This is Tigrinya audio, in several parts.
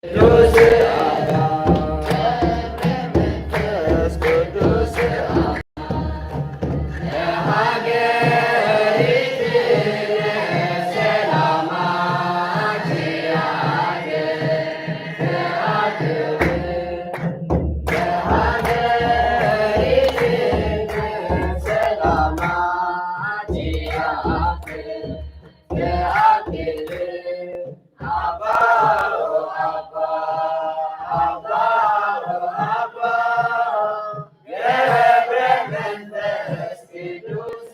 ቅዱስ አባ መንፈስ ቅዱስ አባ ለሀገሪትነ ሰላማ ኪያከ ተአክብ። ለሀገሪትነ ሰላማ ኪያከ ተአክብ። አባ ኦ አባ፣ አባ ኦ አባ፣ ገብረ መንፈስ ቅዱስ፣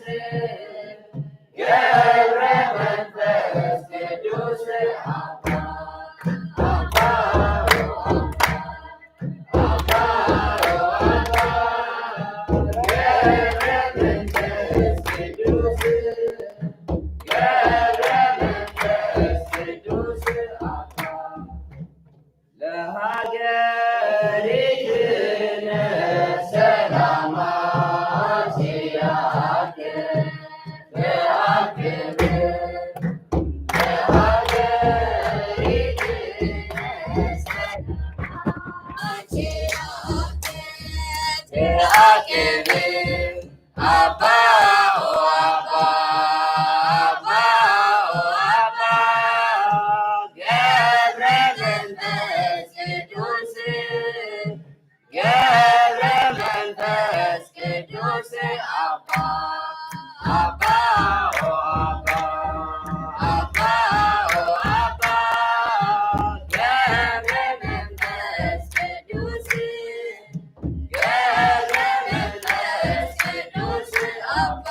ገብረ መንፈስ ቅዱስ አባ፣ አባ ኦ አባ፣ አባ ኦ አባ፣ ገብረ መንፈስ ቅዱስ፣ ገብረ መንፈስ ቅዱስ አባ።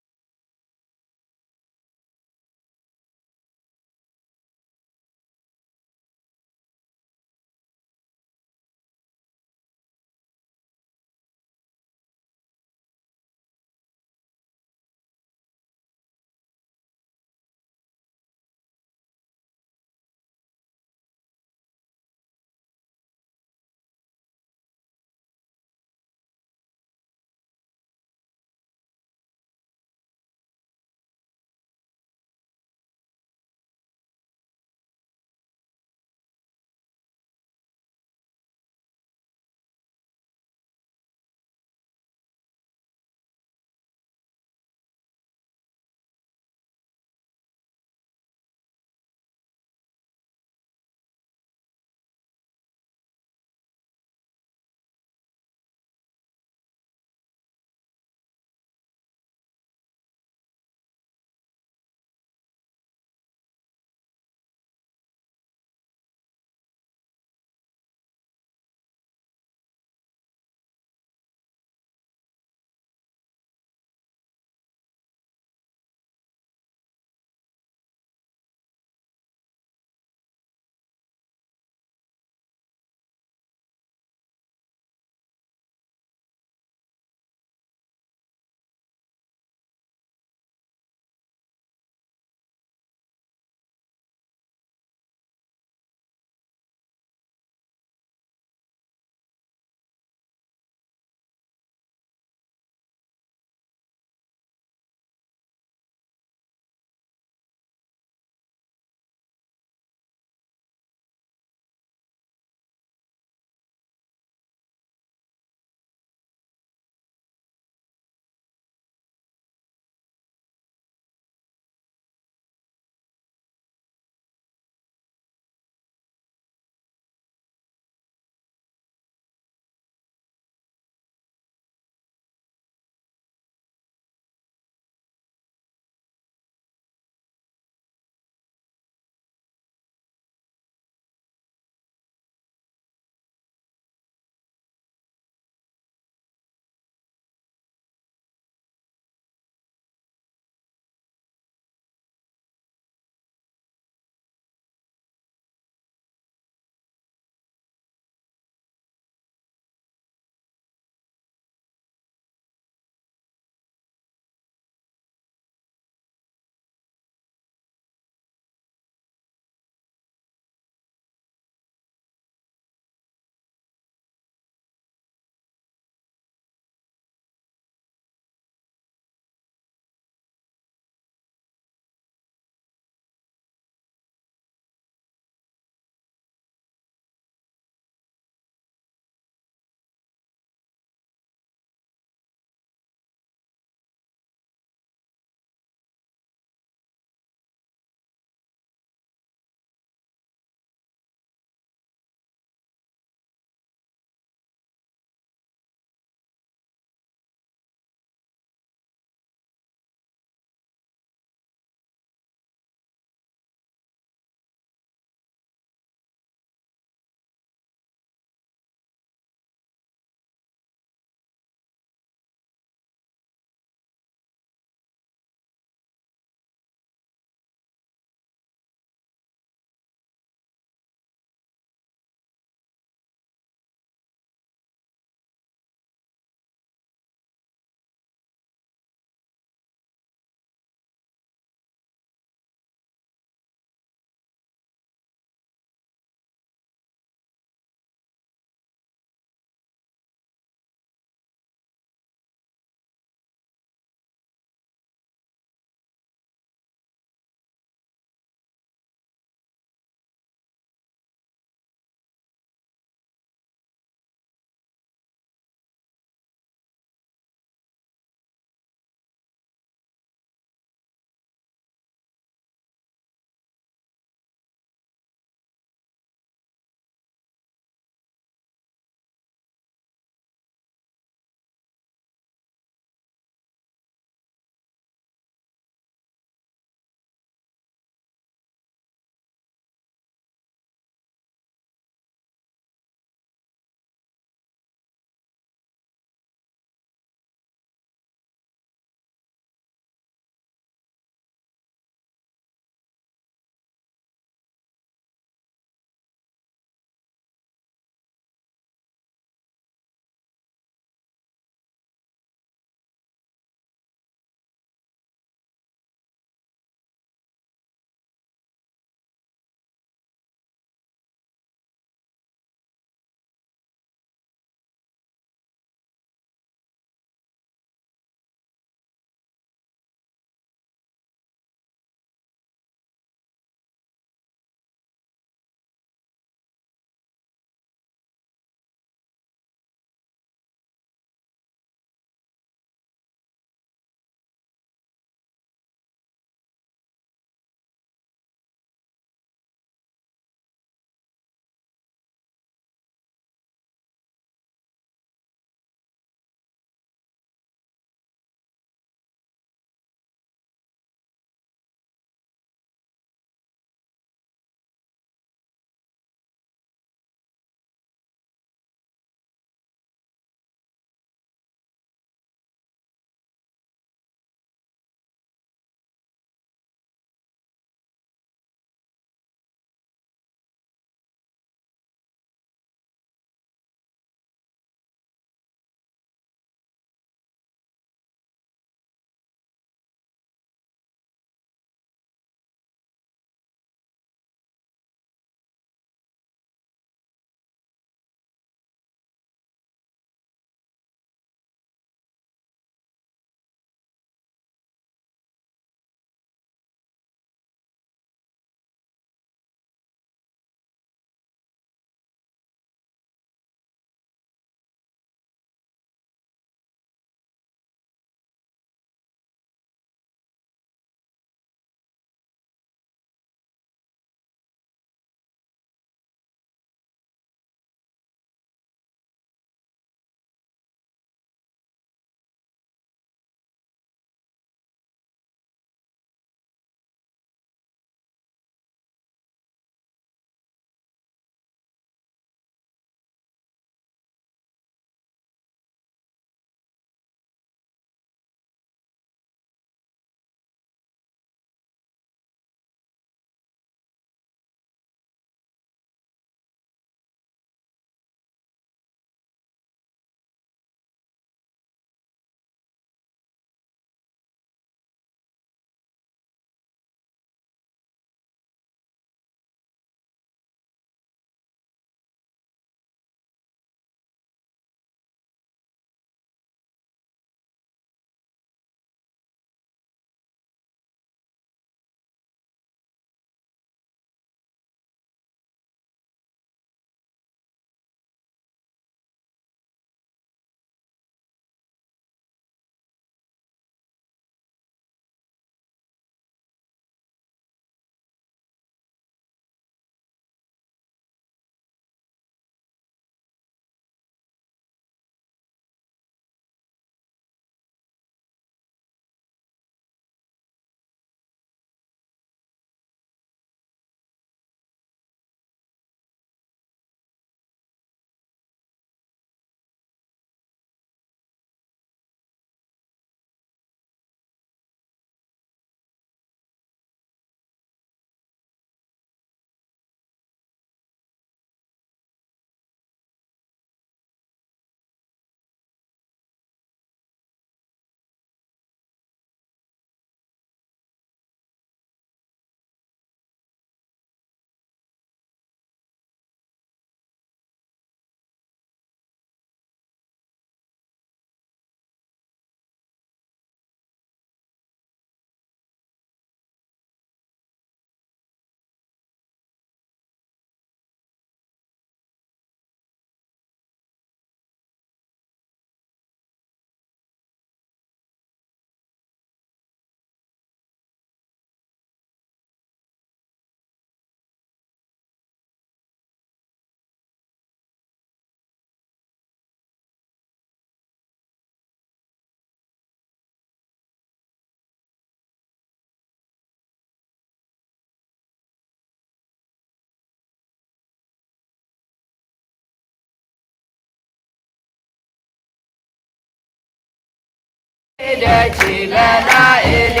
ደጅ መላእልየ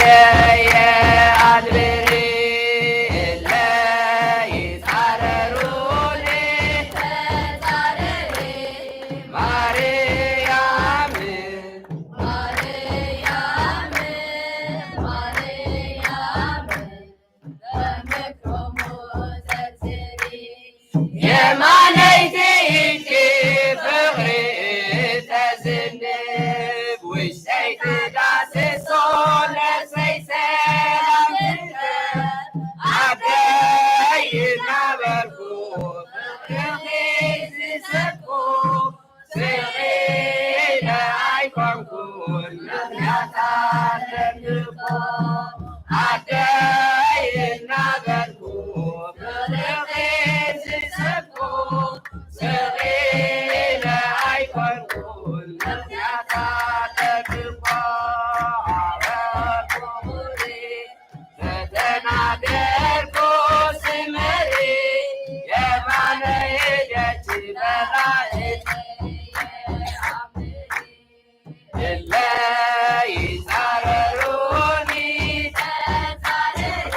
ኣንብሪ እለ ይጻረሩኒ ተጻረሪ ማርያም ማርያም ማርያም የማነይቲ ኢድኪ ፍቕሪ ተዝንብ ውሽጠይ ትዳስሶ ነፍሰይ ሰላም ትርከብ ኣደይ እናበልኩ ፍቕርኺ ዝሰብኩ ስዒለ ኣይኮንኩን ምኽንያት ኣለኒ እኮ ኣደይ እናበልኩ ፍቕርኺ ዝሰብኩ ስዒለ ኣይኮንኩን ምኽንያት ኣለኒ እኮ ኣበኩሪ ዝተናገርኩ ስምሪ የማነይ ደጅ መላእክት እለ ይጻረሩኒ ተጻረሪ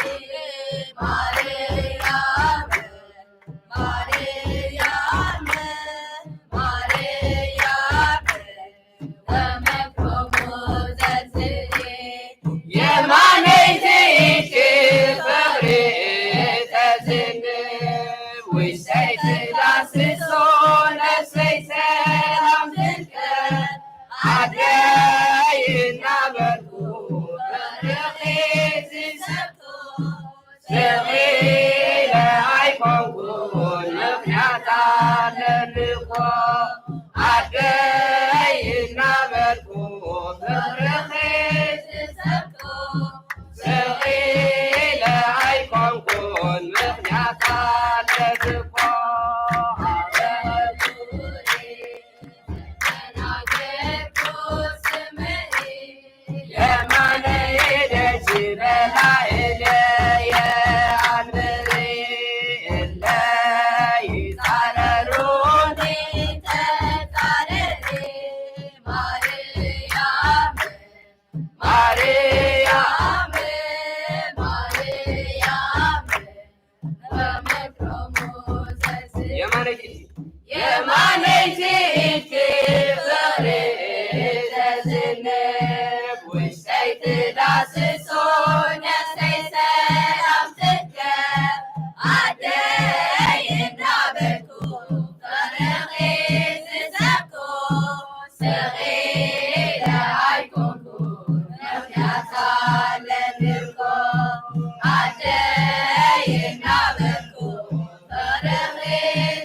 ማርያም ማርያም ማርያም የማነይቲ ኢድኪ ፍቕሪ ተዝንብ ውሽጠይ ትዳስሶ ነፍሰይ ሰላም ትርከብ ኣደይ እናበልኩ ፍቕርኺ ዝሰብኩ ስዒለ ኣይኮንኩን ምኽንያት ኣለኒ እኮ ኣደይ እናበልኩ ፍቕርኺ ዝሰብኩ ስዒለ ኣይኮንኩን ምኽንያት ኣለኒ እኮ ኣበኩሪ የማነይ ደጅ መላእልየ ኣንብሪ እለ ይጻረሩኒ ተጻረሪ ማርያም ማርያም ማርያም የማነይቲ የማነይቲ ኢድኪ ፍቕሪ ተዝንብ ውሽጠይ ትዳስሶ ነፍሰይ ሰላም ትርከብ ኣደይ እናበልኩ ፍቕርኺ ዝሰብኩ ስዒለ ኣይኮንኩን ምኽንያት ኣለኒ እኮ ኣደይ እናበልኩ ፍቕርኺ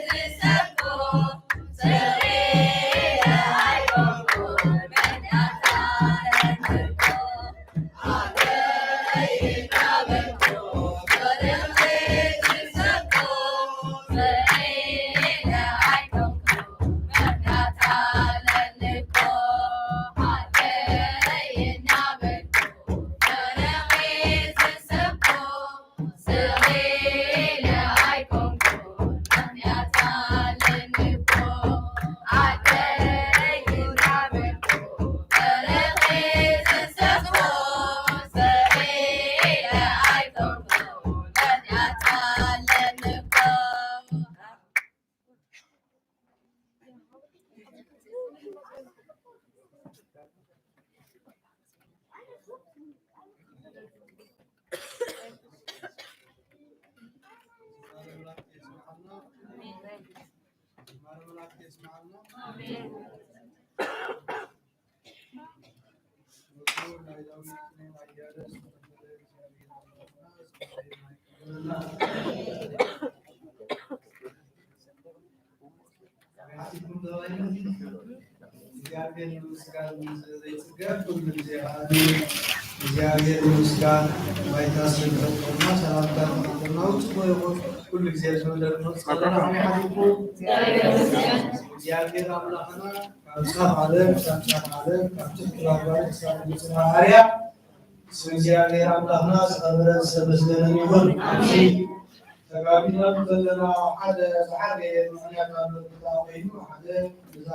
ዝሰብኩ ስዒለ ኣይኮንኩን ምኽንያት ኣለኒ እኮ እግዚኣብሔር ምስጋና ዘይጽገብ ኩሉ ግዜ ከኣ እግዚኣብሔር ምስጋና ባይታ ስለዝፈጠረና ሰላምታ ተማጠና ውጽእ ይኹን ኩሉ ግዜ ዝመደርኖ ጸሎት ከመይ ሓዲርኩም? እግዚኣብሔር ኣምላኽና ካብ ጻፍ ዓለም ክሳብ ጻፍ ዓለም ካብ ትሕቲ ባርባሪ ክሳብ ምጽና ኣርያ ስም እግዚኣብሔር ኣምላኽና ዝኸበረ ዝተመስገነ ይኹን። ኣሜን። ተጋቢና ዘለና ሓደ ዝዓበየ ምኽንያት ኣሎ። እንታይ ኮይኑ ሓደ እዛ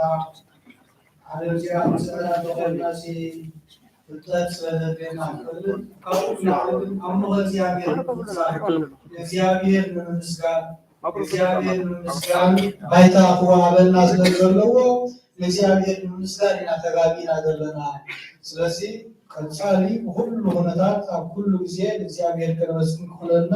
ዓለም እዚኣ ክንስዕራ እንተኾይናሲ ፍልጠት ስለዘድልየና ንፈልጥ፣ ካብኡ ንላዕሊ ግን ኣምልኾ እግዚኣብሔር ንምብጻሕ፣ እግዚኣብሔር ንምምስጋን፣ እግዚኣብሔር ንምምስጋን፣ ባይታ ክወሃበና ስለ ዘለዎ፣ ንእግዚኣብሔር ንምምስጋን ኢና ተጋቢና ዘለና። ስለዚ ቀጻሊ ብኹሉ ኩነታት፣ ኣብ ኩሉ ግዜ ንእግዚኣብሔር ከነመስግን ክኽእለና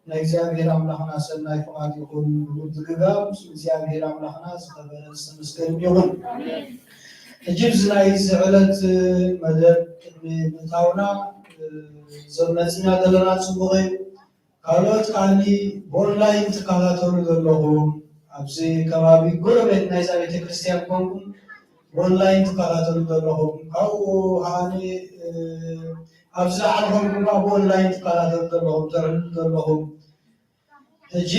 ናይ እግዚኣብሔር ኣምላኽና ሰናይ ፍቓድ ይኹን። ብምድግጋም ስም እግዚኣብሔር ኣምላኽና ዝኸበረ ዝተመስገን ይኹን። ሕጂ ኣብዚ ናይ እዚ ዕለት መደብ ቅድሚ ምእታውና፣ እዞም መጺና ዘለና ጽቡቕ እዩ። ካልኦት ከዓኒ ብኦንላይን ትከታተሉ ዘለኹም፣ ኣብዚ ከባቢ ጎረቤት ናይዛ ቤተክርስትያን ኮንኩም ብኦንላይን ትከታተሉ ዘለኹም፣ ካብኡ ከዓኒ ኣብዚ ላዕሊ ኮንኩም ከዓ ብኦንላይን ትከታተሉ ዘለኹም፣ ተዕልሉ ዘለኹም፣ ሕጂ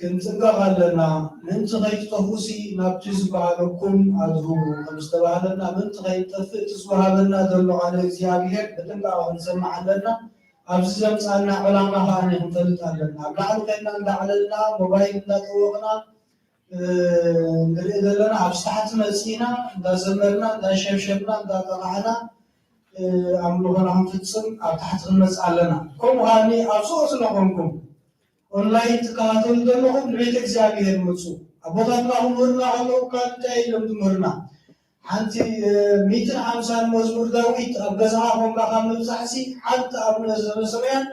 ክንጥንቀቕ ኣለና። ምእንቲ ከይትጠፍኡሲ ናብቲ ዝበሃለኩም ኣድህቡ ከም ዝተባህለና፣ ምእንቲ ከይንጠፍእ እቲ ዝወሃበና ዘሎ ቃለ እግዚኣብሔር ብጥንቃቐ ክንሰምዕ ኣለና። ኣብዚ ዘምፃና ዕላማ ከዓ ክንፈልጥ ኣለና። ኣብ ላዕሊ ኮይንና እንዳዕለልና፣ ሞባይል እንዳጠወቕና፣ ንርኢ ዘለና። ኣብዚ ታሕቲ መፂእና እንዳዘመርና፣ እንዳሸብሸብና፣ እንዳጠቃዕና ኣምልኾና ክንፍፅም ኣብ ታሕቲ ክንመፅእ ኣለና። ከምኡ ከዓኒ ኣብዚ ዝኾነ ኮንኩም ኦንላይን ትከታተሉ ዘለኹም ንቤተ እግዚኣብሔር ምፁ። ኣቦታትና ክምህሩና ከለዉ ካብ እንታይ ኢሎም ዝምህሩና? ሓንቲ ሚእትን ሓምሳን መዝሙር ዳዊት ኣብ ገዛኻ ኮንካ ካብ ምብፃሕሲ ሓንቲ ኣብ ነዘበ ሰማያት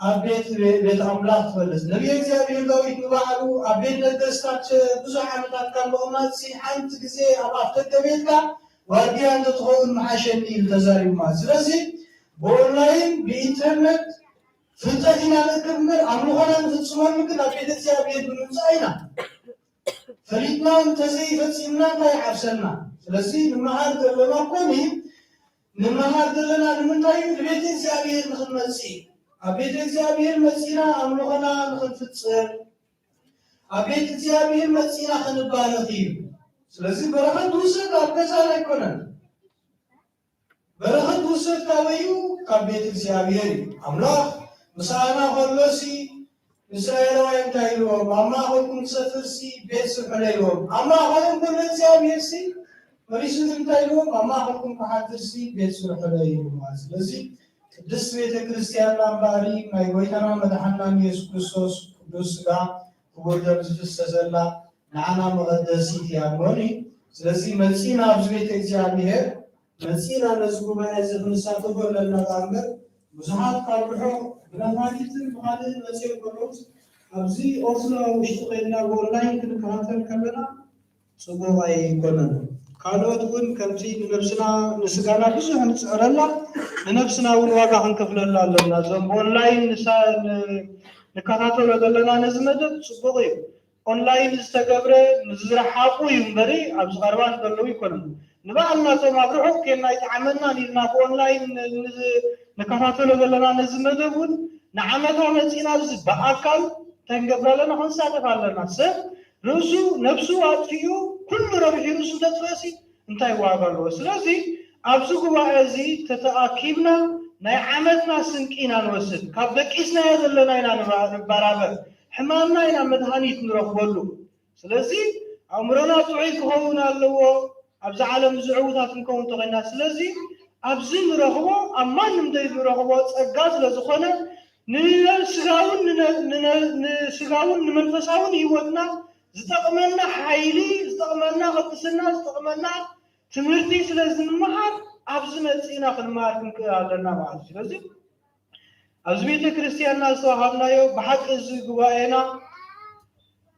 ኣብ ቤት ቤት ኣምላኽ ትፈልስ። ነቢየ እግዚኣብሔር ዳዊት ንባዕሉ ኣብ ቤት ነገስታት ብዙሕ ዓመታት ካብ ምቕማጥሲ ሓንቲ ግዜ ኣብ ኣፍደገ ቤትካ ዋርድያ እንተትኸውን ምሓሸኒ ኢሉ ተዛሪቡማ። ስለዚ ብኦንላይን ብኢንተርነት ፍልጠት ኢና ንእክብ እምበር ኣምልኾና ንፍጽመሉ ግን ኣብ ቤተ እግዚኣብሔር ብምምጻእ ኢና። ፈሊጥና እንተዘይፈጺምና እንታይ ይዓብሰና? ስለዚ ንመሃር ዘለና ኮኒ ንመሃር ዘለና ንምንታይ እዩ? ንቤተ እግዚኣብሔር ንኽንመጽእ እዩ። ኣብ ቤተ እግዚኣብሔር መጺና ኣምልኾና ንኽንፍጽም፣ ኣብ ቤት እግዚኣብሔር መጺና ክንባረኽ እዩ። ስለዚ በረኸት ውሰድ ኣብ ገዛና ኣይኮነን። በረኸት ውሰድ ካበይ እዩ? ካብ ቤት እግዚኣብሔር እዩ። ኣምላኽ ምሳና ከሎሲ ንእስራኤላውያን እንታይ ኢልዎም? ኣብ ማእኸልኩም ክሰፍርሲ ቤት ስርሑለይ ኢልዎም። ኣብ ማእኸሎም ከሎ እግዚኣብሔርሲ መሊሱ ግን እንታይ ኢልዎም? ኣብ ማእኸልኩም ክሓድርሲ ቤት ስርሑለይ ኢልዎም። ስለዚ ቅድስት ቤተ ክርስቲያንና እምበኣሪ ናይ ጎይታና መድሓንናን የሱስ ክርስቶስ ቅዱስ ስጋ ክቡር ደም ዝፍሰሰላ ንዓና መቐደሲት እያ እሞኒ። ስለዚ መጺና ኣብዚ ቤተ እግዚኣብሔር መጺና ነዚ ጉባኤ እዚ ክንሳተፎ ኣለና ደኣ እምበር ብዙሓት ካብ ርሑቕ ብነፋሪትን ብኻልእን መጺኦም ከለዉስ ኣብዚ ኦስሎ ውሽጢ ኮይንና ብኦንላይን ክንከታተል ከለና ጽቡቕ ኣይኮነን። ካልኦት እውን ከምቲ ንነብስና ንስጋና ብዙሕ ንጽዕረላ ንነብስና እውን ዋጋ ክንከፍለላ ኣለና። እዞም ብኦንላይን ንሳ- ን- ንከታተሎ ዘለና ነዚ መደብ ጽቡቕ እዩ። ኦንላይን ዝተገብረ ንዝረሓቑ እዩ እምበሪ ኣብዚ ቀረባ ንዘለዉ ኣይኮነን። ንባዕልና እቶም ኣብ ርሑቕ ኬድና ኣይጠዓመናን ኢልና ብኦንላይን ን- ን- ንከታተሎ ዘለና ነዚ መደብ እውን ንዓመታ መጺእና ኣብዚ ብኣካል እንታይ ክንገብር ኣለና? ክንሳተፍ ኣለና። ሰብ ርእሱ ነብሱ ኣጥፊኡ ኩሉ ረቢሑ ርእሱ እንተጥፈእሲ እንታይ ዋጋ ኣለዎ? ስለዚ ኣብዚ ጉባኤ እዚ ተተኣኪብና ናይ ዓመትና ስንቂ ኢና ንወስድ። ካብ ደቂስናዮ ዘለና ኢና ንባ- ንበራበር። ሕማምና ኢና መድሃኒት ንረኽበሉ። ስለዚ ኣእምሮና ጥዑይ ክኸውን ኣለዎ። ኣብዚ ዓለም እዚ ዕዉታት ክንከውን እንተኾይና፣ ስለዚ ኣብዚ ንረኽቦ ኣብ ማንም ዘይንረኽቦ ጸጋ ስለ ዝኾነ ንስጋውን ንነ- ንነ- ንስጋውን ንመንፈሳውን ህይወትና ዝጠቕመና ሓይሊ፣ ዝጠቕመና ቅድስና፣ ዝጠቕመና ትምህርቲ ስለ ዝንመሃር ኣብዚ መጺእና ክንመሃር ክንክእል ኣለና ማለት እዩ። ስለዚ ኣብዚ ቤተ ክርስቲያንና ዝተዋሃብናዮ ብሓቂ እዚ ጉባኤና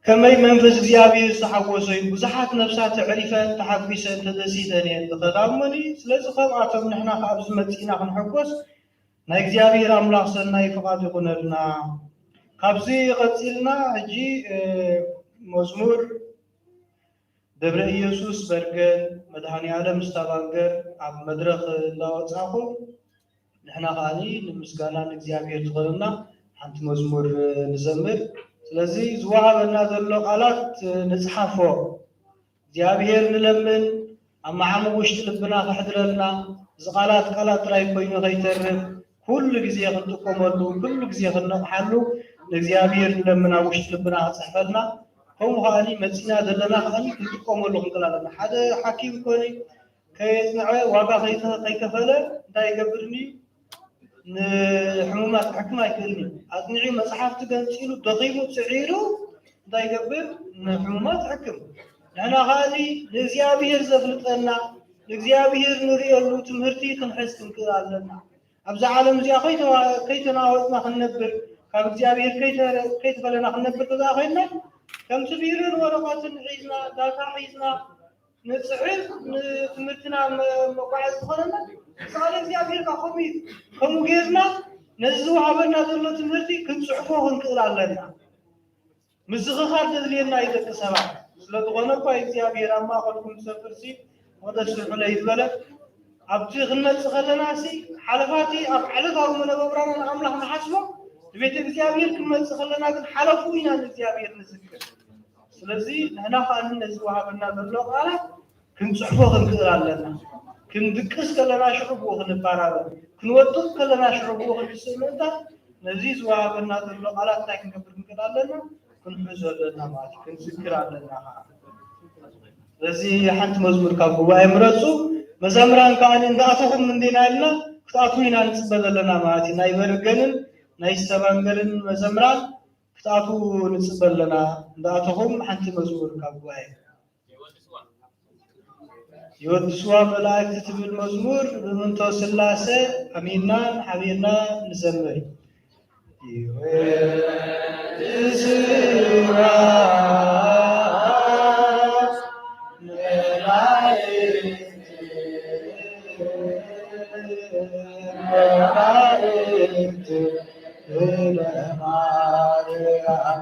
ከመይ መንፈስ እግዚኣብሔር ዝተሓጎሶ እዩ። ብዙሓት ነፍሳት ኣዕሪፈን ተሓጒሰን ተደሲተን እየን ዝኸዳ እሞኒ። ስለዚ ከምኣቶም ንሕና ከኣ ኣብዚ መጺእና ክንሕጎስ ናይ እግዚኣብሔር ኣምላኽ ሰናይ ፍቓድ ይኹነልና። ካብዚ ቀጺልና ሕጂ መዝሙር ደብረ ኢየሱስ በርገን፣ መድኃኔ ዓለም ስታቫንገር ኣብ መድረኽ እንዳወጻኹም ንሕና ከኣኒ ንምስጋና ንእግዚኣብሔር ዝኾነና ሓንቲ መዝሙር ንዘምር። ስለዚ ዝወሃበና ዘሎ ቃላት ንጽሓፎ። እግዚኣብሔር ንለምን ኣብ መዓሙቕ ውሽጢ ልብና ከሕድረልና። እዚ ቃላት ቃላት ጥራይ ኮይኑ ከይተርፍ ኩሉ ግዜ ክንጥቀመሉ፣ ኩሉ ግዜ ክንነቕሓሉ ንእግዚኣብሔር ንለምን ኣብ ውሽጢ ልብና ክጽሕፈልና። ከምኡ ከኣኒ መጺና ዘለና ከኣኒ ክንጥቀመሉ ክንክእል ኣለና። ሓደ ሓኪም ኮነ ከየጽንዐ ዋጋ ከይተ- ከይከፈለ እንታይ ይገብርኒ? ንሕሙማት ክሕክም ኣይክእልኒ። ኣጽኒዑ መጽሓፍቲ ገንጺሉ ደኺሙ ጽዒሩ እንታይ ይገብር? ንሕሙማት ይሕክም። ንሕና ከኣኒ ንእግዚኣብሔር ዘፍልጠና ንእግዚኣብሔር ንርእየሉ ትምህርቲ ክንሕዝ ክንክእል ኣለና። ኣብዛ ዓለም እዚኣ ከይተዋ- ከይተናወጽና ክንነብር ካብ እግዚኣብሔር ከይተ- ከይተፈለና ክንነብር ተዛ ኮይንና ከምቲ ቢሮን ወረቐትን ሒዝና ዳታ ሒዝና ንጽሕፍ ንትምህርትና መ- መጓዓዝ ዝኾነና ቃል እግዚኣብሔር ካብ ከምኡ እዩ። ከምኡ ጌርና ነዚ ዝወሃበና ዘሎ ትምህርቲ ክንጽሕፎ ክንክእል ኣለና። ምዝኽኻር ዘድልየና እዩ ደቂ ሰባት። ስለ ዝኾነ እኳ እግዚኣብሔር ኣብ ማእኸልኩም ዝሰፍርሲ ወደስርሑለይ ዝበለ ኣብቲ ክንመጽእ ከለና ሲ ሓለፋቲ ኣብ ዕለታዊ መነባብራና ንኣምላኽ ንሓስቦ ንቤተ እግዚኣብሔር ክንመጽእ ከለና ግን ሓለፉ ኢና ንእግዚኣብሔር ንዝክር። ስለዚ ንሕና ከዓ ነዚ ዝወሃበና ዘሎ ቃላት ክንፅሕፎ ክንክእል ኣለና። ክንድቅስ ከለና ሽዑ ብኡ ክንባራበር፣ ክንወድቕ ከለና ሽዑ ብኡ ክንስእ ምእንታን ነዚ ዝወሃበና ዘሎ ቃላት እንታይ ክንገብር ክንክእል ኣለና? ክንሕዞ ኣለና ማለት እዩ። ክንዝክር ኣለና ከዓ። ስለዚ ሓንቲ መዝሙር ካብ ጉባኤ ምረፁ። መዘምራን ከዓ እንዳኣተኹም እንዲና ኢልና ክትኣትዉ ኢና ንፅበ ዘለና ማለት እዩ። ናይ በርገንን ናይ ስተባንገርን መዘምራን ክትኣትዉ ንፅበ ኣለና። እንዳኣተኹም ሓንቲ መዝሙር ካብ ጉባኤ። የወድስዋ መላእክት ትብል መዝሙር ብምንቶ ስላሴ ኣሚንና ሓቢርና ንዘምር። ይወድስዋ መላእክት፣ መላእክት ለማርያም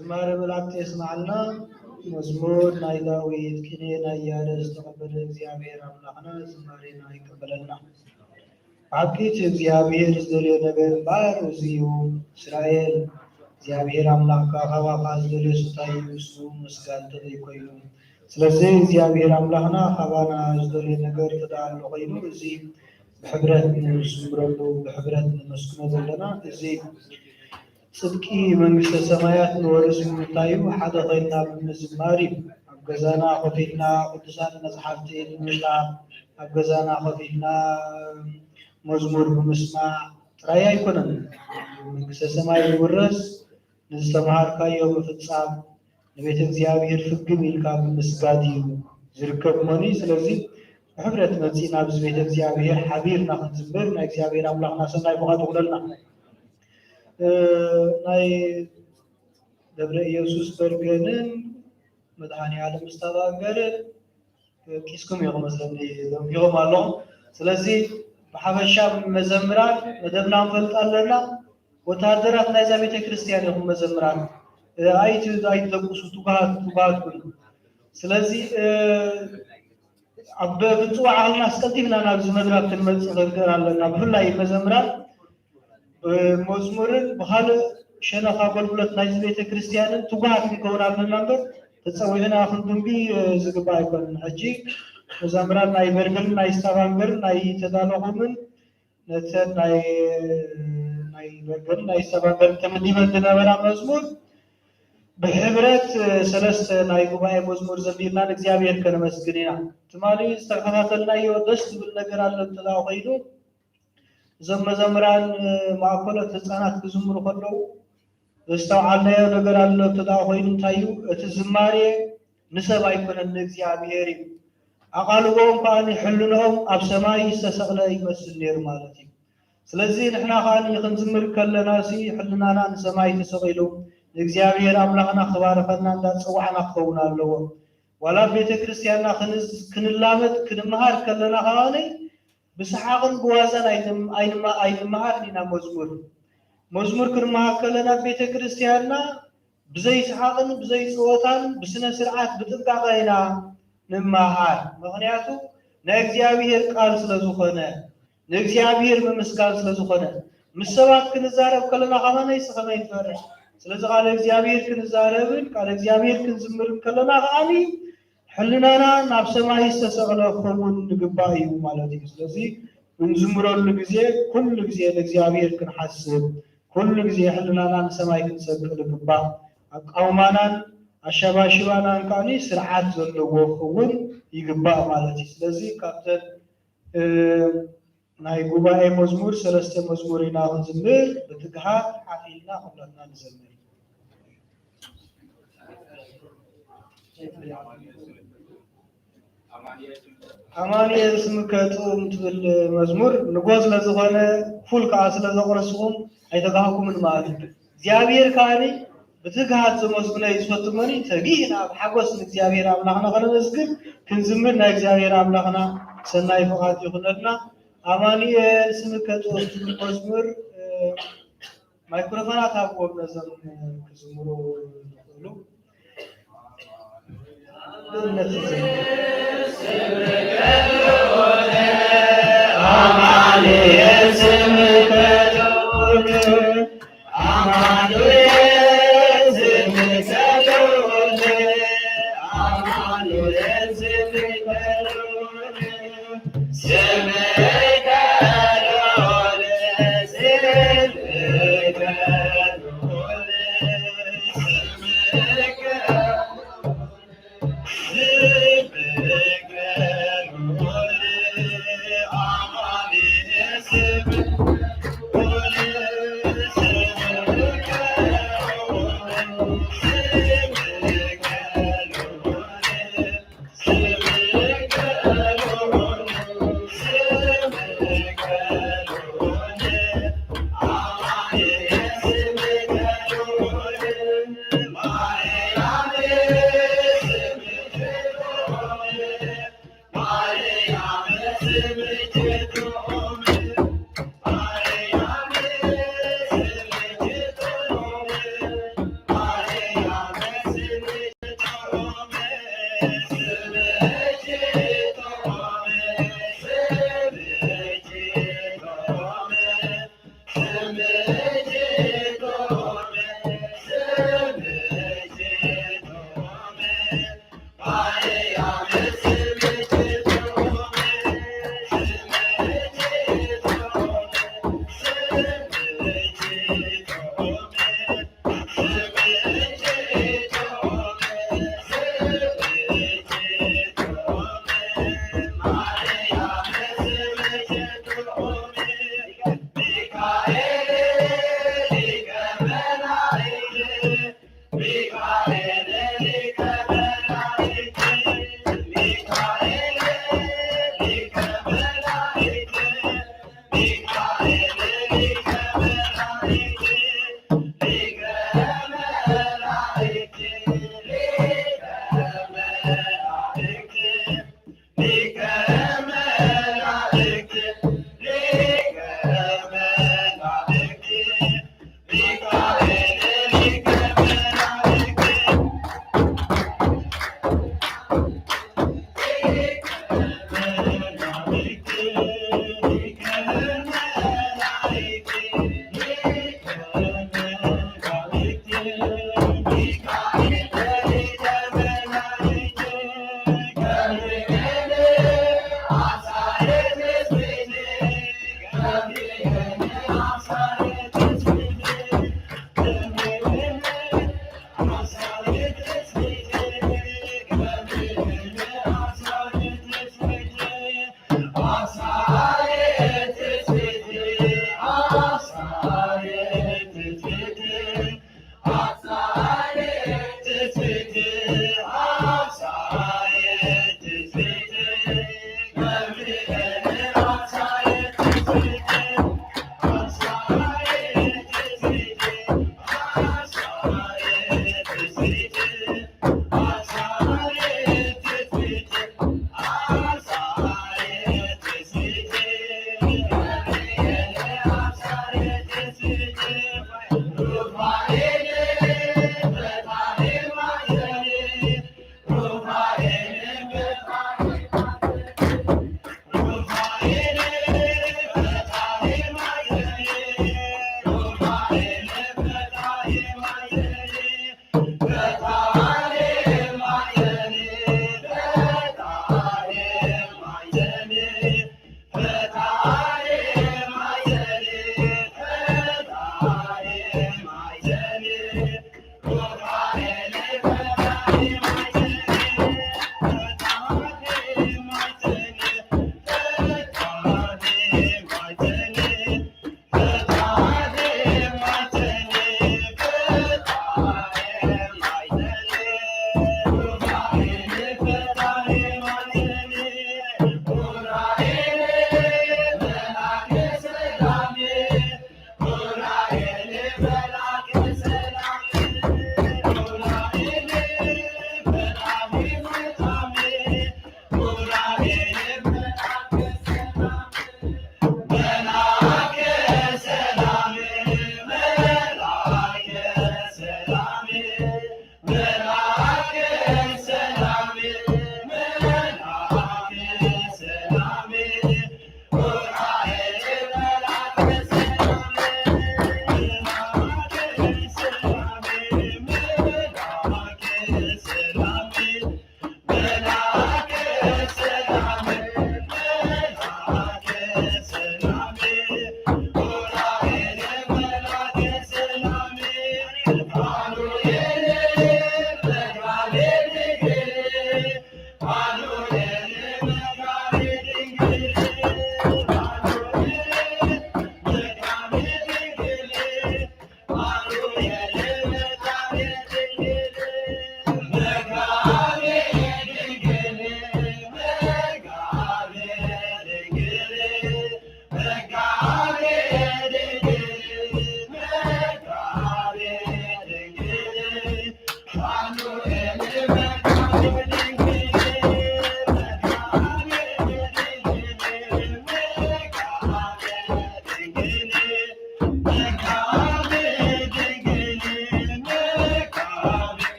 ዝማሬ መላእክት የስማዓልና። መዝሙር ናይ ዳዊት፣ ቅኔ ናይ ያሬድ ዝተቐበለ እግዚኣብሔር ኣምላኽና ዝማሬና ይቀበለልና። ብሓቂ እቲ እግዚኣብሔር ዝደልዮ ነገር እምበኣር እዚ እዩ። እስራኤል፣ እግዚኣብሔር ኣምላኽካ ካባኻ ዝደልዮ ስታይ እዩ፣ ንሱ ምስጋን ተዘይኮይኑ። ስለዚ እግዚኣብሔር ኣምላኽና ካባና ዝደልዮ ነገር ተደኣ ኣሎ ኮይኑ፣ እዚ ብሕብረት ንዝምረሉ፣ ብሕብረት ነመስግኖ ዘለና፣ እዚ ጽድቂ መንግስተ ሰማያት ንወርስ ንምንታይ እዩ? ሓደ ኮይንና ብምዝማር እዩ። ኣብ ገዛና ኮፍ ኢልና ቅዱሳት መጽሓፍቲ ንምንባብ፣ ኣብ ገዛና ኮፍ ኢልና መዝሙር ብምስማዕ ጥራይ ኣይኮነን። መንግስተ ሰማይ ዝውረስ ንዝተምሃርካዮ ምፍጻም፣ ንቤተ እግዚኣብሔር ፍግም ኢልካ ብምስጋድ እዩ ዝርከብ እሞኒ። ስለዚ ብሕብረት መጺእና ኣብዚ ቤተ እግዚኣብሔር ሓቢርና ክንዝምር ናይ እግዚኣብሔር ኣምላኽና ሰናይ ፍቓዱ ይኹነልና። እ፣ ናይ ደብረ ኢየሱስ በርገንን መድኃኔ ዓለም ስታቫንገርን ቂስኩም ኢኹም መስለኒ ደንጊኹም ኣለኹም። ስለዚ ብሓፈሻ መዘምራን መደብና ንፈልጥ ኣለና። ወተሃደራት ናይዛ ቤተ ክርስቲያን ኢኹም መዘምራን። እ፣ ኣይት-፣ ኣይትደቁሱ፣ ትጉሃት፣ ትጉሃት ኩኑ። ስለዚ፣ እ፣ ኣብ ፍጹም ዓቕልና ኣስቀልጢፍና ናብዚ መድረኽ ክንመጽእ ክንክእል ኣለና። ብፍላይ መዘምራን ብመዝሙርን ብኻልእ ሸነኽ ኣገልግሎት ናይዚ ቤተ ክርስቲያንን ትጉሃት ክንከውን ኣለና እምበር፣ ተጸዊዕና ክንድንጉ፣ እ፣ ዝግባእ ኣይኮነን። ሕጂ መዘምራን ናይ በርገርን ናይ ስታቫንገርን ናይ ተዳለኹምን ነተን ናይ፣ ናይ በርገርን ናይ ስታቫንገርን ተመዲበን ዝነበራ መዝሙር ብሕብረት፣ እ፣ ሰለስተ ናይ ጉባኤ መዝሙር ዘሚርና ንእግዚኣብሔር ከነመስግን ኢና። ትማሊ ዝተኸታተልናዮ ደስ ዝብል ነገር ኣሎ እንተ ደኣ ኮይኑ፣ እዞም መዘምራን፣ እ፣ ማእከሎት ህጻናት ክዝምሩ ከለዉ ዘስተውዓልናዮ ነገር ኣሎ እንተ ደኣ ኮይኑ እንታይ እዩ? እቲ ዝማሬ ንሰብ ኣይኮነን፣ ንእግዚኣብሔር እዩ። ኣቓልቦኦም ከኣ ሕልንኦም ኣብ ሰማይ ዝተሰቕለ ይመስል ነይሩ ማለት እዩ። ስለዚ ንሕና ከኣ ክንዝምር ከለና ሲ ሕልናና ንሰማይ ተሰቒሉ ንእግዚኣብሔር ኣምላኽና ክባርኸና እንዳጸዋዕና ክኸውን ኣለዎ። ዋላ ኣብ ቤተ ክርስቲያንና ክንዝ-፣ ክንላመድ ክንመሃር ከለና ከኣ ብሰሓቕን ብዋዛን ኣይንም-፣ ኣይንማ-፣ ኣይንመሃርን ኢና መዝሙር። መዝሙር ክንመሃር ከለና ኣብ ቤተ ክርስቲያንና ብዘይ ሰሓቕን ብዘይ ጸወታን ብስነ ስርዓት ብጥንቃቐ ኢና ንመሃር። ምኽንያቱ ናይ እግዚኣብሔር ቃል ስለ ዝኾነ፣ ንእግዚኣብሔር ምምስጋን ስለ ዝኾነ፣ ምስ ሰባት ክንዛረብ ከለና ከማነይስ ከመይ ንፈርሕ። ስለዚ ቃል እግዚኣብሔር ክንዛረብን ቃል እግዚኣብሔር ክንዝምርን ከለና ከኣ ሕልናና ናብ ሰማይ ዝተሰቕለ ክኸውን ንግባእ እዩ ማለት እዩ። ስለዚ እንዝምረሉ ግዜ ኩሉ ግዜ ንእግዚኣብሔር ክንሓስብ፣ ኩሉ ግዜ ሕልናና ንሰማይ ክንሰቅል ይግባእ። ኣቃውማናን ኣሸባሽባናን ከኣ ስርዓት ዘለዎ ክኸውን ይግባእ ማለት እዩ። ስለዚ ካብተን፣ እ፣ ናይ ጉባኤ መዝሙር ሰለስተ መዝሙር ኢና ክንዝምር፣ ብትግሃት ሓፍ ኢልና ኩላትና ንዘምር። ኣማኑኤል ስምከ ጥዑም ትብል መዝሙር ንጎ ስለ ዝኾነ ፉል ከኣ ስለ ዘቑረስኹም ኣይተጋህኩምን ማለት እዩ። እግዚኣብሔር ከኣ ብትግሃት ዘመስግኖ እዩ ዝፈቱ እሞኒ፣ ተጊህና ብሓጎስ ንእግዚኣብሔር ኣምላኽና ከነመስግን ክንዝምር ናይ እግዚኣብሔር ኣምላኽና ሰናይ ፍቓድ ይኹነልና። ኣማኑኤል ስምከ ጥዑም ትብል መዝሙር፣ እ፣ ማይክሮፎናት ሃብዎም ነዞም ክዝምሩ ዝኽእሉ። ኣማኑኤል ስምከ ጥዑም፣ ኣማኑኤል ስምከ ጥዑም፣ ኣማኑኤል ስምከ ጥዑም።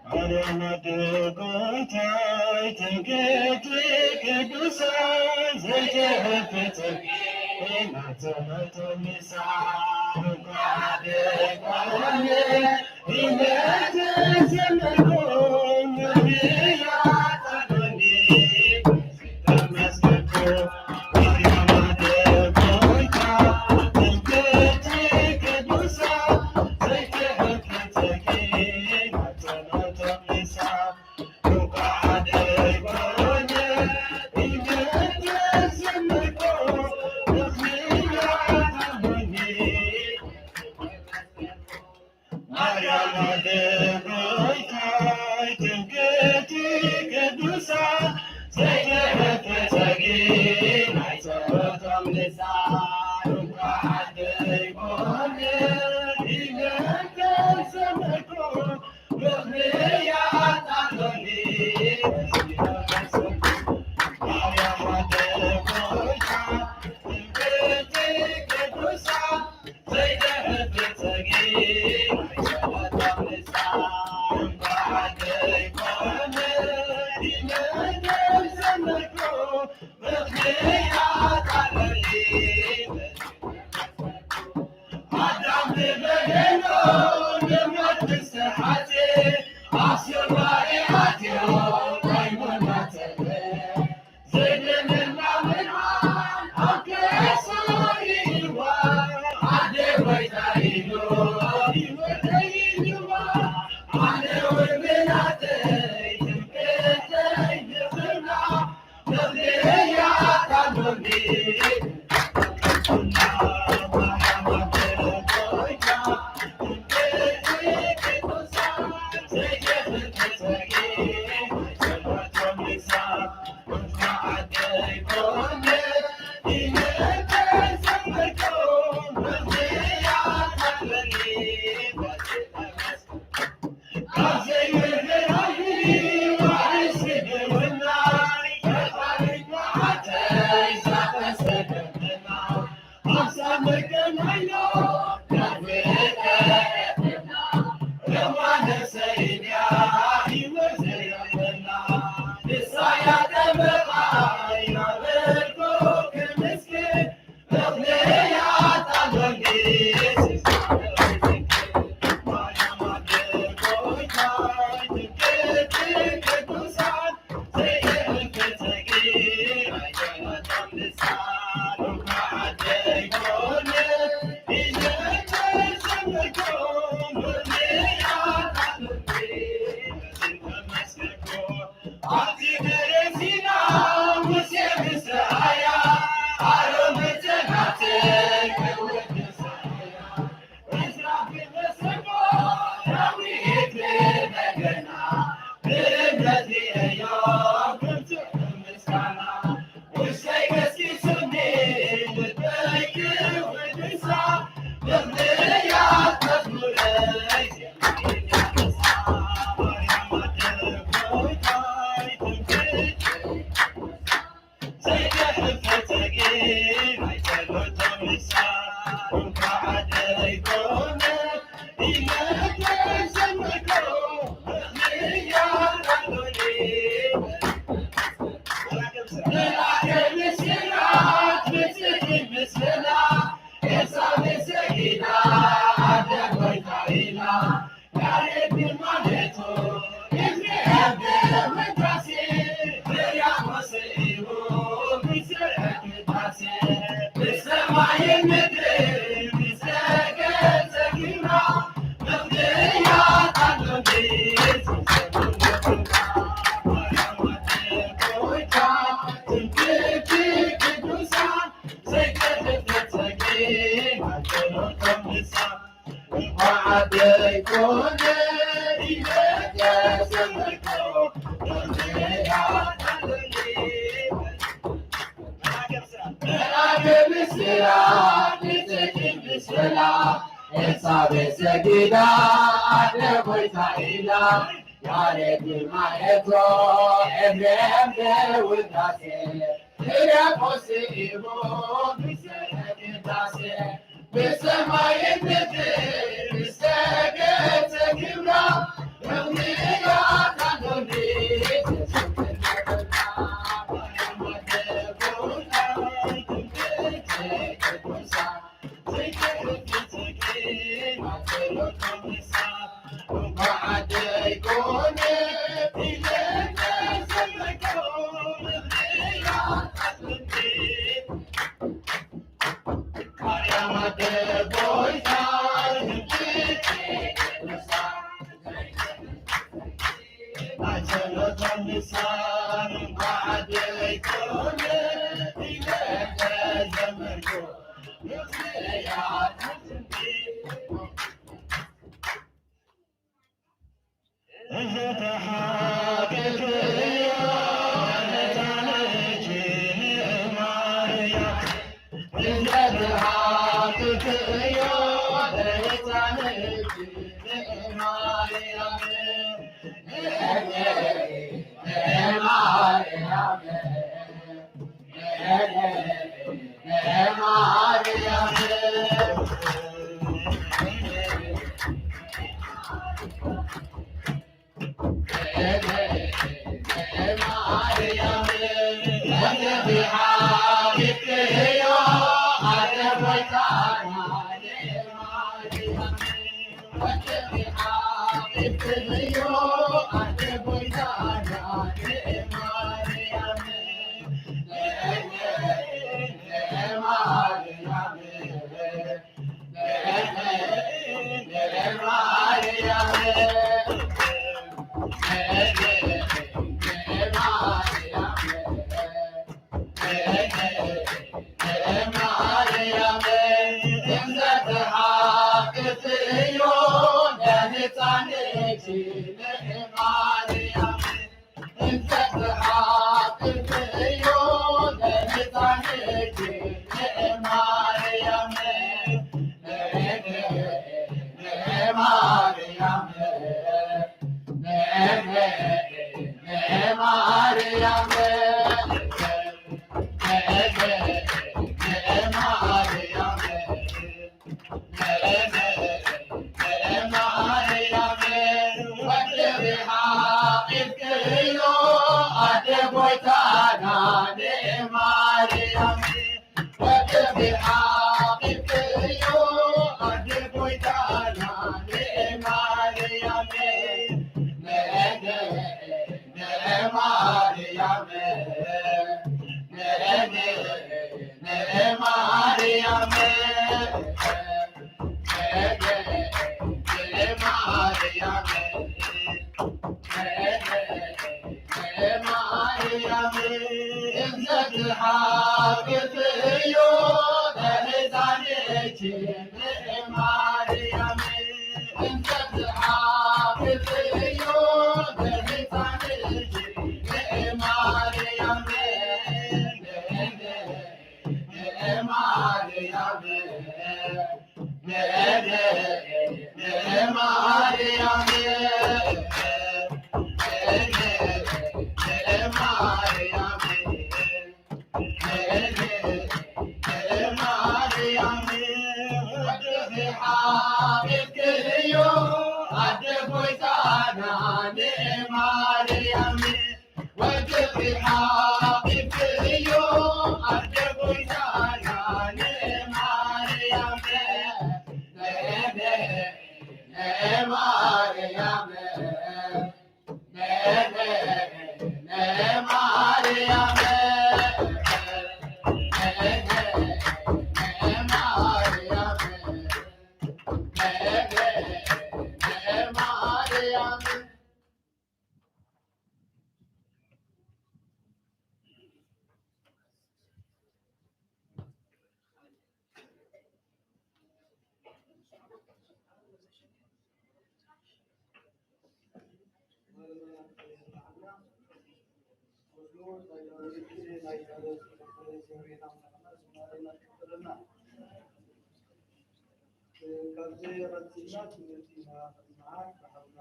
ማርያም ኣደ ጎይታይ ትምክሕቲ ቅዱሳን ዘይትህብ ፍትሒ ናተመቶ ምሳን እንኳ ኣደ ጓል ሆነ ይመተ ዘመርኩም ምኽንያት ኣዶኒ ተመስገንኩ። ማርያም ኣደ ጎይታ ትምክሕቲ ቅዱሳን ዘይትህብ ፍትሒ ናተመቶ ምሳን ማርያም ኣደ ጎይታይ ትምክሕቲ ቅዱሳን ዘይተፈተጊ ናይ ጸሎቶም ልሳን እንኳ ዓደይ ኮነ ኢለ ተዘመርኩ። ኤልሳቤጥ ሰጊዳ ኣደ ጎይታ ኢላ፣ ያሬድ ድማ ኤቶ ኤፍሬም ብውዳሴ፣ ህርያቆስ ስኢቡ ምስለ ቅዳሴ፣ ብሰማይ ምድሪ ዝተገጸ ክብራ፣ መምልያ ካቶሊክ ካብዚ ቀጺልና ትምህርትና ክንመሃር ብሓውና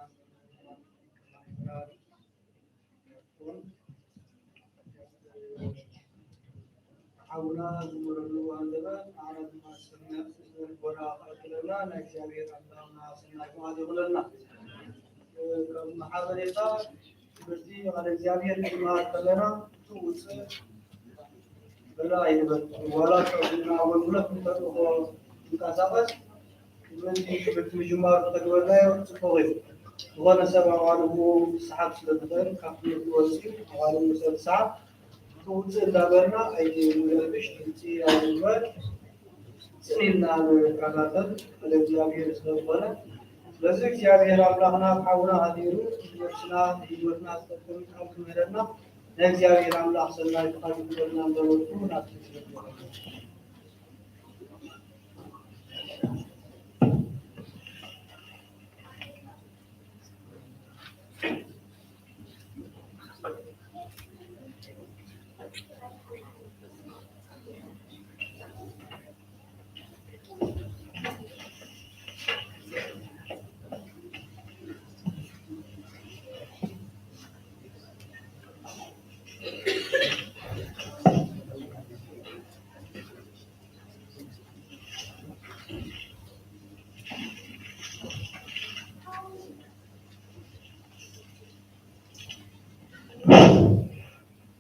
ሓውና ዝመረሉ ኣንደበ ንዓና ድማ ሰናይ ልቦና ከዕድለና ናይ እግዚኣብሔር ኣምላኽና ሰናይ ፍቓድ ይኹነልና። ከም ሓበሬታ ትምህርቲ ቃል እግዚኣብሔር ክንመሃር ከለና እቲ ውፅእ በላ ኣይንበል። ዋላ ኣብ ኣገልግሎት እንተልእኾ ክንቀሳቐስ ትምህርቲ ትምህርቲ ምጅማሩ ተግበርናዮ ጽቡቕ እዩ። ዝኾነ ሰብ ኣዋልኡ ክሰሓብ ስለ ዝኽእል ካብ ትምህርቲ ወፂኡ ኣዋልኡ ሰብ ሰሓብ ክውፅእ እንዳበልና ኣይንረብሽ፣ ድምፂ ኣይንግበር። ፅን ኢልና ንከታተል ቃለ እግዚኣብሔር ስለ ዝኾነ፣ ስለዚ እግዚኣብሔር ኣምላኽና ኣብ ሓውና ሃዲሩ ንነብስና ንህይወትና ዝጠቅም ቃል ክምህረና ናይ እግዚኣብሔር ኣምላኽ ሰናይ ፍቓድ ይግበረልና እንዳበልኩ ናብቲ ትምህርቲ።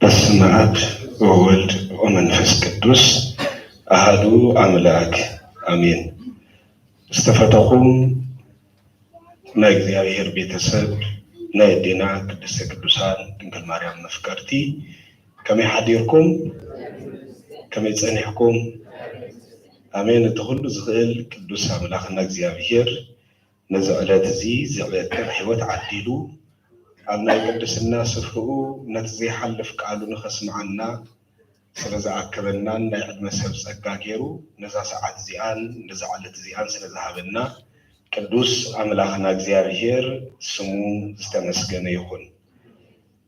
በስመ አብ ወወልድ ወመንፈስ ቅዱስ አሐዱ አምላክ አሜን። ዝተፈተኹም ናይ እግዚኣብሔር ቤተሰብ፣ ናይ ኣዴና ቅድስተ ቅዱሳን ድንግል ማርያም መፍቀርቲ፣ ከመይ ሓዲርኩም? ከመይ ጸኒሕኩም? ኣሜን። እቲ ኩሉ ዝኽእል ቅዱስ ኣምላኽና እግዚኣብሔር ነዚ ዕለት እዚ፣ እዚ ዕለት ጥር ሕይወት ዓዲሉ፣ ኣብ ናይ ቅድስና ስፍርኡ ነቲ ዘይሓልፍ ቃሉ ንኸስምዓና ስለ ዝኣከበናን ናይ ዕድመ ሰብ ጸጋ ገይሩ ነዛ ሰዓት እዚኣን ነዛ ዕለት እዚኣን ስለ ዝሃበና ቅዱስ ኣምላኽና እግዚኣብሔር ስሙ ዝተመስገነ ይኹን።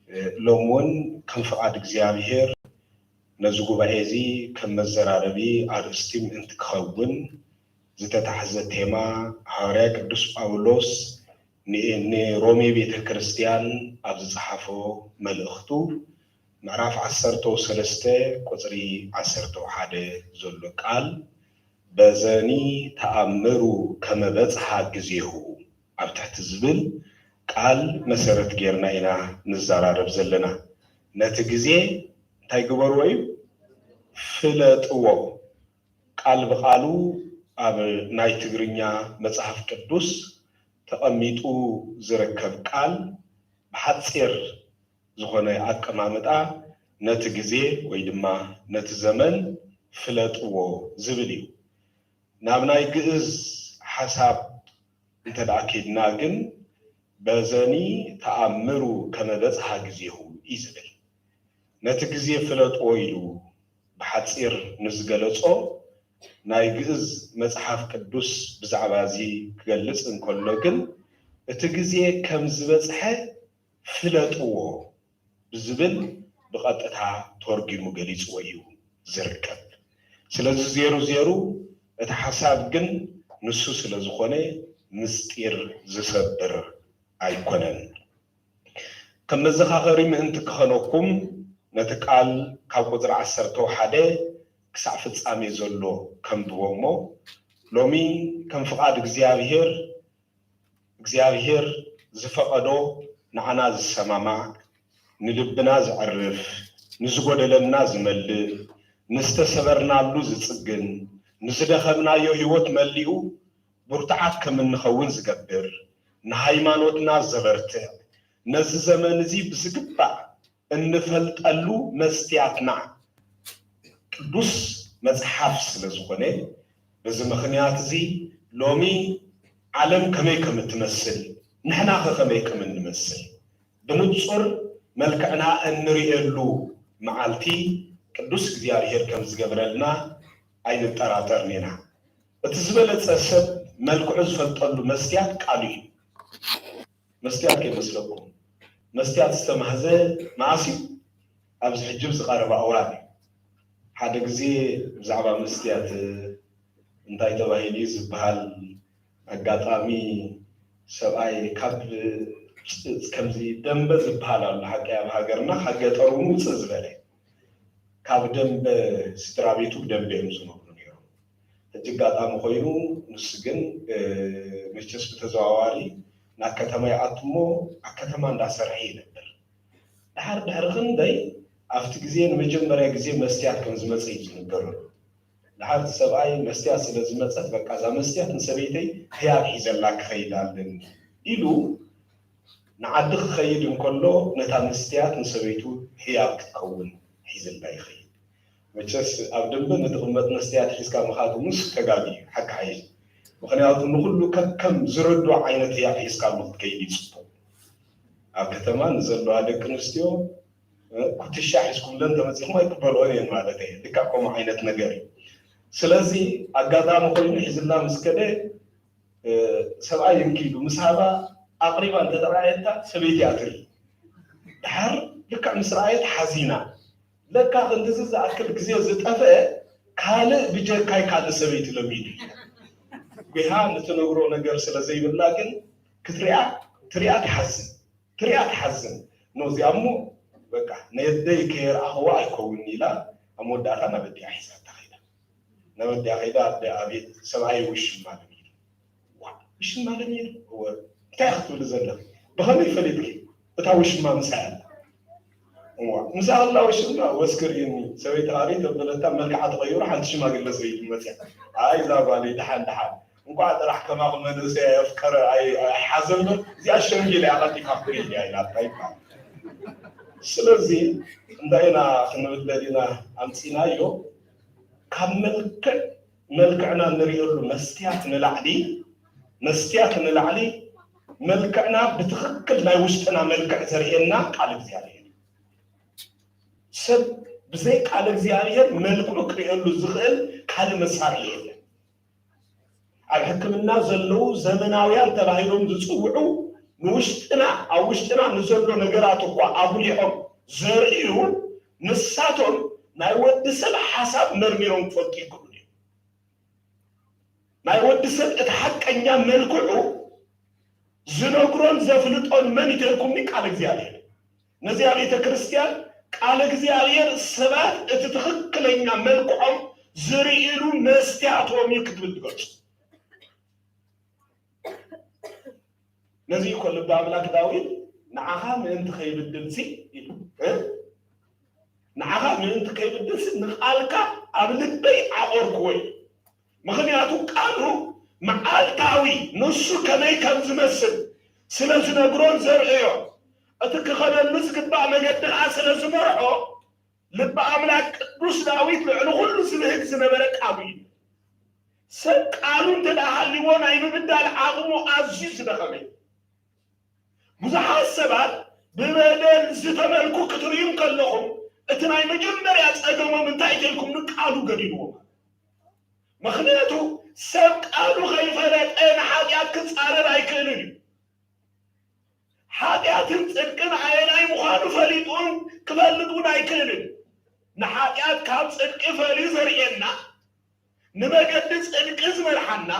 እ፣ ሎሚ እውን ከም ፍቓድ እግዚኣብሔር ነዚ ጉባኤ እዚ ከም መዘራረቢ ኣርእስቲ ምእንቲ ክኸውን ዝተታሕዘ ቴማ ሃዋርያ ቅዱስ ጳውሎስ ን-፣ ንሮሜ ቤተ ክርስቲያን ኣብ ዝጸሓፎ መልእኽቱ ምዕራፍ ዓሰርተ ሰለስተ ቁጽሪ ዓሰርተ ሓደ ዘሎ ቃል በዘኒ ተኣምሩ ከመ በጽሓ ግዜሁ ኣብ ትሕቲ ዝብል ቃል መሰረት ጌርና ኢና ንዘራረብ ዘለና። ነቲ ግዜ እንታይ ግበርዎ እዩ? ፍለጥዎ። ቃል ብቓሉ ኣብ ናይ ትግርኛ መጽሓፍ ቅዱስ ተቐሚጡ ዝርከብ ቃል ብሓጺር ዝኾነ ኣቀማምጣ ነቲ ግዜ ወይ ድማ ነቲ ዘመን ፍለጥዎ ዝብል እዩ። ናብ ናይ ግእዝ ሓሳብ እንተ ደኣ ኬድና ግን በዘኒ ተኣምሩ ከመ በጽሓ ግዜሁ እዩ ዝብል። ነቲ ግዜ ፍለጥዎ ኢሉ ብሓጺር ንዝገለጾ ናይ ግእዝ መጽሓፍ ቅዱስ ብዛዕባ እዚ ክገልጽ እንከሎ ግን እቲ ግዜ ከም ዝበጽሐ ፍለጥዎ ብዝብል ብቐጥታ ተርጒሙ ገሊጽዎ እዩ ዝርከብ። ስለዚ ዜሩ ዜሩ እቲ ሓሳብ ግን ንሱ ስለ ዝኾነ ምስጢር ዝሰብር ኣይኮነን። ከም መዘኻኸሪ ምእንቲ ክኸነኩም ነቲ ቃል ካብ ቁጽሪ ዓሰርተ ሓደ ክሳዕ ፍጻሜ ዘሎ ከንብቦ እሞ ሎሚ ከም ፍቓድ እግዚኣብሔር እግዚኣብሔር ዝፈቐዶ ንዓና ዝሰማማዕ፣ ንልብና ዘዕርፍ፣ ንዝጎደለና ዝመልእ፣ ንዝተሰበርናሉ ዝጽግን፣ ንዝደኸምናዮ ህይወት መሊኡ ብርቱዓት ከም እንኸውን ዝገብር፣ ንሃይማኖትና ዘበርትዕ፣ ነዚ ዘመን እዚ ብዝግባእ እንፈልጠሉ መስትያትና ቅዱስ መጽሓፍ ስለ ዝኾነ፣ በዚ ምኽንያት እዚ ሎሚ ዓለም ከመይ ከም እትመስል፣ ንሕናኸ ከመይ ከም እንመስል ብንጹር መልክዕና እንርእየሉ መዓልቲ ቅዱስ እግዚኣብሔር ከም ዝገብረልና ኣይንጠራጠርን ኢና። እቲ ዝበለጸ ሰብ መልክዑ ዝፈልጠሉ መስትያት ቃሉ እዩ። መስትያት ከይመስለኩም። መስትያት ዝተማህዘ መዓስ እዩ? ኣብዚ ሕጂ ኣብዚ ቀረባ እዋን እዩ። ሓደ ግዜ ብዛዕባ መስትያት እንታይ ተባሂሉ እዩ ዝበሃል ኣጋጣሚ ሰብኣይ ካብ ከምዚ ደንበ ዝበሃል ኣሎ ሓቂ ኣብ ሃገርና ካብ ገጠር እውን ውፅእ ዝበለ ካብ ደንበ ስድራ ቤቱ ብደንበ እዮም ዝነብሩ ነይሮም። ሕጂ ኣጋጣሚ ኮይኑ ንሱ ግን መቸስ ብተዘዋዋሪ ናብ ከተማ ይኣቱ እሞ ኣብ ከተማ እንዳሰርሐ ይነብር። ድሓር ድሕሪ ክንደይ ኣብቲ ግዜ ንመጀመርያ ግዜ መስትያት ከም ዝመፀ እዩ ዝንገረሉ። ድሓር እቲ ሰብኣይ መስትያት ስለ ዝመፀት በቃ እዛ መስትያት ንሰበይተይ ህያብ ሒዘላ ክኸይድ ኣለኒ ኢሉ ንዓዲ ክኸይድ እንከሎ ነታ መስትያት ንሰበይቱ ህያብ ክትከውን ሒዝላ ይኸይድ። መቸስ ኣብ ደንበ ንትቕመጥ መስትያት ሒዝካ ምኻድ ምስ ተጋቢ እዩ ሓቂ ሓይሽ። ምክንያቱ ንኩሉ ከከም ዝረዱ ዓይነት ህያብ ሒዝካ ኣሎ ክትከይድ እዩ ፅቡቅ። ኣብ ከተማ ንዘለዋ ደቂ ኣንስትዮ ኩትሻ ሒዝኩምለን ተመፂኹም ኣይቅበልኦን እየን ማለት እየ። ልካ ከምኡ ዓይነት ነገር እዩ። ስለዚ ኣጋጣሚ ኮይኑ ሒዝላ ምስ ከደ ሰብኣይ እንኪሉ ምስ ሃባ ኣቕሪባ እንተተረኣየታ ሰበይቲ እያ ትርኢ። ድሓር ልክዕ ምስ ረኣየት ሓዚና ለካ ክንድዚ ዝኣክል ግዜ ዝጠፍአ ካልእ ብጀካይ ካልእ ሰበይቲ ለሚዱ እዩ። ጒሃ ንትነግሮ ነገር ስለ ዘይብላ ግን ክትሪኣ ትሪኣ ትሓዝን። ትሪኣ ትሓዝን። ኖ እዚኣ እሞ በቃ ነደይ ከየርኣኽዋ ኣይከውን ኢላ ኣብ መወዳእታ ናብ ኣዲኣ ሒዛታ ከይዳ። ናብ ኣዲኣ ከይዳ ኣደ ኣቤት ሰብኣይ ውሽማ ለሚዱ። ዋ ውሽማ ለሚዱ? እወ። እንታይ ክትብሊ ዘለኺ? ብኸመይ ፈሊጥኪ? እታ ውሽማ ምሳይ ኣላ። እዋ ምሳይ ኣላ ውሽማ ወስክር ኢኒ ሰበይቲ ሃሪ ተበለታ መልክዓ ተቐይሩ ሓንቲ ሽማግለ ሰበይቲ መፅያ። ኣይ እዛ ጓለይ ደሓን ደሓን እንቋዕ ጥራሕ ከማኹም መንእሰይ ኣየፍቀረ ኣይሓዘ እምበር እዚኣ ሸምጊላ እያ ቀልጢፋ ክትከይድ እያ ኢላታ ይበሃል። ስለዚ እንታይ ኢና ክንብል ደሊና ኣምፂናዮ ካብ መልክዕ መልክዕና እንሪእሉ መስትያት ንላዕሊ መስትያት ንላዕሊ መልክዕና ብትኽክል ናይ ውሽጥና መልክዕ ዘርእየና ቃል እግዚኣብሔር እዩ። ሰብ ብዘይ ቃል እግዚኣብሔር መልክዑ ክርእየሉ ዝኽእል ካልእ መሳርሒ የለን። ኣብ ሕክምና ዘለዉ ዘመናውያን ተባሂሎም ዝፅውዑ ንውሽጥና ኣብ ውሽጥና ንዘሎ ነገራት እኳ ኣጉሊሖም ዘርእዩ ንሳቶም ናይ ወዲ ሰብ ሓሳብ መርሚሮም ክፈልጡ ይክእሉ እዮም። ናይ ወዲ ሰብ እቲ ሓቀኛ መልክዑ ዝነግሮን ዘፍልጦን መን እዩ ተልኩምኒ? ቃል እግዚኣብሔር። ነዚኣ ቤተ ክርስቲያን ቃል እግዚኣብሔር ሰባት እቲ ትኽክለኛ መልክዖም ዝርእሉ መስትያቶም እዩ ክትብል ትገልጹ። ነዚ እኮ ልቢ ኣምላክ ዳዊት ንዓኻ ምእንቲ ከይብድልሲ ኢሉ ንዓኻ ምእንቲ ከይብድልሲ ንቓልካ ኣብ ልበይ ዓቆርክዎ እዩ። ምኽንያቱ ቃሉ መዓልታዊ ንሱ ከመይ ከም ዝመስል ስለ ዝነግሮን ዘርእዮ እቲ ክኸደሉ ዝግባእ መገዲ ከዓ ስለ ዝመርሖ ልቢ ኣምላክ ቅዱስ ዳዊት ልዕሊ ኩሉ ዝብህግ ዝነበረ ቃሉ እዩ። ሰብ ቃሉ እንተ ደኣ ሃልዎ ናይ ምብዳል ዓቕሙ ኣዝዩ ዝደኸመ እዩ። ብዙሓት ሰባት ብበደል ዝተመልኩ ክትርእዩ እንከለኹም እቲ ናይ መጀመርያ ጸገሞም እንታይ ኢልኩም ንቃሉ ገዲልዎም። ምኽንያቱ ሰብ ቃሉ ከይፈለጠ ንሓጢኣት ክጻረር ኣይክእልን እዩ። ሓጢኣትን ጽድቅን ኣየናይ ምዃኑ ፈሊጡን ክፈልጥ እውን ኣይክእልን። ንሓጢኣት ካብ ጽድቂ ፈልዩ ዘርእየና ንመገዲ ጽድቂ ዝመርሓና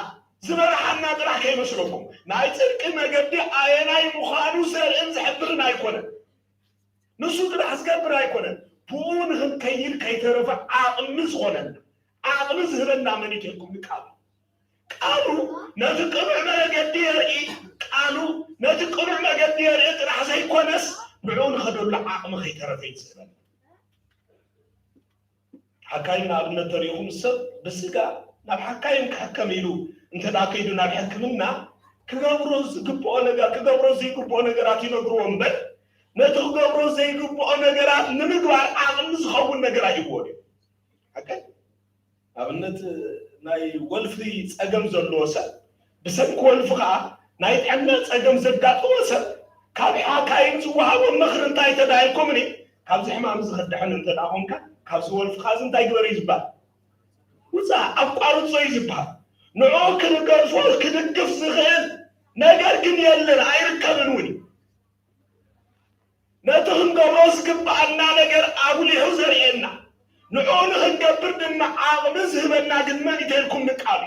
ዝመርሓና ጥራሕ ከይመስለኩም ናይ ጽድቂ መገዲ ኣየናይ ምዃኑ ዘርእን ዝሕብርን ኣይኮነን። ንሱ ጥራሕ ዝገብር ኣይኮነን። ብኡ ንኽንከይድ ከይተረፈ ዓቕሚ ዝኾነና ዓቕሚ ዝህበና መን እዩ ኢልኩም ንቃሉ ቃሉ ነቲ ቅኑዕ መገዲ የርኢ። ቃሉ ነቲ ቅኑዕ መገዲ የርኢ ጥራሕ ዘይኮነስ ንዕኡ ንኸደሉ ዓቕሚ ከይተረፈ እዩ ዝህበና። ሓካይም ንኣብነት ተሪኢኹም ሰብ ብስጋ ናብ ሓካይም ክሕከም ኢሉ እንተ ደኣ ከይዱ ናብ ሕክምና ክገብሮ ዝግብኦ ነገር ክገብሮ ዘይግብኦ ነገራት ይነግርዎ እምበር ነቲ ክገብሮ ዘይግብኦ ነገራት ንምግባር ዓቕሚ ዝኸውን ነገር ኣይህብዎን እዩ። ሓካይም ኣብነት ናይ ወልፊ ጸገም ዘለዎ ሰብ ብሰንኪ ወልፊ ከዓ ናይ ጥዕና ጸገም ዘጋጠሞ ሰብ ካብ ሓካይም ዝወሃቦ ምኽሪ እንታይ ተዳሂልኩምኒ ካብዚ ሕማም እዚ ክድሕን እንተ ደኣ ኮንካ ካብዚ ወልፍኻ እዚ እንታይ ግበር እዩ ዝበሃል? ውፃእ ኣቋርፆ እዩ ዝበሃል። ንዑ ክንገድፎ ክድግፍ ዝኽእል ነገር ግን የለን ኣይርከብን እውን እዩ። ነቲ ክንገብሮ ዝግብኣና ነገር ኣጉሊሑ ዘርእየና፣ ንዕኡ ንኽንገብር ድማ ዓቕሚ ዝህበና ግን መን እዩ ተልኩም ንቃሉ።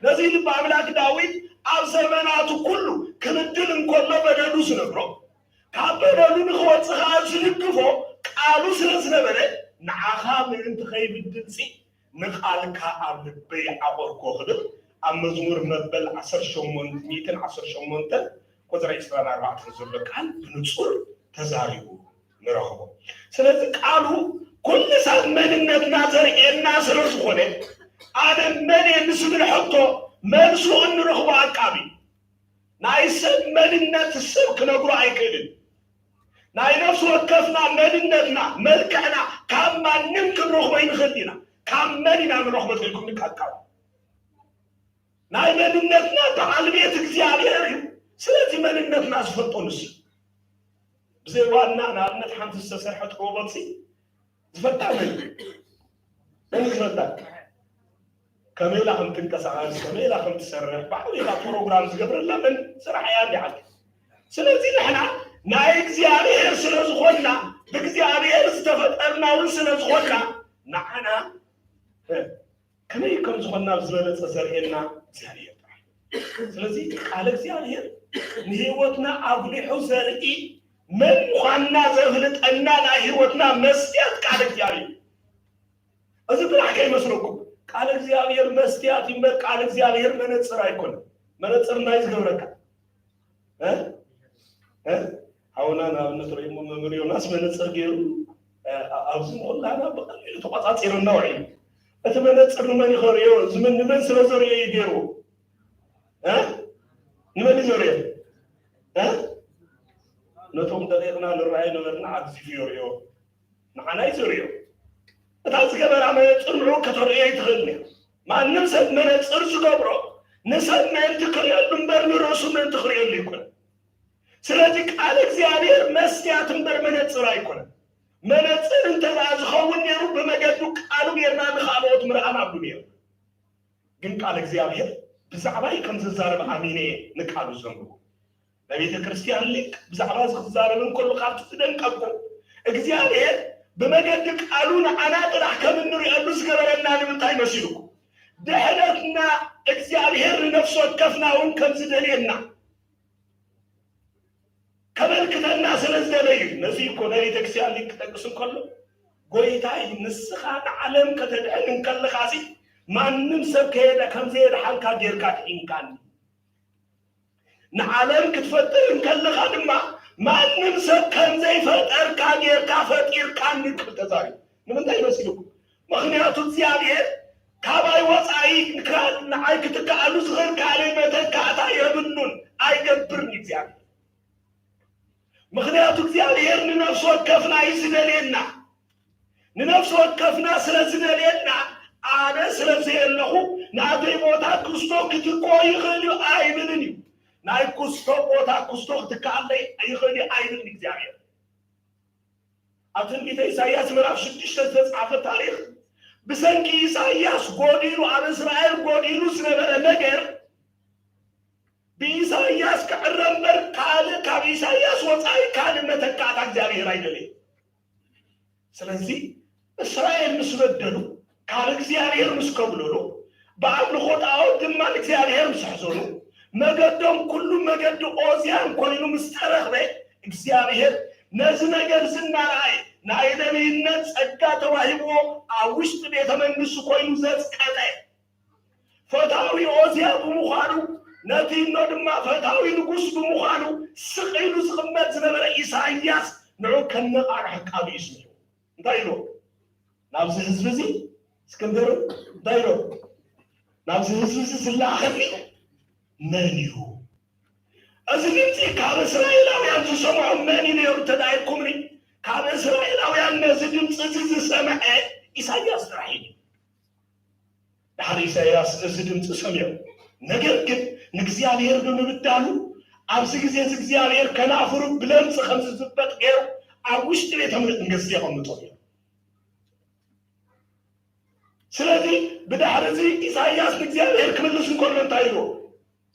ነዚ ልቢ ኣምላክ ዳዊት ኣብ ዘመናቱ ኩሉ ክብድል እንከሎ በደሉ ዝነግሮ፣ ካብ በደሉ ንኽወጽእ ኸኣ ዝድግፎ ቃሉ ስለ ዝነበረ፣ ንዓኻ ምእንቲ ከይብድልሲ ንቓልካ ኣብ ልበይ ዓቖርኮ ክብል ኣብ መዝሙር መበል ዓሰርተ ሸሞንተ፣ ሚእትን ዓሰርተ ሸሞንተ ቁጽሪ ዕስራን ኣርባዕተን ዘሎ ቃል ብንጹር ተዛሪቡ ንረኽቦ። ስለዚ ቃሉ ኩሉ ሰብ መንነትና ዘርእየና ስለ ዝኾነ፣ ኣነ መን እየ ንዝብል ሕቶ መልሱ እንረኽቦ ኣብ ቃሉ እዩ። ናይ ሰብ መንነት ሰብ ክነግሮ ኣይክእልን። ናይ ነፍሲ ወከፍና መንነትና፣ መልክዕና ካብ ማንም ክንረኽቦ ኣይንኽእል ኢና። ካብ መን ኢና ንረኽቦ ተልኩም ንቃቃሉ። ናይ መንነትና በዓል ቤት እግዚኣብሔር እዩ። ስለዚ መንነትና ዝፈልጦ ንሱ። ብዘይ ዋና ንኣብነት ሓንቲ ዝተሰርሐት ሮቦት ሲ ዝፈልጣ መን እዩ? መን እዩ ዝፈልጣ? ከመይ ኢላ ከም ትንቀሳቐስ፣ ከመይ ኢላ ከም ትሰርሕ፣ ባዕሉ ኢላ ፕሮግራም ዝገብረላ መን ስራሕ እያ እንዲዓል። ስለዚ ንሕና ናይ እግዚኣብሔር ስለ ዝኾንና፣ ብእግዚኣብሔር ዝተፈጠርና እውን ስለ ዝኾንና፣ ንዓና እ፣ ከመይ ከም ዝኾንና ብዝበለጸ ዘርእየና እግዚኣብሔር ጥራሕ። ስለዚ ቃል እግዚኣብሔር ንህይወትና ኣጉሊሑ ዘርኢ፣ መን ምዃንና ዘፍልጠና ናይ ህይወትና መስትያት ቃል እግዚኣብሔር። እዚ ጥራሕ ከይመስለኩም፣ ቃል እግዚኣብሔር መስትያት እምበር ቃል እግዚኣብሔር መነጽር ኣይኮነን። መነጽር እንታይ ዝገብረካ? እ? እ? ሓውና ንኣብነት ርእይሞ መምህር ዮናስ መነጽር ገይሩ፣ እ፣ ኣ-፣ ኣብዚ ንኹላና ብቐሊሉ ተቋጻጺርና ውዒሉ። እቲ መነጽር ንመን እዩ ከርእዮ? እዚ መን-፣ ንመን ስለ ዘርእዮ እዩ ገይርዎ? እ? ንመን እዩ ዘርእዮ? እ? ነቶም ደቂቕና ንረኣይ ነበርና ኣግዚፉ የርእዮ። ንዓና እዩ ዘርእዮ። እታ ዝገበራ መነጽር ንዑ ከተርእዮ ኣይትኽእልን እያ። ማንም ሰብ መነጽር ዝገብሮ ንሰብ ምእንቲ ክርእየሉ እምበር ንርእሱ ምእንቲ ክርእየሉ ኣይኮነን። ስለዚ ቃል እግዚኣብሔር መስትያት እምበር መነጽር ኣይኮነን። መነጽር እንተ ደኣ ዝኸውን ነይሩ ብመገዱ ቃሉ ጌርና ንኻልኦት ምርኣና ኣብሉ ነይሩ። ግን ቃል እግዚኣብሔር ብዛዕባይ ከም ዝዛረብ ኣሚነ እየ ንቃሉ ዘንብቦ። ናይ ቤተ ክርስቲያን ሊቅ ብዛዕባ እዚ ክዛረብ እንከሎ ካብቲ ዝደንቀኩ፣ እግዚኣብሔር ብመገዲ ቃሉ ንዓና ጥራሕ ከም እንርእየሉ ዝገበረና ንምንታይ መሲልኩ? ድሕነትና እግዚኣብሔር ንነፍሲ ወከፍና እውን ከም ዝደልየና ከመልክተና ስለ ዝደለዩ። ነዚ እኮ ናይ ቤተ ክርስቲያን ሊቅ ክጠቅስ እንከሎ፣ ጎይታይ ንስኻ ንዓለም ከተድሕን እንከለኻሲ ማንም ሰብ ከየደ-፣ ከም ዘየድሓንካ ጌርካ ድሒንካኒ። ንዓለም ክትፈጥር እንከለኻ ድማ ማንም ሰብ ከም ዘይፈጠርካ ጌርካ ፈጢርካኒ ክብል ተዛሪቡ። ንምንታይ መሲልኩም? ምኽንያቱ እግዚኣብሔር ካባይ ወፃኢ ንካ-፣ ንዓይ ክትከኣሉ ዝኽእል ካልእ መተካእታ የብሉን፣ ኣይገብርን እግዚኣብሔር። ምኽንያቱ እግዚኣብሔር ንነፍሲ ወከፍና እዩ ዝደልየና። ንነፍሲ ወከፍና ስለ ዝደልየና፣ ኣነ ስለ ዘየለኹ ናተይ ቦታ ክስቶ ክትክኦ ይኽእል እዩ ኣይብልን እዩ። ናይ ክስቶ ቦታ ክስቶ ክትከኣለይ ይኽእል እዩ ኣይብልን እግዚኣብሔር። ኣብ ትንቢተ ኢሳይያስ ምዕራፍ ሽዱሽተ ዝተጻሕፈ ታሪኽ፣ ብሰንኪ ኢሳይያስ ጎዲሉ፣ ኣብ እስራኤል ጎዲሉ ዝነበረ ነገር፣ ብኢሳይያስ ክዕረ እምበር ካልእ፣ ካብ ኢሳይያስ ወጻኢ ካልእ መተካእታ እግዚኣብሔር ኣይደለየን። ስለዚ እስራኤል ምስ በደሉ፣ ካብ እግዚኣብሔር ምስ ከጉደሉ፣ ብኣምልኾ ጣዖት ድማ ንእግዚኣብሔር ምስ ኣሕዘኑ፣ መገዶም ኩሉ መገዲ ኦዝያን ኮይኑ ምስ ተረኽበ፣ እግዚኣብሔር ነዚ ነገር እዚ እናረኣየ፣ ናይ ነቢይነት ጸጋ ተዋሂብዎ ኣብ ውሽጢ ቤተ መንግስቲ ኮይኑ ዘጽቀጠ፣ ፈታዊ ኦዝያ ብምዃኑ፣ ነቲ እኖ ድማ ፈታዊ ንጉስ ብምዃኑ ስቕ ኢሉ ዝቕመጥ ዝነበረ ኢሳይያስ ንዑ ከነቓርሕ ቃሉ እዩ ስሚዑ። እንታይ ኢሉ? ናብዚ ህዝቢ እዚ፣ እስክንድር፣ እንታይ ኢሉ? ናብዚ ህዝቢ እዚ ዝለኣኸኒ መን እዩ? እዚ ድምፂ ካብ እስራኤላውያን ዝሰምዖ መን እዩ ነይሩ እንተ ኢልኩምኒ፣ ካብ እስራኤላውያን ነዚ ድምፂ እዚ ዝሰምዐ ኢሳይያስ ጥራሕ እዩ። ድሓር ኢሳይያስ እዚ ድምፂ ሰሚዑ፣ ነገር ግን ንእግዚኣብሔር ብምብዳሉ፣ ኣብዚ ግዜ እዚ እግዚኣብሔር ከናፍሩ ብለምፂ ከም ዝዝበጥ ገይሩ ኣብ ውሽጢ ቤተ መንግስቲ የቐምጦ ነይሩ። ስለዚ ብድሕሪ እዚ ኢሳይያስ ንእግዚኣብሔር ክምልስ እንከሎ እንታይ ኢሉ?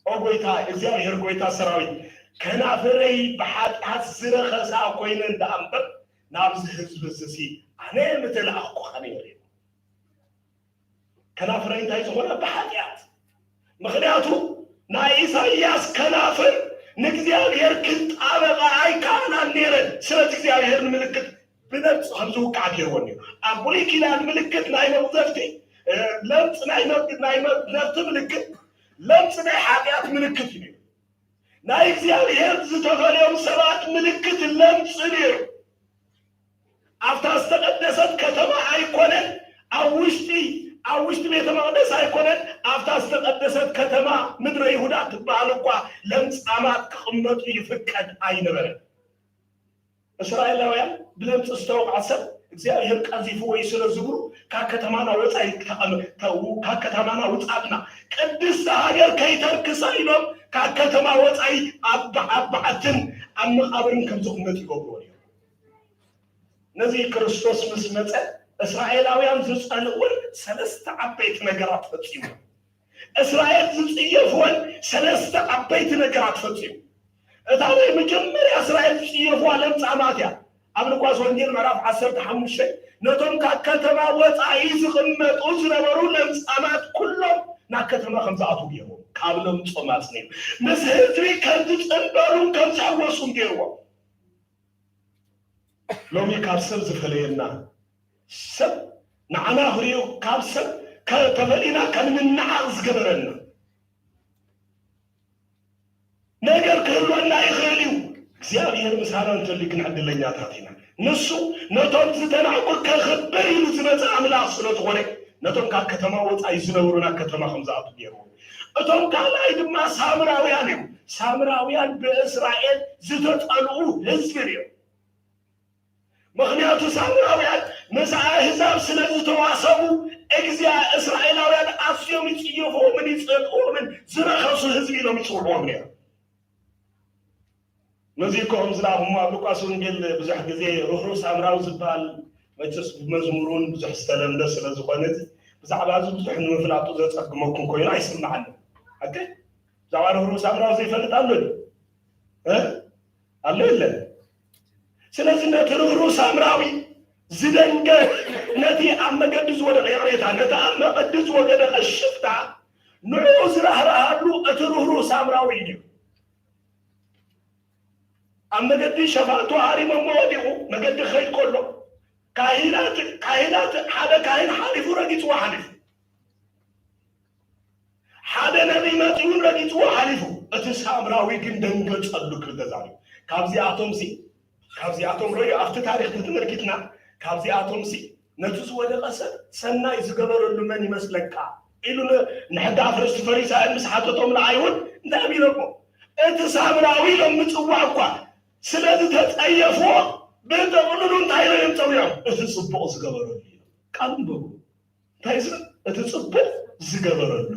ኦ ጎይታ፣ እግዚኣብሔር ጎይታ ሰራዊት፣ ከናፍረይ ብሓጢኣት ዝረኸሳ ኮይነን ደኣ እምበር፣ ናብዚ ህዝቢ እዚሲ ኣነ ምተላእኽኩኻ ነይረ። ከናፍረይ እንታይ ዝኾና? ብሓጢኣት። ምኽንያቱ ናይ ኢሳይያስ ከናፍር ንእግዚኣብሔር ክጣበቓ ኣይከኣላን ነይረን። ስለዚ እግዚኣብሔር ንምልክት ብለምጽ ከም ዝውቃዕ ገይርዎ ነይሩ። ኣብ ብሉይ ኪዳን ምልክት ናይ መቕዘፍቲ፣ እ፣ ለምጽ ናይ መ-፣ ናይ መቕዘፍቲ ምልክት፣ ለምጽ ናይ ሓጢኣት ምልክት እዩ ነይሩ። ናይ እግዚኣብሔር ዝተፈልዮም ሰባት ምልክት ለምጽ ነይሩ። ኣብታ ዝተቐደሰት ከተማ ኣይኮነን፣ ኣብ ውሽጢ፣ ኣብ ውሽጢ ቤተ መቕደስ ኣይኮነን፣ ኣብታ ዝተቐደሰት ከተማ ምድረ ይሁዳ ትበሃል እኳ ለምጻማት ክቕመጡ ይፍቀድ ኣይነበረን። እስራኤላውያን ብለምጽ ዝተወቕዐ ሰብ እግዚኣብሔር ቀዚፍዎ እዩ ስለ ዝብሉ፣ ካብ ከተማና ወጻኢ ተቐም-፣ ተው-፣ ካብ ከተማና ውጻእና፣ ቅድስቲ ሃገር ከይተርክሳ ኢሎም ካብ ከተማ ወጻኢ ኣብ በዓ-፣ ኣብ በዓትን ኣብ መቓብርን ከም ዝቕመጥ ይገብርዎ ነይሩ። ነዚ ክርስቶስ ምስ መጸ እስራኤላውያን ዝጸልእወን ሰለስተ ዓበይቲ ነገራት ፈጺሙ። እስራኤል ዝጽየፍወን ሰለስተ ዓበይቲ ነገራት ፈጺሙ። እታ ናይ መጀመርያ እስራኤል ዝጽየፍዋ ለምጻማት እያ። ኣብ ሉቃስ ወንጌል ምዕራፍ ዓሰርተ ሓሙሽተ፣ ነቶም ካብ ከተማ ወጻኢ ዝቕመጡ ዝነበሩ ለምጻማት ኩሎም ናብ ከተማ ከም ዝኣትዉ ገይርዎም፣ ካብ ለምጾም ኣጽኒሑ። ምስ ህዝቢ ከም ዝጽንበሩን ከም ዝሕወሱን ገይርዎም። ሎሚ ካብ ሰብ ዝፈለየና፣ ሰብ ንዓና ክሪኡ፣ ካብ ሰብ ከ-፣ ተፈሊና ከም ንነዓቕ ዝገበረና ነገር ክህልወና ይኽእል እዩ። እግዚኣብሔር ምሳና እንተልዩ ግን ዕድለኛታት ኢና። ንሱ ነቶም ዝተናዕቁ ከኽብር ኢሉ ዝመጸ ኣምላኽ ስለ ዝኾነ፣ ነቶም ካብ ከተማ ወጻኢ ዝነበሩ ናብ ከተማ ከም ዝኣትዉ ገይርዎም። እቶም ካልኣይ ድማ ሳምራውያን እዮም። ሳምራውያን ብእስራኤል ዝተጸልኡ ህዝቢ እዮም። ምኽንያቱ ሳምራውያን ምስ ኣህዛብ ስለ ዝተዋሰቡ፣ እግዚኣብ-፣ እስራኤላውያን ኣዝዮም ይጽየፍዎምን ይጸልእዎምን ዝረኸሱ ህዝቢ ኢሎም ይጽውዕዎም ነይሮም። ነዚ እኮ ከም ዝለኣኹሞ ኣብ ሉቃስ ወንጌል ብዙሕ ግዜ ርህሩህ ሳምራዊ ዝበሃል፣ መቸስ ብመዝሙር እውን ብዙሕ ዝተለምደ ስለ ዝኾነ፣ ብዛዕባ እዚ ብዙሕ ንምፍላጡ ዘጸግመኩም ኮይኑ ኣይስምዓንን። ኦኬ? ብዛዕባ ርህሩህ ሳምራዊ ዘይፈልጥ ኣሎ ድዩ? እ? ኣሎ የለን? ስለዚ ነቲ ርህሩህ ሳምራዊ ዝደንገ-፣ ነቲ ኣብ መገዲ ዝወደቐ፣ ይቕሬታ፣ ነቲ ኣብ መገዲ ዝወደቐ ሽፍታ ንዕኡ ዝራህረሃሉ እቲ ርህሩህ ሳምራዊ እዩ። ኣብ መገዲ ሸፋቱ ሃሪሞሞ ወዲቑ፣ መገዲ ክኸይድ ከሎ፣ ካህናት፣ ካህናት፣ ሓደ ካህን ሓሊፉ ረጊጽዎ ሓሊፉ። ሓደ ነቢይ መጺኡ ረጊጽዎ ሓሊፉ። እቲ ሳምራዊ ግን ደንገጸሉ ክብል ተዛሪቡ። ካብዚኣቶምሲ፣ ካብዚኣቶም ረዩ ኣብቲ ታሪኽ ተመልኪትና፣ ካብዚኣቶምሲ ነቲ ዝወደቐ ሰብ ሰናይ ዝገበረሉ መን ይመስለካ? ኢሉ ን-፣ ንሕጊ ኣፍረስቲ ፈሪሳውያን ምስ ሓተቶም ንኣይሁድ እንታይ ኣቢሎሞ? እቲ ሳምራዊ ኢሎም ምጽዋዕ እኳ ስለ ዝተጸየፍዎ፣ ብጥቕልሉ እንታይ ኢሎም እዮም ጸዊዖም? እቲ ጽቡቕ ዝገበረሉ ኢሎም። ቃል ንበቡ። እንታይ ዝብል? እቲ ጽቡቕ ዝገበረሉ።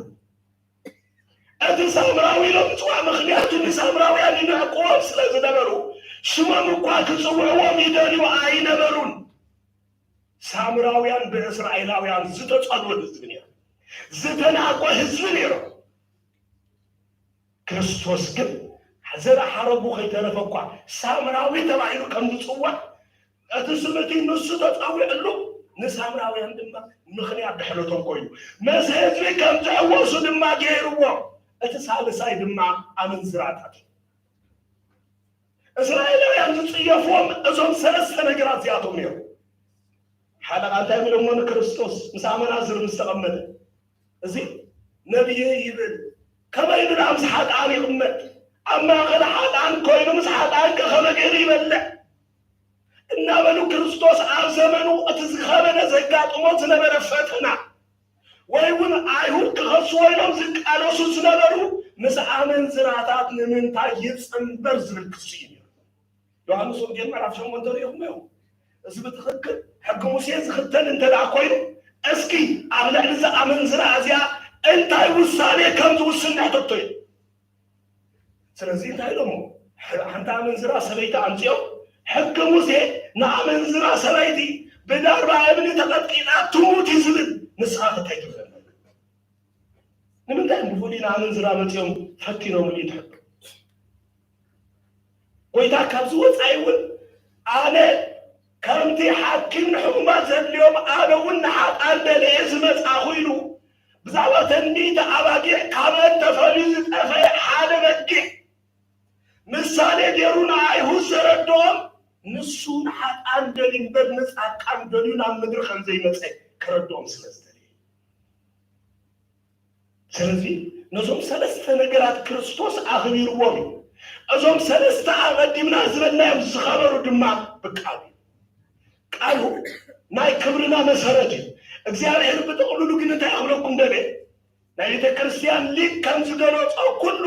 እቲ ሳምራዊ ኢሎም ምጽዋዕ፣ ምኽንያቱ ንሳምራውያን ይንዕቅዎም ስለ ዝነበሩ፣ ሽሞም እኳ ክጽውዕዎም ይደልዩ ኣይነበሩን። ሳምራውያን ብእስራኤላውያን ዝተጸልኡ ህዝቢ ነይሮም። ዝተናቆ ህዝቢ ነይሮም። ክርስቶስ ግን ዘርኢ ሓረጉ ከይተረፈ እኳ ሳምራዊ ተባሂሉ ከም ዝጽዋዕ፣ እቲ ስም እቲ ንሱ ተጸዊዕሉ፣ ንሳምራውያን ድማ ምኽንያት ድሕነቶም ኮይኑ፣ ምስ ህዝቢ ከም ዝሕወሱ ድማ ገይርዎም። እቲ ሳልሳይ ድማ ኣመንዝራታት እዩ። እስራኤላውያን ዝጽየፍዎም እዞም ሰለስተ ነገራት እዚኣቶም ነይሮም። ሓለቓ እንታይ ኢሎሞ ንክርስቶስ ምስ ኣመናዝር ምስ ተቐመጠ? እዚ ነቢይ ይብል፣ ከመይ ኢሉ ደኣ ምስ ሓጥኣን ይቕመጥ? ኣብ ማእከል ሓጥኣን ኮይኑ ምስ ሓጥኣን ከ ከመይ ገይሩ ይበልዕ? እናበሉ ክርስቶስ ኣብ ዘመኑ እቲ ዝኸበደ ዘጋጥሞ ዝነበረ ፈተና፣ ወይ እውን ኣይሁድ ክኸስዎ ኢሎም ዝቃለሱ ዝነበሩ ምስ ኣመንዝራታት ንምንታይ ይጽንበር ዝብል ክሲ እዩ ነይሩ። ዮሃንስ ወንጌል ምዕራፍ ሸሞንተ ሪኢኹሞ ኢኹም። እዚ ብትኽክል ሕጊ ሙሴ ዝኽተል እንተ ደኣ ኮይኑ፣ እስኪ ኣብ ልዕሊ እዛ ኣመንዝራ እዚኣ እንታይ ውሳኔ ከም ዝውስን ንሕተቶ እዩ። ስለዚ እንታይ ኢሎሞ? ሕ-፣ ሓንቲ ኣመንዝራ ሰበይቲ ኣምጺኦም፣ ሕጊ ሙሴ ንኣመንዝራ ሰበይቲ ብዳርባ እምኒ ተቐጥቂጣ ትሙት እዩ ዝብል፣ ንስኻ ከ እንታይ ትብለና? ንምንታይ እዮም ብፍሉይ ንኣመንዝራ መጺኦም ፈቲኖምሉ እዩ እቲ ሕጊ? ጎይታ ካብዚ ወፃኢ እውን ኣነ ከምቲ ሓኪም ንሕሙማት ዘድልዮም ኣነ እውን ንሓጣን ደለየ ዝመፃኹ ኢሉ ብዛዕባ ተን ሚእቲ ኣባጊዕ ካብአን ተፈልዩ ዝጠፈ ሓደ በጊዕ ምሳሌ ገይሩ ንኣይሁድ ዘረድኦም ንሱ ንሓጣን ደልዩ እምበር ንፃድቃን ደልዩ ናብ ምድሪ ከም ዘይመፀ ከረድኦም ስለ ዝደለየ። ስለዚ ነዞም ሰለስተ ነገራት ክርስቶስ ኣኽቢርዎም እዩ። እዞም ሰለስተ ኣቐዲምና ዝበልናዮም ዝኸበሩ ድማ ብቃሉ እዩ። ቃሉ ናይ ክብርና መሰረት እዩ። እግዚኣብሔር ብጥቕልሉ ግን እንታይ ክብለኩም ደለ ናይ ቤተ ክርስቲያን ሊቅ ከም ዝገለጾ ኩሉ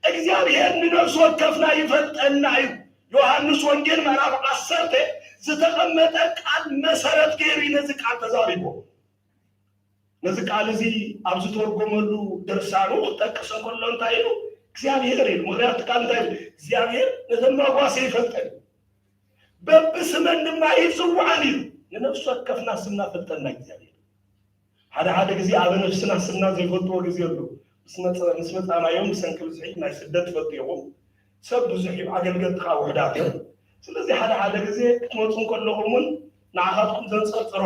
እግዚኣብሔር ንነፍሲ ወከፍና ይፈልጠና እዩ። ዮሃንስ ወንጌል ምዕራፍ ዓሰርተ ዝተቐመጠ ቃል መሰረት ገይሩ እዩ ነዚ ቃል ተዛሪቦ። ነዚ ቃል እዚ ኣብ ዝተርጎመሉ ድርሳኑ ክጠቅስ እንከሎ እንታይ ኢሉ እግዚኣብሔር ኢሉ። ምክንያቱ ቃል እንታይ ኢሉ እግዚኣብሔር ነተን መጓሰ ይፈልጠን በብስመን ድማ ይፅውዓን ኢሉ። ንነፍሲ ወከፍና ስምና ፈልጠና እግዚኣብሔር። ሓደ ሓደ ግዜ ኣበ ነፍስና ስምና ዘይፈልጥዎ ግዜ ኣሎ። ምስ መፃናዮም ብሰንኪ ብዝሒ ናይ ስደት ትፈልጥዎ ሰብ ብዙሕ እዩ ኣገልገልቲ ከዓ ውሕዳት እዮም። ስለዚ ሓደ ሓደ ግዜ ክትመፁ እንከለኹም እውን ንዓኻትኩም ዘንፀርፅሮ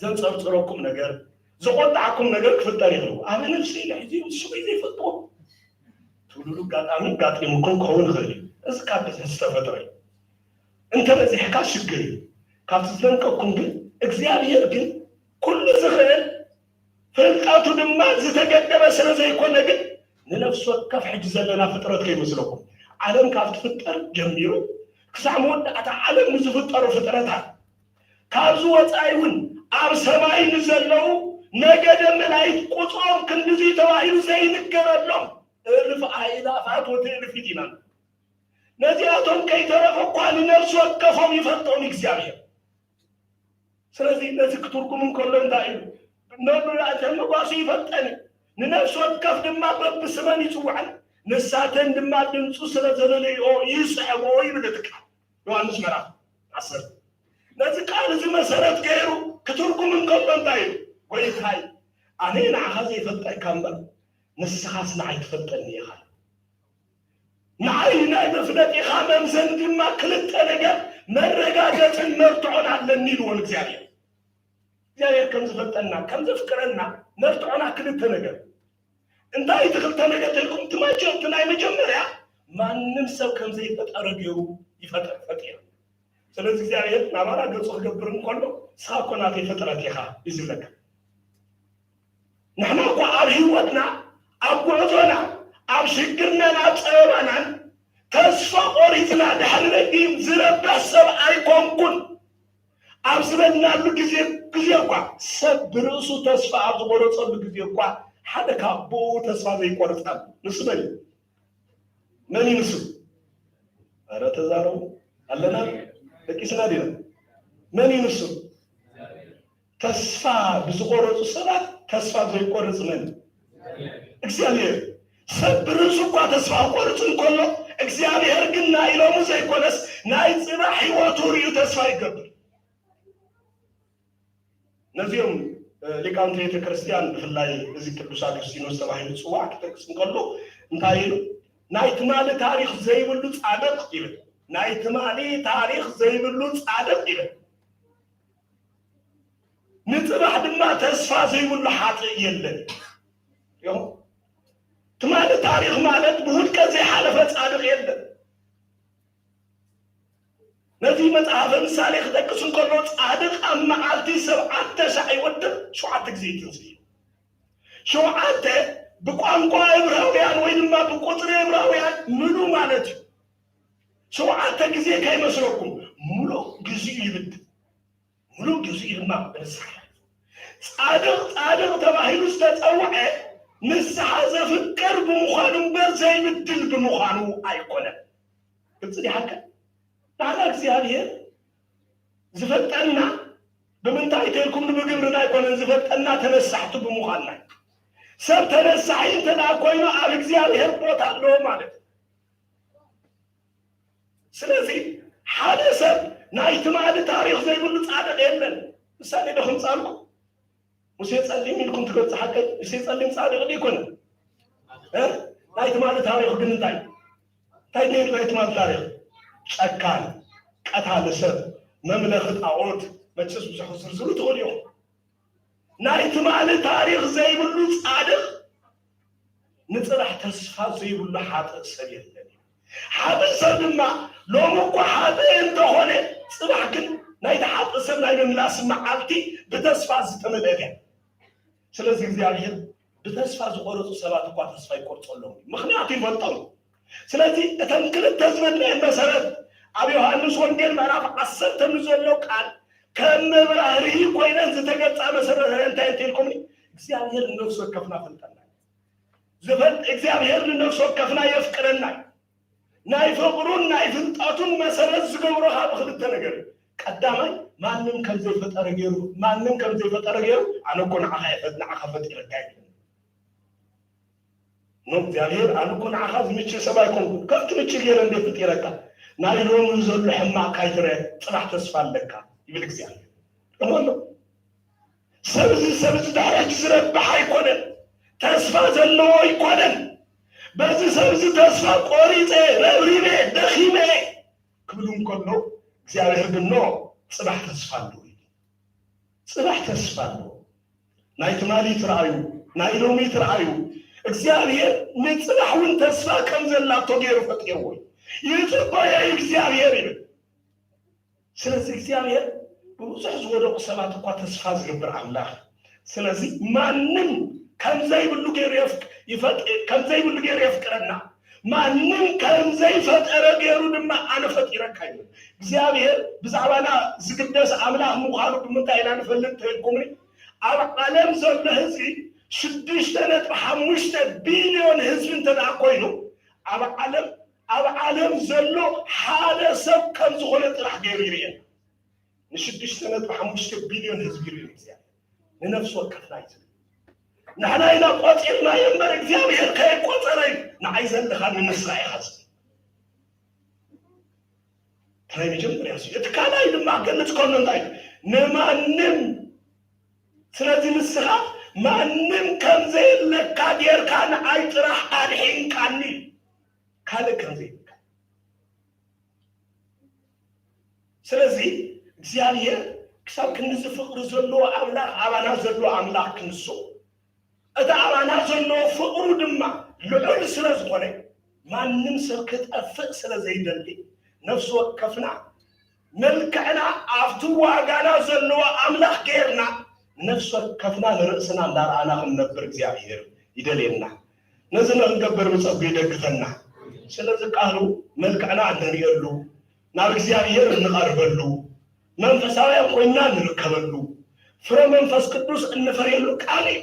ዘንፀርፅረኩም ነገር ዘቆጣዕኩም ነገር ክፍጠር ይኽእል። ኣበ ነፍሲ ኢለ ሕዚ ስሙይ ዘይፈልጥዎ ትብሉሉ ኣጋጣሚ ኣጋጢሙኩም ክኸውን ይኽእል እዩ። እዚ ካብ ብዝሒ ዝተፈጥረ እዩ። እንተበዚሕካ ሽግር እዩ። ካብቲ ዝደንቀኩም ግን እግዚኣብሔር ግን ኩሉ ዝኽእል ፍልጠቱ ድማ ዝተገደበ ስለ ዘይኮነ ግን ንነፍሲ ወከፍ ሕጂ ዘለና ፍጥረት ከይመስለኩም ዓለም ካብ ትፍጠር ጀሚሩ ክሳዕ መወዳእታ ዓለም ንዝፍጠሩ ፍጥረታት ካብዚ ወፃኢ እውን ኣብ ሰማይ ንዘለዉ ነገደ መላይት ቁፅሮም ክንድዚ ተባሂሉ ዘይንገረሎም እልፍ ኣእላፋት ወትእልፊት ኢና። ነዚኣቶም ከይተረፈ እኳ ንነፍሲ ወከፎም ይፈልጦም እግዚኣብሔር። ስለዚ ነዚ ክትርጉም እንከሎ እንታይ እዩ? ነብራእተን መጓሱ ይፈልጠን ንነፍሲ ወከፍ ድማ በብስመን ይፅውዐን ንሳተን ድማ ድምፁ ስለ ዘለለይኦ ይስዕቦ ይብል እቲ ቃል ዮሃንስ ምዕራፍ ዓሰርተ። ነዚ ቃል እዚ መሰረት ገይሩ ክትርጉም እንከሎ እንታይ እዩ? ጎይታይ ኣነ ንዓኻ ዘይፈልጠካ እምበር ንስኻስ ንዓይ ትፈልጠኒ ኢኻ። ንዓይ ናይ መፍለጢኻ መምዘኒ ድማ ክልተ ነገር መረጋገፅን መርትዖን ኣለኒ ኢልዎ ንእግዚኣብሔር። እግዚኣብሔር ከም ዝፈልጠና ከም ዘፍቅረና መርትዖና ክልተ ነገር። እንታይ እቲ ክልተ ነገር ተልኩም ትማቸው እቲ ናይ መጀመርያ ማንም ሰብ ከም ዘይፈጠረ ገይሩ ይፈጠር ፈጢሩ። ስለዚ እግዚኣብሔር ናባና ገፁ ክገብር እንከሎ ንስኻ እኮ ናተይ ፍጥረት ኢኻ እዩ ዝብለካ። ንሕና እኮ ኣብ ህይወትና ኣብ ጉዕዞና ኣብ ሽግርናን ኣብ ፀበባናን ተስፋ ቆሪፅና ድሕሪ ረጊም ዝረብሕ ሰብ ኣይኮንኩን ኣብ ዝበልናሉ ግዜ ግዜ እኳ ሰብ ብርእሱ ተስፋ ኣብ ዝቆረፀሉ ግዜ እኳ ሓደ ካብ ብኡ ተስፋ ዘይቆርፅ ኣሎ። ንሱ መን እዩ? መን እዩ ንሱ? ኧረ ተዛረቡ ኣለና ደቂስና ዲና? መን እዩ ንሱ? ተስፋ ብዝቆረፁ ሰባት ተስፋ ዘይቆርፅ መን? እግዚኣብሔር። ሰብ ብርእሱ እኳ ተስፋ ክቆርፅ እንከሎ እግዚኣብሔር ግን ናይ ሎሚ ዘይኮነስ ናይ ፅባሕ ህይወቱ ርእዩ ተስፋ ይገብር። ነዚኦም ሊቃውንቲ ቤተ ክርስቲያን ብፍላይ እዚ ቅዱስ ኣግስቲኖስ ተባሂሉ ዝፅዋዕ ክጠቅስ እንከሎ እንታይ ኢሉ? ናይ ትማሊ ታሪክ ዘይብሉ ፃድቅ ይብል። ናይ ትማሊ ታሪክ ዘይብሉ ፃድቅ ይብል። ንፅባሕ ድማ ተስፋ ዘይብሉ ሓጥእ የለን። ትማሊ ታሪክ ማለት ብውድቀት ዘይሓለፈ ፃድቅ የለን። ነዚ መጽሓፈ ምሳሌ ክጠቅስ እንከሎ ጻድቕ ኣብ መዓልቲ ሸውዓተ ሻዕ ይወድቕ፣ ሸውዓተ ግዜ ይትንስእ እዩ። ሸውዓተ ብቋንቋ ዕብራውያን ወይ ድማ ብቁጽሪ ዕብራውያን ምሉ ማለት እዩ። ሸውዓተ ግዜ ከይመስለኩም ምሉእ ግዜኡ ይብድል። ምሉእ ግዜኡ ድማ ብንስሓ ይሓልፍ። ጻድቕ ጻድቕ ተባሂሉ ዝተጸውዐ ንስሓ ዘፍቅር ብምዃኑ እምበር ዘይብድል ብምዃኑ ኣይኮነን። ግልጺ ድዩ ሓቀ? ንዓና እግዚኣብሔር ዝፈልጠና ብምንታይ ተልኩም ንብግብርና ኣይኮነን ዝፈልጠና ተነሳሕቱ ብምዃንና እዩ። ሰብ ተነሳሒ እንተ ደኣ ኮይኑ ኣብ እግዚኣብሔር ቦታ ኣለዎ ማለት እዩ። ስለዚ ሓደ ሰብ ናይ ትማሊ ታሪኽ ዘይብሉ ጻድቕ የለን። ምሳሌ ዶ ከምጻልኩ? ሙሴ ጸሊም ኢልኩም ትገልጹ ሓቀይ? ሙሴ ጸሊም ጻድቕ ድዩ ይኮነ? እ? ናይ ትማሊ ታሪኽ ግን እንታይ? እንታይ ነይሩ ናይ ትማሊ ታሪኽ? ጨካን፣ ቀታሊ ሰብ፣ መምለኺ ጣዖት፣ መቸስ ብዙሕ ክትዝርዝሩ ትኽእሉ ኢኹም። ናይ ትማሊ ታሪኽ ዘይብሉ ጻድቕ ንጽባሕ ተስፋ ዘይብሉ ሓጥእ ሰብ የለን እዩ። ሓጥእ ሰብ ድማ ሎሚ እኳ ሓጥእ እንተኾነ፣ ጽባሕ ግን ናይቲ ሓጥእ ሰብ ናይ ምምላስ መዓልቲ ብተስፋ ዝተመልአት እያ። ስለዚ እግዚኣብሔር ብተስፋ ዝቆረጹ ሰባት እኳ ተስፋ ይቆርጸሎም እዩ። ምኽንያቱ ይፈልጦም። ስለዚ እተን ክልተ ዝበልናየን መሰረት ኣብ ዮሃንስ ወንጌል ምዕራፍ ዓሰርተ ንዘሎ ቃል ከም መብራህርሂ ኮይነን ዝተገልጻ መሰረት እንታይ እንተ ኢልኩምኒ እግዚኣብሔር ንነፍሲ ወከፍና ፈልጠና እዩ። ዝፈልጥ እግዚኣብሔር ንነፍሲ ወከፍና የፍቅረና እዩ። ናይ ፍቕሩን ናይ ፍልጠቱን መሰረት ዝገብሮ ካብ ክልተ ነገር እዩ። ቀዳማይ ማንም ከም ዘይፈጠረ ገይሩ ማንም ከም ዘይፈጠረ ገይሩ ኣነ እኮ ንዓኻ እየ ፈጥ ንዓኻ ፈጢረካ ይብል። ኖ እግዚኣብሔር ኣነ እኮ ንዓኻ ዝምችእ ሰብ ኣይኮንኩን ከምቲ ምችእ ገይረ እንደ ፍጢረካ ናይ ሎሚ ዘሎ ሕማቕ ካይትረ ጽባሕ ተስፋ ኣለካ ይብል እግዚኣብሔር። እሞ ኣሎ ሰብ እዚ ሰብ እዚ ድሕሪ ሕጂ ዝረብሕ ኣይኮነን፣ ተስፋ ዘለዎ ኣይኮነን። በዚ ሰብ እዚ ተስፋ ቆሪፀ ረብሪበ ደኺመ ክብል እንከሎ እግዚኣብሔር ግን ኖ ጽባሕ ተስፋ ኣለዎ እዩ። ጽባሕ ተስፋ ኣለዎ። ናይ ትማሊ ትረኣዩ፣ ናይ ሎሚ ትረኣዩ። እግዚኣብሔር ንጽባሕ እውን ተስፋ ከም ዘላቶ ገይሩ ፈጢርዎ እዩ። ይጽበዮ እዩ እግዚኣብሔር ይብል። ስለዚ እግዚኣብሔር ብብዙሕ ዝወደቑ ሰባት እኳ ተስፋ ዝገብር ኣምላኽ እዩ። ስለዚ ማንም ከምዘይብሉ ገይሩ የፍቅ- ይፈጥ- ከምዘይብሉ ገይሩ የፍቅረና። ማንም ከምዘይፈጠረ ገይሩ ድማ ኣነ ፈጢረካ ይብል እግዚኣብሔር። ብዛዕባና ዝግደስ ኣምላኽ ምዃኑ ብምንታይ ኢና ንፈልጥ ተልኩምኒ? ኣብ ዓለም ዘሎ ህዝቢ ሽዱሽተ ነጥቢ ሓሙሽተ ቢልዮን ህዝቢ እንተ ደኣ ኮይኑ ኣብ ዓለም ኣብ ዓለም ዘሎ ሓደ ሰብ ከም ዝኾነ ጥራሕ ገይሩ ይርእየና። ንሽዱሽተ ነጥቢ ሓሙሽተ ቢልዮን ህዝቢ ይርኢ እግዚኣብሔር። ንነፍሲ ወከፍና እዩ ዝብል። ንሕና ኢና ቆፂርናዮ እምበር እግዚኣብሔር ከይቆፀረ እዩ። ንዓይ ዘለኻ ንንስኻ ኢኻ ዝብል። ናይ መጀመርያ እዚ እቲ ካልኣይ ድማ ገልጽ ከሎ እንታይ እዩ? ንማንም ስለዚ ንስኻ ማንም ከም ዘየለካ ጌርካ ንዓይ ጥራሕ ኣድሒንካኒ ካልእ ከም ዘይብልካ። ስለዚ እግዚኣብሔር ክሳብ ክንዚ ፍቕሪ ዘለዎ ኣምላኽ ኣባና ዘሎ ኣምላኽ ክንሱ እቲ ኣባና ዘሎ ፍቕሩ ድማ ልዑል ስለ ዝኾነ ማንም ሰብ ክጠፍእ ስለ ዘይደሊ ነፍሲ ወከፍና መልክዕና ኣብቲ ዋጋና ዘለዎ ኣምላኽ ገይርና ነፍሲ ወከፍና ንርእስና እንዳረኣና ክንነብር እግዚኣብሔር ይደልየና። ነዚ ንኽንገብር ብጸጉ ይደግፈና። ስለዚ ቃሉ መልክዕና እንርእየሉ ናብ እግዚኣብሔር እንቐርበሉ መንፈሳውያን ኮይንና ንርከበሉ ፍረ መንፈስ ቅዱስ እንፈርየሉ ቃል እዩ።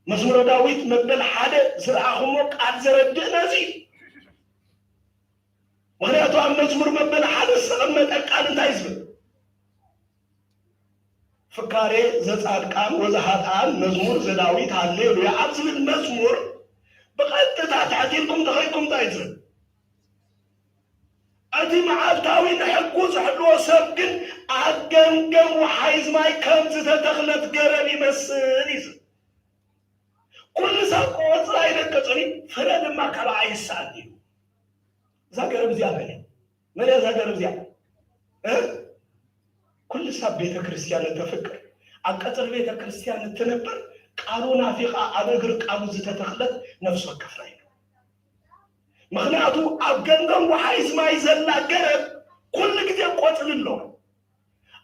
መዝሙረ ዳዊት መበል ሓደ ዝረኣኹሞ ቃል ዘረድእ ነዚ እዩ። ምኽንያቱ ኣብ መዝሙር መበል ሓደ ዝተቐመጠ ቃል እንታይ ዝብል ፍካሬ ዘጻድቃን ወዘሃጣን መዝሙር ዘዳዊት ሃሌሉያ ኣብ ዝብል መዝሙር ብቐጥታ ትሕት ኢልኩም ተኸይድኩም እንታይ ዝብል እቲ መዓልታዊ ንሕጉ ዝሕልዎ ሰብ ግን ኣብ ገምገም ወሓይዝ ማይ ከም ዝተተኽለት ገረብ ይመስል እዩ ዝብል። ኩሉ ሰብ ቆጽሊ ኣይደቅጽን እዩ፣ ፍረ ድማ ካብ ኣይስኣን እዩ። እዛ ገረብ እዚኣ መን እያ? መን እያ እዛ ገረብ እዚኣ? እ? ኩሉ ሰብ ቤተ ክርስቲያን እተፍቅር፣ ኣብ ቀጽሪ ቤተ ክርስቲያን እትነብር፣ ቃሉ ናፊቓ ኣብ እግሪ ቃሉ ዝተተኽለት ነፍሲ ወከፍና ኢና። ምኽንያቱ ኣብ ገምገም ወሓይዝ ማይ ዘላ ገረብ ኩሉ ግዜ ቆጽሊ ኣለዋ።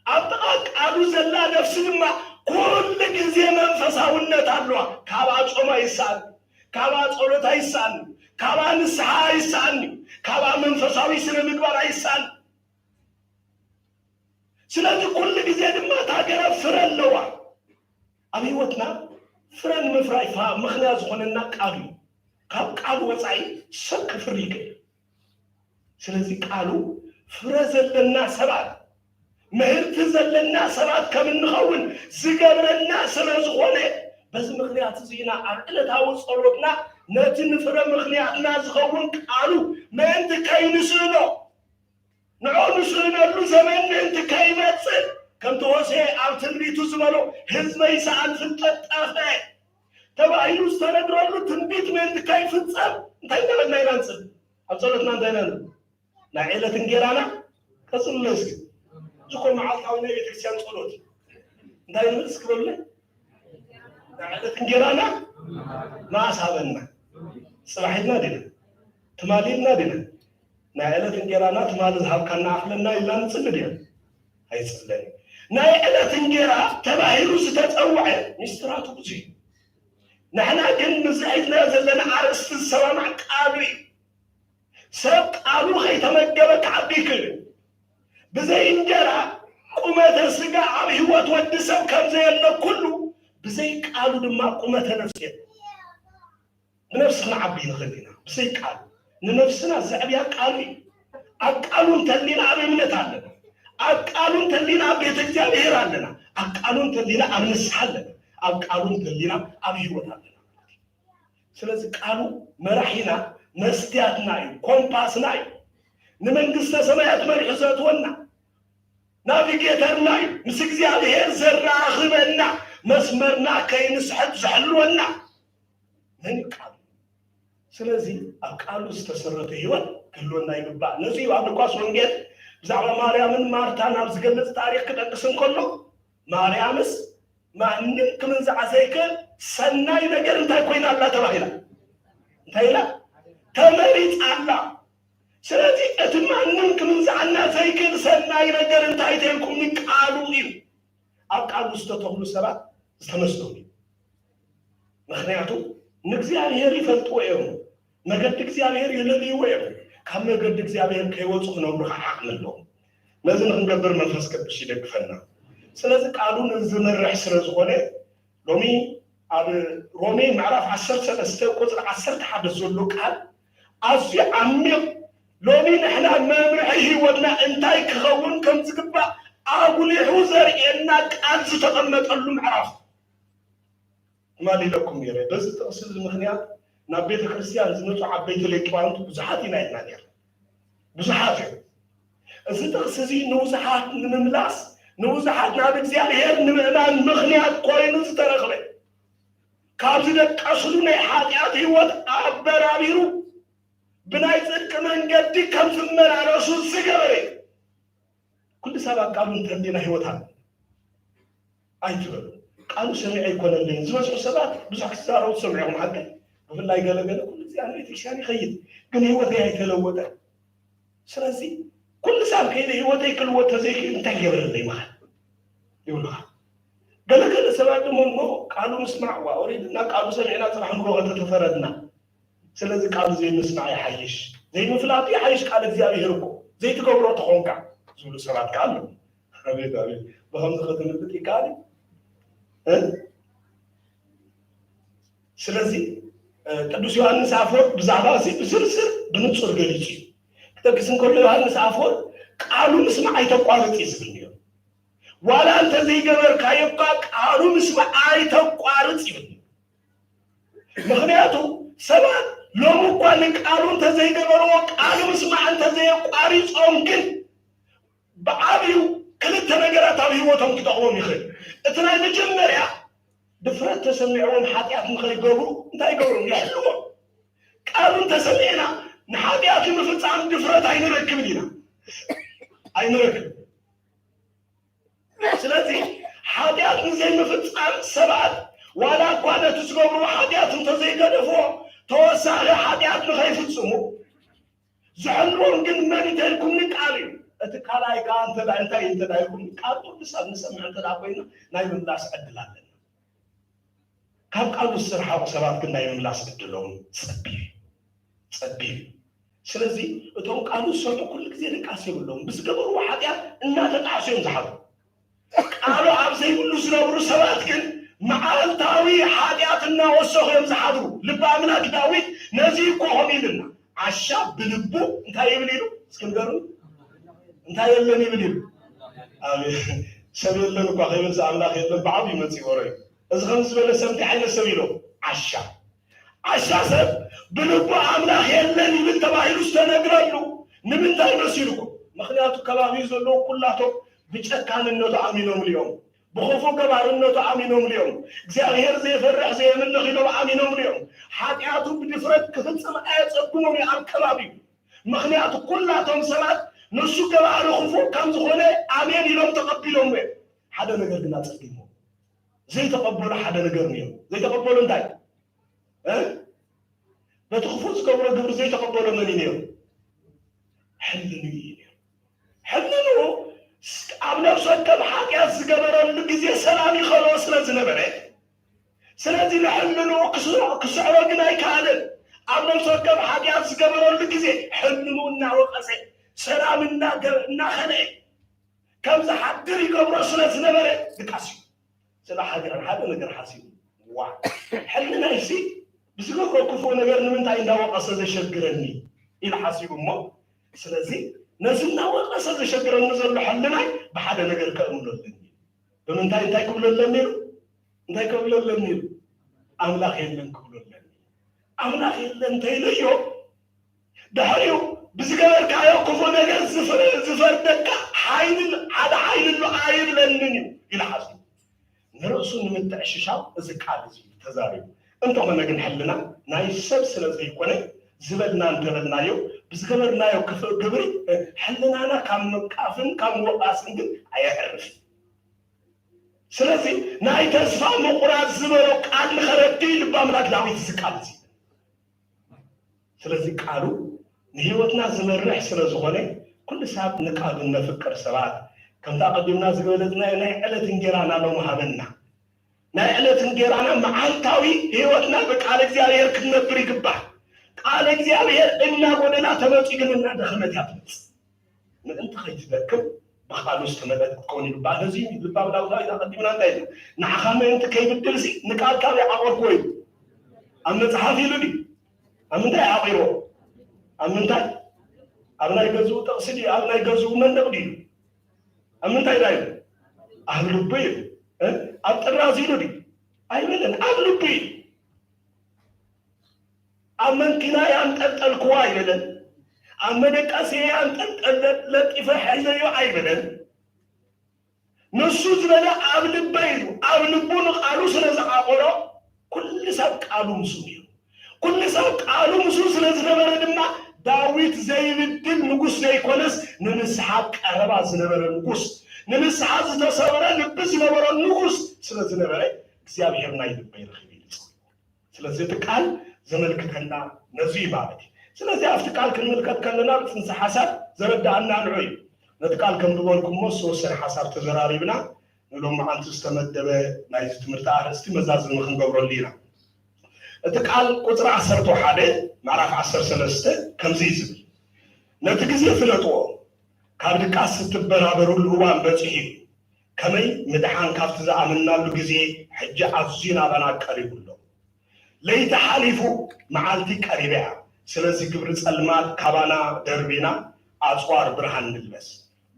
ኣብ ጥቓ ቃሉ ዘላ ነፍሲ ድማ ኩሉ ግዜ መንፈሳውነት ኣለዋ። ካብ ኣጾም ኣይስኣን፣ ካብ ጸሎት ኣይስኣን፣ ካብ ንስሓ ኣይስኣን፣ ካብ መንፈሳዊ ስነ ምግባር ኣይስኣን። ስለዚ ኩሉ ግዜ ድማ እታ ገረብ ፍረ ኣለዋ። ኣብ ህይወትና ፍረ ንምፍራይ ፋ- ምኽንያት ዝኾነና ቃሉ እዩ። ካብ ቃሉ ወፃኢ ሰብ ክፍሪ ይክእል። ስለዚ ቃሉ ፍረ ዘለና ሰባት ምህርቲ ዘለና ሰባት ከም እንኸውን ዝገብረና ስለ ዝኾነ በዚ ምኽንያት እዚ ኢና ኣብ ዕለታዊ ጸሎትና ነቲ ንፍረ ምኽንያትና ዝኸውን ቃሉ ምእንቲ ከይንስእኖ ንዑ ንስእነሉ ዘመን ምእንቲ ከይመጽእ ከምቲ ሆሴ ኣብ ትንቢቱ ዝበሎ ህዝበይ ሰኣን ፍልጠት ጠፍአ ተባሂሉ ዝተነግረሉ ትንቢት ምእንቲ ከይፍጸም እንታይ እንዳበልና ኢና ንጽል ኣብ ጸሎትና እንታይ ኢና ንብል ናይ ዕለት እንጌራና ቀጽሉለይ እስኪ። እዚ እኮ መዓልታዊ ናይ ቤተክርስትያን ጸሎት። እንታይ ንብል እስኪ በሉለይ? ናይ ዕለት እንጌራና መዓስ ሃበና። ጽባሕ ኢልና ዲና? ትማሊ ኢልና ዲና? ናይ ዕለት እንጌራና ትማሊ ዝሃብካና ኣኽለና ኢልና ንጽሊ ዲና? ኣይጽልን። ናይ ዕለት እንጌራ ተባሂሉ ዝተጸውዐ ሚስጥራቱ ብዙሕ እዩ። ንሕና ግን ምስዚ ሒዝናዮ ዘለና ኣርእስቲ ዝሰማማዕ ቃሉ እዩ። ሰብ ቃሉ ከይተመገበ ክዓቢ ኣይክእልን። ብዘይ እንጀራ ቁመተ ስጋ ኣብ ህይወት ወዲ ሰብ ከም ዘየለ ኩሉ፣ ብዘይ ቃሉ ድማ ቁመተ ነፍሲ የለን። ብነፍሲ ክንዓቢ ንኽእል ኢና፣ ብዘይ ቃሉ። ንነፍስና ዘዕብያ ቃሉ እዩ። ኣብ ቃሉ እንተሊና ኣብ እምነት ኣለና። ኣብ ቃሉ እንተሊና ኣብ ቤተ እግዚኣብሔር ኣለና። ኣብ ቃሉ እንተሊና ኣብ ንስሓ ኣለና። ኣብ ቃሉ እንተሊና ኣብ ህይወት ኣለና። ስለዚ ቃሉ መራሒና፣ መስትያትና እዩ፣ ኮምፓስና እዩ። ንመንግስተ ሰማያት መሪሑ ዘእትወና፣ ናቪጌተርና እዩ፣ ምስ እግዚኣብሔር ዘራኽበና፣ መስመርና ከይንስሕት ዝሕልወና መን እዩ? ቃሉ። ስለዚ ኣብ ቃሉ ዝተሰረተ ህይወት ክህልወና ይግባእ። ነዚ እዩ ኣብ ሉቃስ ወንጌል ብዛዕባ ማርያምን ማርታን ኣብ ዝገልጽ ታሪኽ ክጠቅስ እንከሎ፣ ማርያምስ ማንም ክምንዝዓ ዘይክእል ሰናይ ነገር እንታይ ኮይና ኣላ ተባሂላ? እንታይ ኢላ? ተመሪጻ ኣላ። ስለዚ እቲ ማንም ክምንዝዓና ዘይክእል ሰናይ ነገር እንታይ ተልኩም? ቃሉ እዩ። ኣብ ቃሉ ዝተተኽሉ ሰባት ዝተመስገኑ እዩ። ምኽንያቱ ንእግዚኣብሔር ይፈልጥዎ እዮም፣ መገዲ እግዚኣብሔር ይለልይዎ እዮም። ካብ መገዲ እግዚኣብሔር ከይወፁ ክነብሩ ከዓ ዓቕሚ ኣለዎም። ነዚ ንክንገብር መንፈስ ቅዱስ ይደግፈና። ስለዚ ቃሉ ንዝመርሕ ስለ ዝኾነ ሎሚ ኣብ ሮሜ ምዕራፍ ዓሰርተ ሰለስተ ቁፅሪ ዓሰርተ ሓደ ዘሎ ቃል ኣዝዩ ዓሚቕ። ሎሚ ንሕና መምርሒ ህይወትና እንታይ ክኸውን ከም ዝግባእ ኣጉሊሑ ዘርእየና ቃል ዝተቐመጠሉ ምዕራፍ። ትማሊ ኢለኩም ነይረ። በዚ ጥቕሲ እዚ ምኽንያት ናብ ቤተ ክርስቲያን ዝመፁ ዓበይቲ ሊቃውንቲ ብዙሓት ኢና ኢልና ነይርና። ብዙሓት እዮም። እዚ ጥቕሲ እዚ ንብዙሓት ንምምላስ፣ ንብዙሓት ናብ እግዚኣብሔር ንምእማን ምኽንያት ኮይኑ ዝተረኽበ፣ ካብ ዝደቀስሉ ናይ ሓጢኣት ህይወት ኣበራቢሩ ብናይ ጽድቂ መንገዲ ከም ዝመላለሱ ዝገበረ እዩ። ኩሉ ሰብ ኣብ ቃሉ እንተሊና ህይወት ኣሎ ኣይትበሉ። ቃሉ ሰሚዐ ኣይኮነለይን። ዝበዝሑ ሰባት ብዙሕ ክዛረቡ ትሰምዑ ኢኹም፣ ሓቂ? ብፍላይ ገለ ገለ ኩሉ ግዜ ኣብ ቤተክርስትያን ይኸይድ፣ ግን ህይወተይ ኣይተለወጠን። ስለዚ ኩሉ ሳብ ከይደ ህይወተይ ክልወጥ ተዘይክእል እንታይ ይገብረለይ ምኻን ይብሉኻ። ገለ ገለ ሰባት ድማ እሞ ቃሉ ምስማዕ ዋ ኦሪድና ቃሉ ሰሚዕና ጽባሕ ንግሆ ከተተፈረድና። ስለዚ ቃሉ ዘይምስማዕ ይሓይሽ ዘይምፍላጡ ይሓይሽ ቃል እግዚኣብሔር እኮ ዘይትገብሮ ተኾንካ ዝብሉ ሰባት ከ ኣለዉ። ኣቤት ኣቤት ብኸምዚ ከተምልጥ ይከኣል እዩ። ስለዚ ቅዱስ ዮሃንስ ኣፈወርቅ ብዛዕባ እዚ ብዝርዝር ብንጹር ገሊጹ እዩ። ክጠቅስ እንከሎ ዮሃንስ ኣፈወርቅ ቃሉ ምስማዕ ኣይተቋርጽ እዩ ዝብል ነይሩ። ዋላ እንተዘይገበርካዮ እኳ ቃሉ ምስማዕ ኣይተቋርጽ ይብል። ምኽንያቱ ሰባት ሎሚ እኳ ንቃሉ እንተዘይገበርዎ ቃሉ ምስማዕ እንተዘየቋሪጾም ግን ብዓብዩ ክልተ ነገራት ኣብ ህይወቶም ክጠቕሞም ይኽእል። እቲ ናይ መጀመርያ ድፍረት ተሰሚዕዎም ሓጢኣት ንኸይገብሩ እንታይ ይገብሩ? ይሕልዎም። ቃሉ እንተሰሚዕና ንሓጢኣት ንምፍጻም ድፍረት ኣይንረክብን ኢና፣ ኣይንረክብ። ስለዚ ሓጢኣት ንዘይምፍጻም ሰባት ዋላ እኳ ነቲ ዝገብርዎ ሓጢኣት እንተዘይገደፍዎ ተወሳኺ ሓጢኣት ንኸይፍጽሙ ዝሕልዎም ግን መን እንተልኩምኒ ቃል እዩ። እቲ ካልኣይ ከዓ እንተ እንታይ እንተ ኢልኩም ቃል ቅዱስ ኣብ ንሰምዕ እንተ ኮይና ናይ ምምላስ ዕድል ኣለና። ካብ ቃሉ ዝስርሓቑ ሰባት ግን ናይ ምምላስ ዕድሎም ጸቢብ እዩ፣ ጸቢብ እዩ። ስለዚ እቶም ቃሉ ዝሰምዑ ኩሉ ግዜ ድቃስ የብሎም። ብዝገበርዎ ሓጢኣት እናተጣዕሱ እዮም ዝሓድሩ። ቃሉ ኣብ ዘይብሉ ዝነብሩ ሰባት ግን መዓልታዊ ሓጢኣት እናወሰኹ እዮም ዝሓድሩ። ልቢ ኣምላክ ዳዊት ነዚ እኮ ኸም ኢልና ዓሻ ብልቡ እንታይ ይብል ኢሉ እስክንገሩ እንታይ የለን ይብል ኢሉ ሰብ የለን እኳ ከይብል ኣምላክ የለን ብዓብ ይመፅእ ወረ እዩ። እዚ ከም ዝበለ ሰብ እንታይ ዓይነት ሰብ ኢሎ ዓሻ ዓሻ ሰብ ብልቡ ኣምላኽ የለን ይብል ተባሂሉ ዝተነግረሉ ንምንታይ መሲልኩም? ምኽንያቱ ከባቢኡ ዘለዉ ኩላቶም ብጨካንነቱ ኣሚኖምሉ እዮም፣ ብኽፉእ ገባርነቱ ኣሚኖምሉ እዮም፣ እግዚኣብሔር ዘይፈርሕ ዘየምልኽ ኢሎም ኣሚኖምሉ እዮም። ሓጢኣቱ ብድፍረት ክፍጽም ኣየጸግሞም እዩ ኣብ ከባቢኡ። ምኽንያቱ ኩላቶም ሰባት ንሱ ገባሪ ክፉእ ከም ዝኾነ ኣሜን ኢሎም ተቐቢሎሞ እዮም። ሓደ ነገር ግና ጸጊሞ ዘይተቐበሉ ሓደ ነገር ነይሩ። ዘይተቐበሉ እንታይ እ? በቲ ክፉእ ዝገብሮ ግብሪ ዘይተቐበሎ መን እዩ ነይሩ? ሕልንኡ እዩ ነይሩ። ሕልንኡ ኣብ ነፍሲ ወከፍ ሓጢኣት ዝገበረሉ ግዜ ሰላም ይኸልኦ ስለ ዝነበረ፣ ስለዚ ንሕልንኡ ክስዕሮ ግን ኣይከኣለን። ኣብ ነፍሲ ወከፍ ሓጢኣት ዝገበረሉ ግዜ ሕልንኡ እናወቐሰ ሰላም እናኸልአ ከም ዝሓድር ይገብሮ ስለ ዝነበረ ድቃስ እዩ። ስለ ሓጢኣት ሓደ ነገር ሓሲቡ ዋ ሕልናይሲ ብዝገብሮ ክፉእ ነገር ንምንታይ እንዳወቐሰ ዘሸግረኒ ኢሉ ሓሲቡ እሞ ስለዚ ነዚ እናወቐሰ ዘሸግረኒ ዘሎ ሕልናይ ብሓደ ነገር ከእምኖ ኣለኒ። ብምንታይ እንታይ ክብሎ ኣለኒ ኢሉ እንታይ ክብሎ ኣለኒ ኢሉ ኣምላኽ የለን ክብሎ ኣለኒ። ኣምላኽ የለን እንተኢለዮ ድሕሪኡ ብዝገበርካዮ ክፉእ ነገር ዝፈርደካ ሓይልን ሓደ ሓይሊ ኣሎ ኣይብለንን እዩ ኢሉ ሓሲቡ ንርእሱ ንምትዕሽሻው እዚ ቃል እዚ ተዛሪቡ። እንተኾነ ግን ሕልና ናይ ሰብ ስለ ዘይኮነ ዝበልና እንተበልናዮ ብዝገበርናዮ ክፍእ ግብሪ ሕልናና ካብ ምንቃፍን ካብ ምወቓስን ግን ኣየዕርፍን። ስለዚ ናይ ተስፋ ምቑራጽ ዝበሎ ቃል ንኸረዲ ልቢ ኣምላክ ዳዊት እዚ ቃል እዚ ስለዚ ቃሉ ንህይወትና ዝመርሕ ስለ ዝኾነ ኩሉ ሰብ ንቃሉ ነፍቅር ሰባት ከምቲ ኣቐዲምና ዝገለጽናዮ ናይ ዕለት እንጌራና ሎም ሃበና። ናይ ዕለት እንጌራና መዓልታዊ ህይወትና ብቃል እግዚኣብሔር ክትነብር ይግባእ። ቃል እግዚኣብሔር እናጎደላ ተመጺኡ ግን እናደኸመት እያ ትመጽእ። ምእንቲ ከይትደክም ብቃሉ ዝተመልአት ክትከውን ይግባእ። ነዚ ልባዊ ዳዊት ኣቐዲምና እንታይ ኢልና ንዓኻ ምእንቲ ከይብድልሲ ንቃልካ ዘይዓቆርክዎ ኢሉ ኣብ መጽሓፍ ኢሉ ድዩ? ኣብ ምንታይ ዓቂርዎ? ኣብ ምንታይ? ኣብ ናይ ገዝኡ ጥቕሲ ድዩ? ኣብ ናይ ገዝኡ መንደቕ ድዩ? ኣብ ምንታይ ዳ ኢሉ? ኣብ ልቡ ኢሉ። ኣብ ጥራዝ ኢሉ ድዩ? ኣይበለን። ኣብ ልቡ ኢሉ። ኣብ መንኪናይ ኣንጠልጠልክዎ ኣይበለን። ኣብ መደቀስየ ኣንጠልጠል ለጢፈ ሒዘዮ ኣይበለን። ንሱ ዝበለ ኣብ ልበይ ኢሉ ኣብ ልቡ ንቃሉ ስለ ዝዓቆሮ ኩሉ ሰብ ቃሉ ምስኡ ነይሩ። ኩሉ ሰብ ቃሉ ምስኡ ስለ ዝነበረ ድማ ዳዊት ዘይብድል ንጉስ ዘይኮነስ ንንስሓ ቀረባ ዝነበረ ንጉስ፣ ንንስሓ ዝተሰብረ ልቢ ዝነበሮ ንጉስ ስለ ዝነበረ እግዚኣብሔር ናይ ልበይ ረኺቡ ኢሉ ጸውዕዎ። ስለዚ እቲ ቃል ዘመልክተና ነዚ እዩ ማለት እዩ። ስለዚ ኣብቲ ቃል ክንምልከት ከለና ጽንሰ ሓሳብ ዘረዳኣና ንዑ እዩ። ነቲ ቃል ከም ዝበልኩሞ ዝተወሰነ ሓሳብ ተዘራሪብና ንሎም መዓልቲ ዝተመደበ ናይዚ ትምህርቲ ኣርእስቲ መዛዘሚ ክንገብረሉ ኢና። እቲ ቃል ቁፅሪ ዓሰርተ ሓደ ምዕራፍ ዓሰርተ ሰለስተ ከምዚ እዩ ዝብል፣ ነቲ ግዜ ፍለጥዎ፣ ካብ ድቃስ እትበራበሩሉ እዋን በፂሑ እዩ። ከመይ ምድሓን ካብቲ ዝኣመንናሉ ግዜ ሕጂ ኣዝዩ ናባና ቀሪቡ ኣሎ። ለይቲ ሓሊፉ መዓልቲ ቀሪባ እያ። ስለዚ ግብሪ ጸልማት ካባና ደርቢና ኣጽዋር ብርሃን ንልበስ።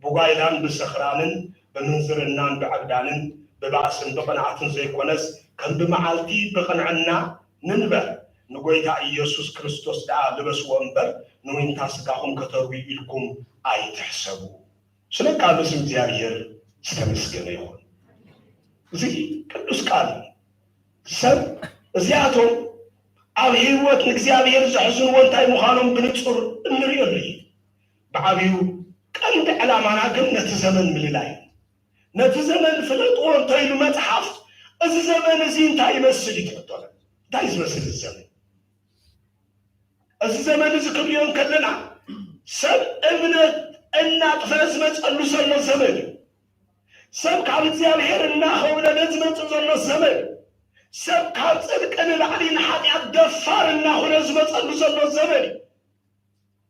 ብጓይላን ብሰኽራንን ብምንዝርናን ብዕብዳንን ብባእስን ብቕንዓትን ዘይኮነስ ከም ብመዓልቲ ብቕንዕና ንንበር። ንጎይታ ኢየሱስ ክርስቶስ ደኣ ልበስዎ እምበር ንዊንታ ስጋኹም ከተርውዩ ኢልኩም ኣይትሕሰቡ። ስለ ቃሉ ስም እግዚኣብሔር ዝተመስገነ ይኹን። እዚ ቅዱስ ቃል እዩ። ሰብ እዚኣቶም ኣብ ህይወት ንእግዚኣብሔር ዘሕዝንዎ እንታይ ምዃኖም ብንጹር እንርእየሉ እዩ። ብዓብዩ ቀንዲ ዕላማና ግን ነቲ ዘመን ምልላይ እዩ። ነቲ ዘመን ፍለጥዎ እንተኢሉ መጽሓፍ፣ እዚ ዘመን እዚ እንታይ ይመስል እዩ ትሕቶና? እንታይ እዩ ዝመስል እዚ ዘመን? እዚ ዘመን እዚ ክንሪኦ እንከለና ሰብ እምነት እናጥፈ ዝመፀሉ ዘሎ ዘመን እዩ። ሰብ ካብ እግዚኣብሔር እናኸውለለ ዝመፅእ ዘሎ ዘመን እዩ። ሰብ ካብ ፅድቂ ንላዕሊ ንሓጢኣት ደፋር እናኾነ ዝመፀሉ ዘሎ ዘመን እዩ።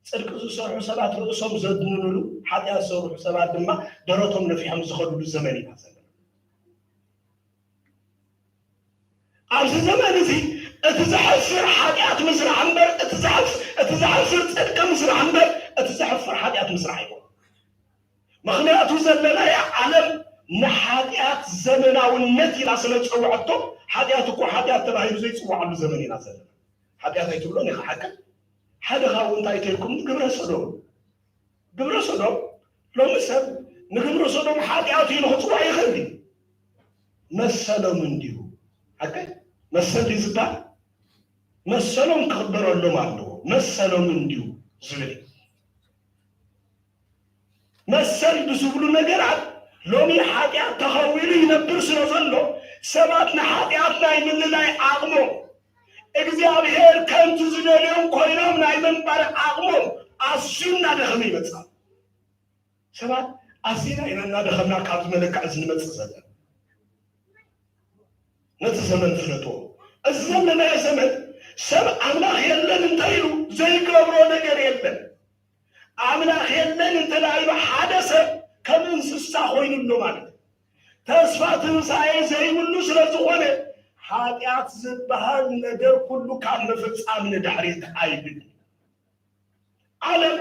ፅድቂ ዝሰርሑ ሰባት ርእሶም ዘድንንሉ፣ ሓጢኣት ዝሰርሑ ሰባት ድማ ደረቶም ነፊሖም ዝኸዱሉ ዘመን ኢና ዘለና። ኣብዚ ዘመን እዚ እቲ ዘሕፍር ሓጢኣት ምስራሕ እምበር እቲ ዘሕፍ- እቲ ዘሕፍር ፅድቂ ምስራሕ እምበር እቲ ዘሕፍር ሓጢኣት ምስራሕ ኣይኮነን። ምኽንያቱ ዘለናያ ዓለም ንሓጢኣት ዘመናውነት ኢላ ስለ ዝፀውዐቶ፣ ሓጢኣት እኮ ሓጢኣት ተባሂሉ ዘይፅዋዓሉ ዘመን ኢና ዘለና። ሓጢኣት ኣይትብሎን ኢኻ ሓቂ። ሓደ ካብኡ እንታይ ተልኩም ግብረ ሰዶም ግብረ ሶዶም ሎሚ ሰብ ንግብረ ሶዶም ሓጢኣት ኢሉ ክፅዋዕ ይኽእል እዩ። መሰሎም እንዲሁ ሓቀ መሰል ድዩ ዝበሃል መሰሎም ክኽበረሎም ኣለዎ። መሰሎም እንዲሁ ዝብል እዩ። መሰል ብዝብሉ ነገራት ሎሚ ሓጢኣት ተኸዊሉ ይነብር ስለ ዘሎ፣ ሰባት ንሓጢኣት ናይ ምልላይ ዓቕሞም፣ እግዚኣብሔር ከምቲ ዝደልዮም ኮይኖም ናይ ምንባር ዓቕሞም ኣዝዩ እናደኸመ ይመጽእ። ሰባት ኣዚና ኢና እናደኸምና ካብዚ መለክዕ እዚ ንመጽእ ዘለና። ነቲ ዘመን ፍለጥዎ። እዚ ዘለናዮ ዘመን ሰብ ኣምላኽ የለን እንተ ኢሉ ዘይገብሮ ነገር የለን። ኣምላኽ የለን እንተ ኢሉ ሓደ ሰብ ከም እንስሳ ኮይኑ ኣሎ ማለት እዩ። ተስፋ ትንሳኤ ዘይብሉ ስለ ዝኾነ ሓጢኣት ዝበሃል ነገር ኩሉ ካብ ምፍጻም ንድሕሪት ኣይብል። ዓለም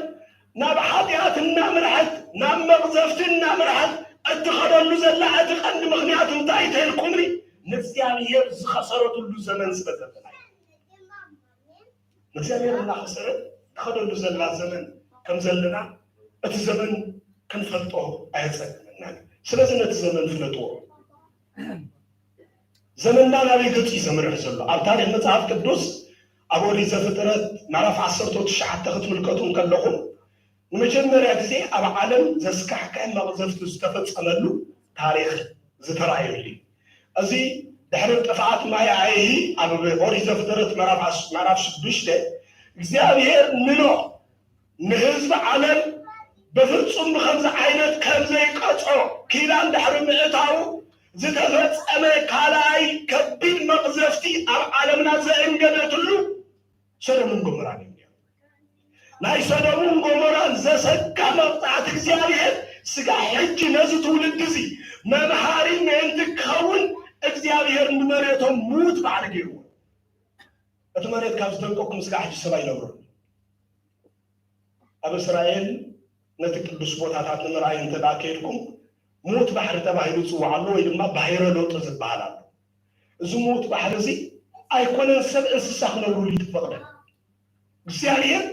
ናብ ሓጢኣት እናምርሐት፣ ናብ መቕዘፍቲ እናምርሐት እትኸደሉ ዘላ እቲ ቀንዲ ምኽንያት እንታይ ተልኩምኒ? ንእግዚኣብሔር ዝኸሰረትሉ ዘመን ስለ ዘለና እዩ። ንእግዚኣብሔር እናኸሰረት ትኸደሉ ዘላ ዘመን ከም ዘለና እቲ ዘመን ክንፈልጦ ኣየጸግመናን እዩ። ስለዚ ነቲ ዘመን ፍለጥዎ። ዘመንና ናበይ ገጹ እዩ ዘምርሕ ዘሎ? ኣብ ታሪኽ መጽሓፍ ቅዱስ ኣብ ኦሪት ዘፍጥረት ምዕራፍ ዓሰርተ ትሽዓተ ክትምልከቱ እንከለኹም ንመጀመርያ ግዜ ኣብ ዓለም ዘስካሕክሕ መቕዘፍቲ ዝተፈጸመሉ ታሪኽ ዝተራእየሉ እዩ። እዚ ድሕሪ ጥፍኣት ማይ ኣይሂ ኣብ ኦሪት ዘፍጥረት ምዕራፍ ዓስ-፣ ምዕራፍ ሽዱሽተ እግዚኣብሔር ንኖህ ንህዝቢ ዓለም ብፍጹም ብኸምዚ ዓይነት ከም ዘይቀጽዖ ኪዳን ድሕሪ ምእታዉ ዝተፈጸመ ካልኣይ ከቢድ መቕዘፍቲ ኣብ ዓለምና ዘእንገደትሉ ሰዶምን ጎሞራን እዩ። ናይ ሰዶምን ጎሞራን ዘሰካ መቕጻዕቲ እግዚኣብሔር ስጋ ሕጂ ነዚ ትውልዲ እዚ መምሃሪ ምእንቲ ክኸውን እግዚኣብሔር ንመሬቶም ምዉት ባሕሪ ገይርዎ። እቲ መሬት ካብ ዝደንቀኩም ስጋ ሕጂ ሰብ ኣይነብሮን። ኣብ እስራኤል ነቲ ቅዱስ ቦታታት ንምርኣይ እንተ ደኣ ከይድኩም ምዉት ባሕሪ ተባሂሉ ይጽዋዕ ኣሎ ወይ ድማ ባሕረ ሎጥ ዝበሃል ኣሎ። እዚ ምዉት ባሕሪ እዚ ኣይኮነን ሰብ እንስሳ ክነብሩሉ ይፈቕደን። እግዚኣብሔር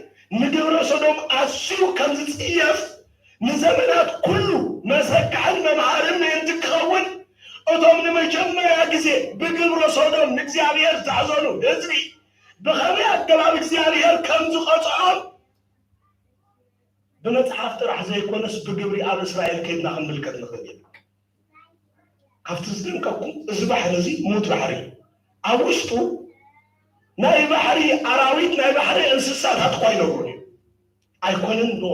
ንግብረ ሰዶም ኣዝዩ ከም ዝጽየፍ ንዘመናት ኩሉ መሰካዕን መምሃርን ምእንቲ ክኸውን እቶም ንመጀመርያ ግዜ ብግብረ ሰዶም ንእግዚኣብሔር ዘሕዘኑ ህዝቢ ብኸመይ ኣገባብ እግዚኣብሔር ከም ዝቐጽዖም ብመጽሓፍ ጥራሕ ዘይኮነስ ብግብሪ ኣብ እስራኤል ከይድና ክንምልከት ንኽእል ኢና። ካብቲ ዝደንቀኩም እዚ ባሕሪ እዚ ሙት ባሕሪ እዩ። ኣብ ውሽጡ ናይ ባሕሪ ኣራዊት ናይ ባሕሪ እንስሳታት እኳ ይነብሩን እዩ። ኣይኮነን ዶ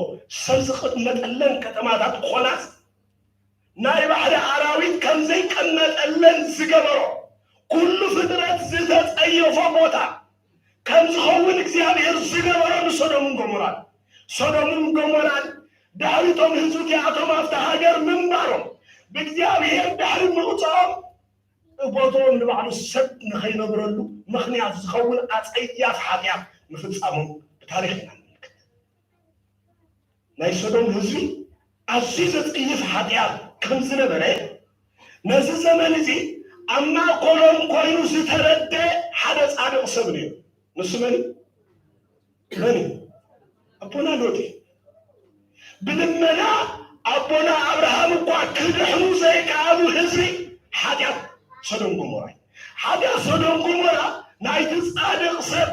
ሰብ ዝቕመጠለን ከተማታት ኮናስ ናይ ባሕሪ ኣራዊት ከም ዘይቀመጠለን ዝገበሮ ኩሉ ፍጥረት ዝተጸየፎ ቦታ ከም ዝኸውን እግዚኣብሔር ዝገበሮ ንሶዶምን ጎሞራን። ሶዶምን ጎሞራን ድሕሪቶም ህዝቢ እቲኣቶም ኣብቲ ሃገር ምንባሮም ብእግዚኣብሔር ድሕሪ ምቕፅዖም ቦትኦም ንባዕሉ ሰብ ንኸይነብረሉ ምኽንያት ዝኸውን ኣጸያፍ ሓጢኣት ምፍጻሞም ብታሪኽ ኢና ንምልከት። ናይ ሶዶም ህዝቢ ኣዝዩ ዘጽይፍ ሓጢኣት ከም ዝነበረ ነዚ ዘመን እዚ ኣብ ማእከሎም ኮይኑ ዝተረደ ሓደ ጻድቕ ሰብ ነይሩ። ንሱ መን እዩ? መን እዩ? ኣቦና ሎጥ እዩ። ብልመና ኣቦና ኣብርሃም እኳ ክድሕኑ ዘይከኣሉ ህዝቢ ሓጢኣት ሶዶም ጎሞራ እዩ። ሓጢኣት ሶዶም ጎሞራ ናይቲ ጻድቕ ሰብ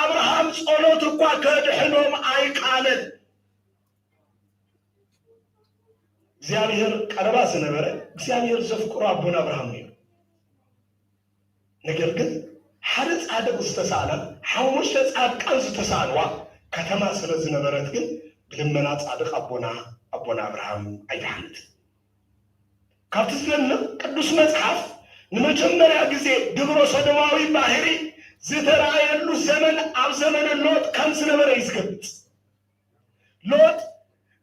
ኣብርሃም ጸሎት እኳ ከድሕኖም ኣይከኣለን። እግዚኣብሔር ቀረባ ዝነበረ እግዚኣብሔር ዘፍቅሮ ኣቦና ኣብርሃም ነይሩ። ነገር ግን ሓደ ጻድቕ ዝተሳእላ ሓሙሽተ ጻድቃን ዝተሳእልዋ ከተማ ስለ ዝነበረት ግን ብልመና ጻድቕ ኣቦና ኣቦና ኣብርሃም ኣይደሓነትን። ካብቲ ዝደንቕ ቅዱስ መጽሓፍ ንመጀመርያ ግዜ ግብረ ሰዶማዊ ባህሪ ዝተራእየሉ ዘመን ኣብ ዘመነ ሎጥ ከም ዝነበረ እዩ ዝገልጽ። ሎጥ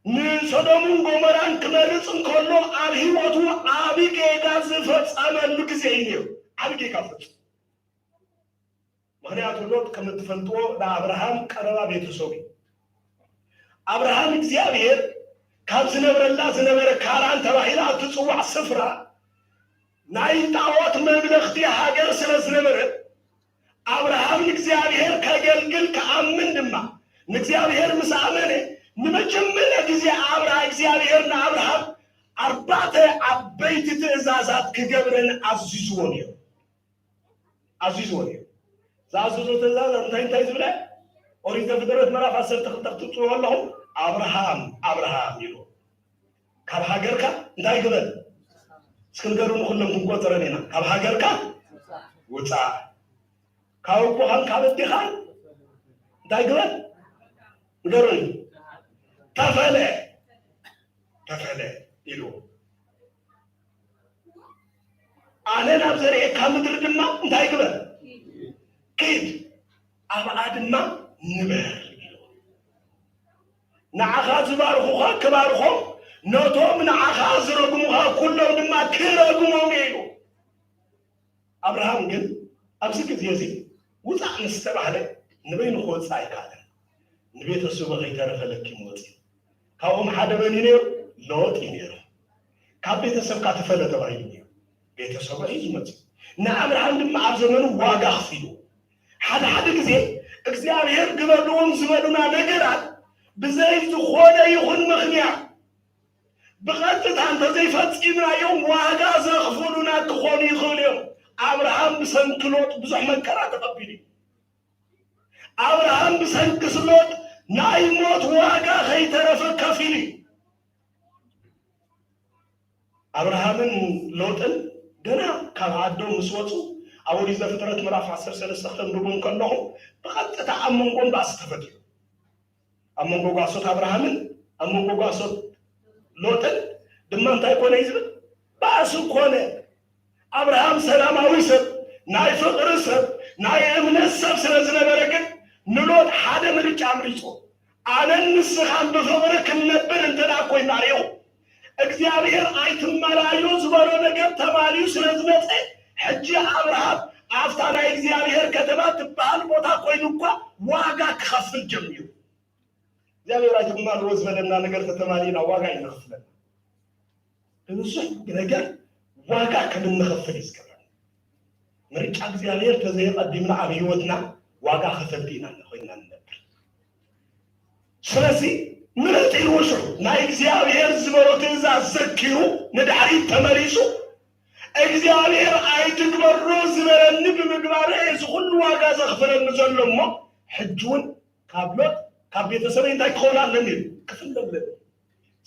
ንሶዶምን ጎሞራን ክመርጽ እንከሎ ኣብ ህይወቱ ዓቢ ጌጋ ዝፈጸመሉ ግዜ እዩ ነይሩ። ዓቢ ጌጋ ፈጸመ። ምኽንያቱ ሎጥ ከም እትፈልጥዎ ንኣብርሃም ቀረባ ቤተሰቡ እዩ። ኣብርሃም እግዚኣብሔር ካብ ዝነብረላ ዝነበረ ካራን ተባሂላ እትጽዋዕ ስፍራ ናይ ጣዖት መምለኽቲ ሃገር ስለ ዝነበረት ኣብርሃም ንእግዚኣብሔር ከገልግል ክኣምን ድማ ንእግዚኣብሔር ምስ ኣመነ ንመጀመርያ ግዜ ኣብርሃ እግዚኣብሔር ንኣብርሃም ኣርባዕተ ዓበይቲ ትእዛዛት ክገብረን ኣዚዝዎ ነይሩ። ኣዚዝዎ ነይሩ። ዝኣዘዞ ትእዛዝ እንታይ እንታይ ዝብለ? ኦሪት ዘፍጥረት ምዕራፍ ዓሰርተ ክልተ ክትጽኡ ኣለኹም ኣብርሃም ኣብርሃም ኢሉ ካብ ሃገርካ እንታይ ግበር? እስኪ ንገሩኒ፣ ኩሎም ክንቆጽረን ኢና። ካብ ሃገርካ ውጻእ። ካብ ኣቦኻን ካብ ኣዴኻን እንታይ ግበር? ንገሩኒ። ተፈለ፣ ተፈለ ኢሉ። ኣነ ናብ ዘርእየካ ምድሪ ድማ እንታይ ግበር? ኪድ፣ ኣብኣ ድማ ንበር ኢሉ። ንዓኻ ዝባርኹኻ ክባርኾም፣ ነቶም ንዓኻ ዝረግሙኻ ኩሎም ድማ ክረግሞም እየ ኢሉ። ኣብርሃም ግን ኣብዚ ግዜ እዚ ውጻእ ምስ ተባህለ ንበይኑ ክወጽእ ኣይከኣለን። ንቤተሰቡ ከይተረፈ ለኪሙ ወጽኡ። ካብኦም ሓደ መን እዩ ነይሩ? ሎጥ እዩ ነይሩ። ካብ ቤተሰብካ ተፈለ ተባሂሉ ነይሩ። ቤተሰቡ እዩ ዝመጽእ። ንኣብርሃም ድማ ኣብ ዘመኑ ዋጋ ከፊሉ። ሓደ ሓደ ግዜ እግዚኣብሔር ግበርዎም ዝበሉና ነገራት ብዘይ ዝኾነ ይኹን ምኽንያት ብቐጥታ እንተዘይፈጺምናዮም ዋጋ ዘኽፍሉና ክኾኑ ይኽእሉ እዮም። ኣብርሃም ብሰንኪ ሎጥ ብዙሕ መከራ ተቐቢሉ እዩ። ኣብርሃም ብሰንኪ ሎጥ ናይ ሞት ዋጋ ከይተረፈ ከፊሉ እዩ። ኣብርሃምን ሎጥን ገና ካብ ዓዶም ምስ ወፁ፣ ኣብ ኦሪት ዘፍጥረት ምዕራፍ ዓሰርተ ሰለስተ ከተንብቡ እንከለኹም፣ ብቐጥታ ኣብ መንጎም ባእሲ ተፈጢሩ። ኣብ መንጎ ጓሶት ኣብርሃምን ኣብ መንጎ ጓሶት ሎጥን ድማ እንታይ ኮነ እዩ ዝብል? ባእሲ ኮነ። ኣብርሃም ሰላማዊ ሰብ፣ ናይ ፍቕሪ ሰብ፣ ናይ እምነት ሰብ ስለ ዝነበረ ግን ንሎጥ ሓደ ምርጫ ኣምሪጹ። ኣነን ንስኻን ብፍቕሪ ክንነብር እንተ ደኣ ኮይና ርኢኹ፣ እግዚኣብሔር ኣይትመላእዮ ዝበሎ ነገር ተማልዩ ስለ ዝመጸ፣ ሕጂ ኣብርሃም ኣብታ ናይ እግዚኣብሔር ከተማ ትበሃል ቦታ ኮይኑ እኳ ዋጋ ክኸፍል ጀሚሩ። እግዚኣብሔር ኣይትመላእዮ ዝበለና ነገር ተተማሊእና ዋጋ እዩ ዝኸፍለና። ብብዙሕ ነገር ዋጋ ከም እንኸፍል እዩ ዝገብረና። ምርጫ እግዚኣብሔር ተዘየቐዲምና ኣብ ህይወትና ዋጋ ከፈልቲ ኢና ኮይና ንነብር። ስለዚ ምረጥ ኢልዎ ሽዑ ናይ እግዚኣብሔር ዝበሎ ትእዛዝ ዘኪሩ ንድሕሪት ተመሊሱ እግዚኣብሔር ኣይትግበሮ ዝበለኒ ብምግባረ እዚ ኩሉ ዋጋ ዘኽፍለኒ ዘሎ እሞ ሕጂ እውን ካብ ሎጥ ካብ ቤተሰበይ እንታይ ክኸውን ኣለኒ ክፍለ ኣለኒ።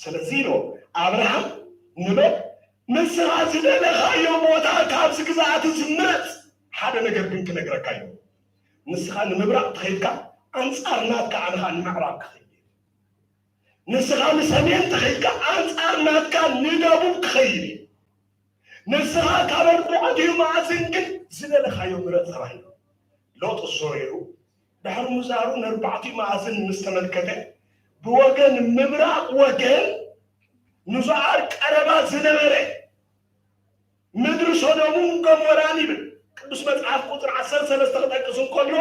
ስለዚ ኢሎ ኣብርሃም ንሎጥ ንስኻ ዝደለኻዮ ቦታ ካብዚ ግዝኣት እዚ ምረጽ፣ ሓደ ነገር ግን ክነግረካ እዩ። ንስኻ ንምብራቕ ተኸይድካ ኣንጻር ናትካ ኣነ ኸኣ ንምዕራብ ክኸይድ እየ። ንስኻ ንሰሜን ተኸይድካ ኣንጻር ናትካ ንደቡብ ክኸይድ እየ። ንስኻ ካብ ኣርባዕቲኡ መኣዝን ግን ዝደለኻዮ ምረጽ ተባሂሉ። ሎጥ እሶ ኢሉ ድሕሪ ምዛሩ ነርባዕቲኡ መኣዝን ምስ ተመልከተ ብወገን ምብራቕ ወገን ንዞኣር ቀረባ ዝነበረ ምድሪ ሶዶምን ገሞራን ይብል ቅዱስ መጽሓፍ። ቁጽሪ ዓሰርተ ሰለስተ ክጠቅስ እንከሎ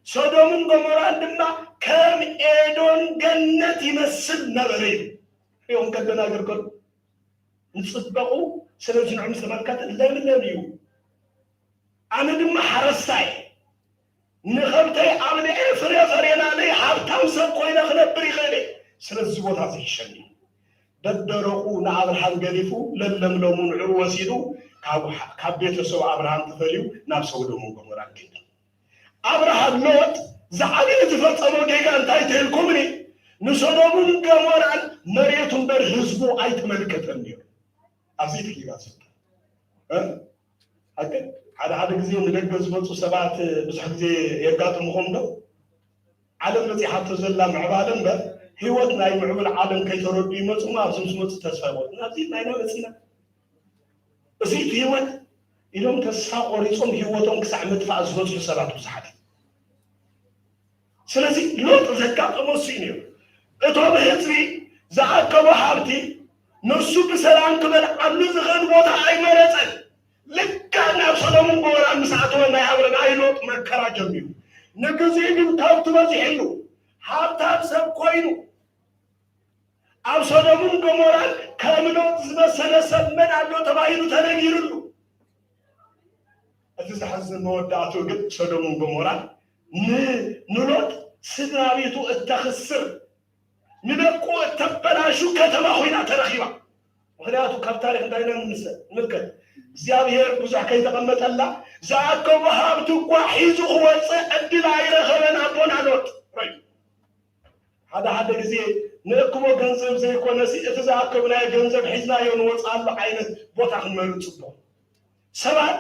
ሶዶምን ገሞራን ድማ ከም ኤዶን ገነት ይመስል ነበረ ይብል። ሪኦም ከደናግር ከሎ ንጽበቑ ስለ ዝንዑ ምስ ተመልከተ ለምለም እዩ። ኣነ ድማ ሓረስታይ ንኸብተይ ኣብልዐ ፍረ ፈሬናለይ ሃብታም ሰብ ኮይነ ክነብር ይኽእል እየ። ስለዚ ቦታ እዚ ይሸኒ በደረቑ ንኣብርሃም ገዲፉ ለለምለሙ ንዕኡ ወሲዱ ካብ ቤተሰቡ ኣብርሃም ተፈልዩ ናብ ሰውዶምን ጎሞራን ከይዱ። ኣብርሃም ሎጥ ዝዓበየ ዝፈጸሞ ጌጋ እንታይ ተልኩምኒ? ንሶዶምን ገሞራን መሬቱ እምበር ህዝቡ ኣይተመልከተን ነይሩ። ኣብዚ ትኪጋ ስልጣን ኣገ ሓደ ሓደ ግዜ ንደገ ዝመፁ ሰባት ብዙሕ ግዜ የጋጥምኹም ዶ? ዓለም በፂሓቶ ዘላ ምዕባለ እምበር ህይወት ናይ ምዕቡል ዓለም ከይተረዱ ይመፁ እሞ ኣብዚ ምስ መፁ ተስፋ ይቆርፁ። ናብዚ ናይና መፂና። እዚ ህይወት ኢሎም ተስፋ ቆሪፆም ህይወቶም ክሳዕ ምጥፋእ ዝበፅሑ ሰባት ብዙሓት እዮም። ስለዚ ሎጥ ዘጋጠሞ እሱ እዩ ነይሩ። እቶም ህዝቢ ዝኣከቦ ሃብቲ ንሱ ብሰላም ክበልዓሉ ዝኽእል ቦታ ኣይመረፀን። ልክዕ ናብ ሰዶምን ጎሞራን ምስ ኣተወ ናይ ኣብረ ናይ ሎጥ መከራ ጀሚሩ። ንግዜኡ ግን ከብቲ በዚሕሉ ሃብታም ሰብ ኮይኑ ኣብ ሶዶምን ጎሞራን ከም ሎጥ ዝመሰለ ሰብ መን ኣሎ ተባሂሉ ተነጊሩሉ። እቲ ዘሕዝን መወዳእትኡ ግን ሶዶምን ጎሞራን ንሎጥ ስድራ ቤቱ እተኽስር ንደቁ እተበላሹ ከተማ ኮይና ተረኺባ። ምኽንያቱ ካብ ታሪክ እንታይ ኢና ንምልከት? እግዚኣብሔር ብዙሕ ከይተቐመጠላ ዝኣከቦ ሃብቲ እኳ ሒዙ ክወፅእ ዕድል ኣይረኸበን ኣቦና ሎጥ። ራይ ሓደ ሓደ ግዜ ንእክቦ ገንዘብ ዘይኮነሲ፣ እቲ ዝኣከብናዮ ገንዘብ ሒዝናዮ ንወፅኣሉ ዓይነት ቦታ ክንመርፅ ጽቡቕ። ሰባት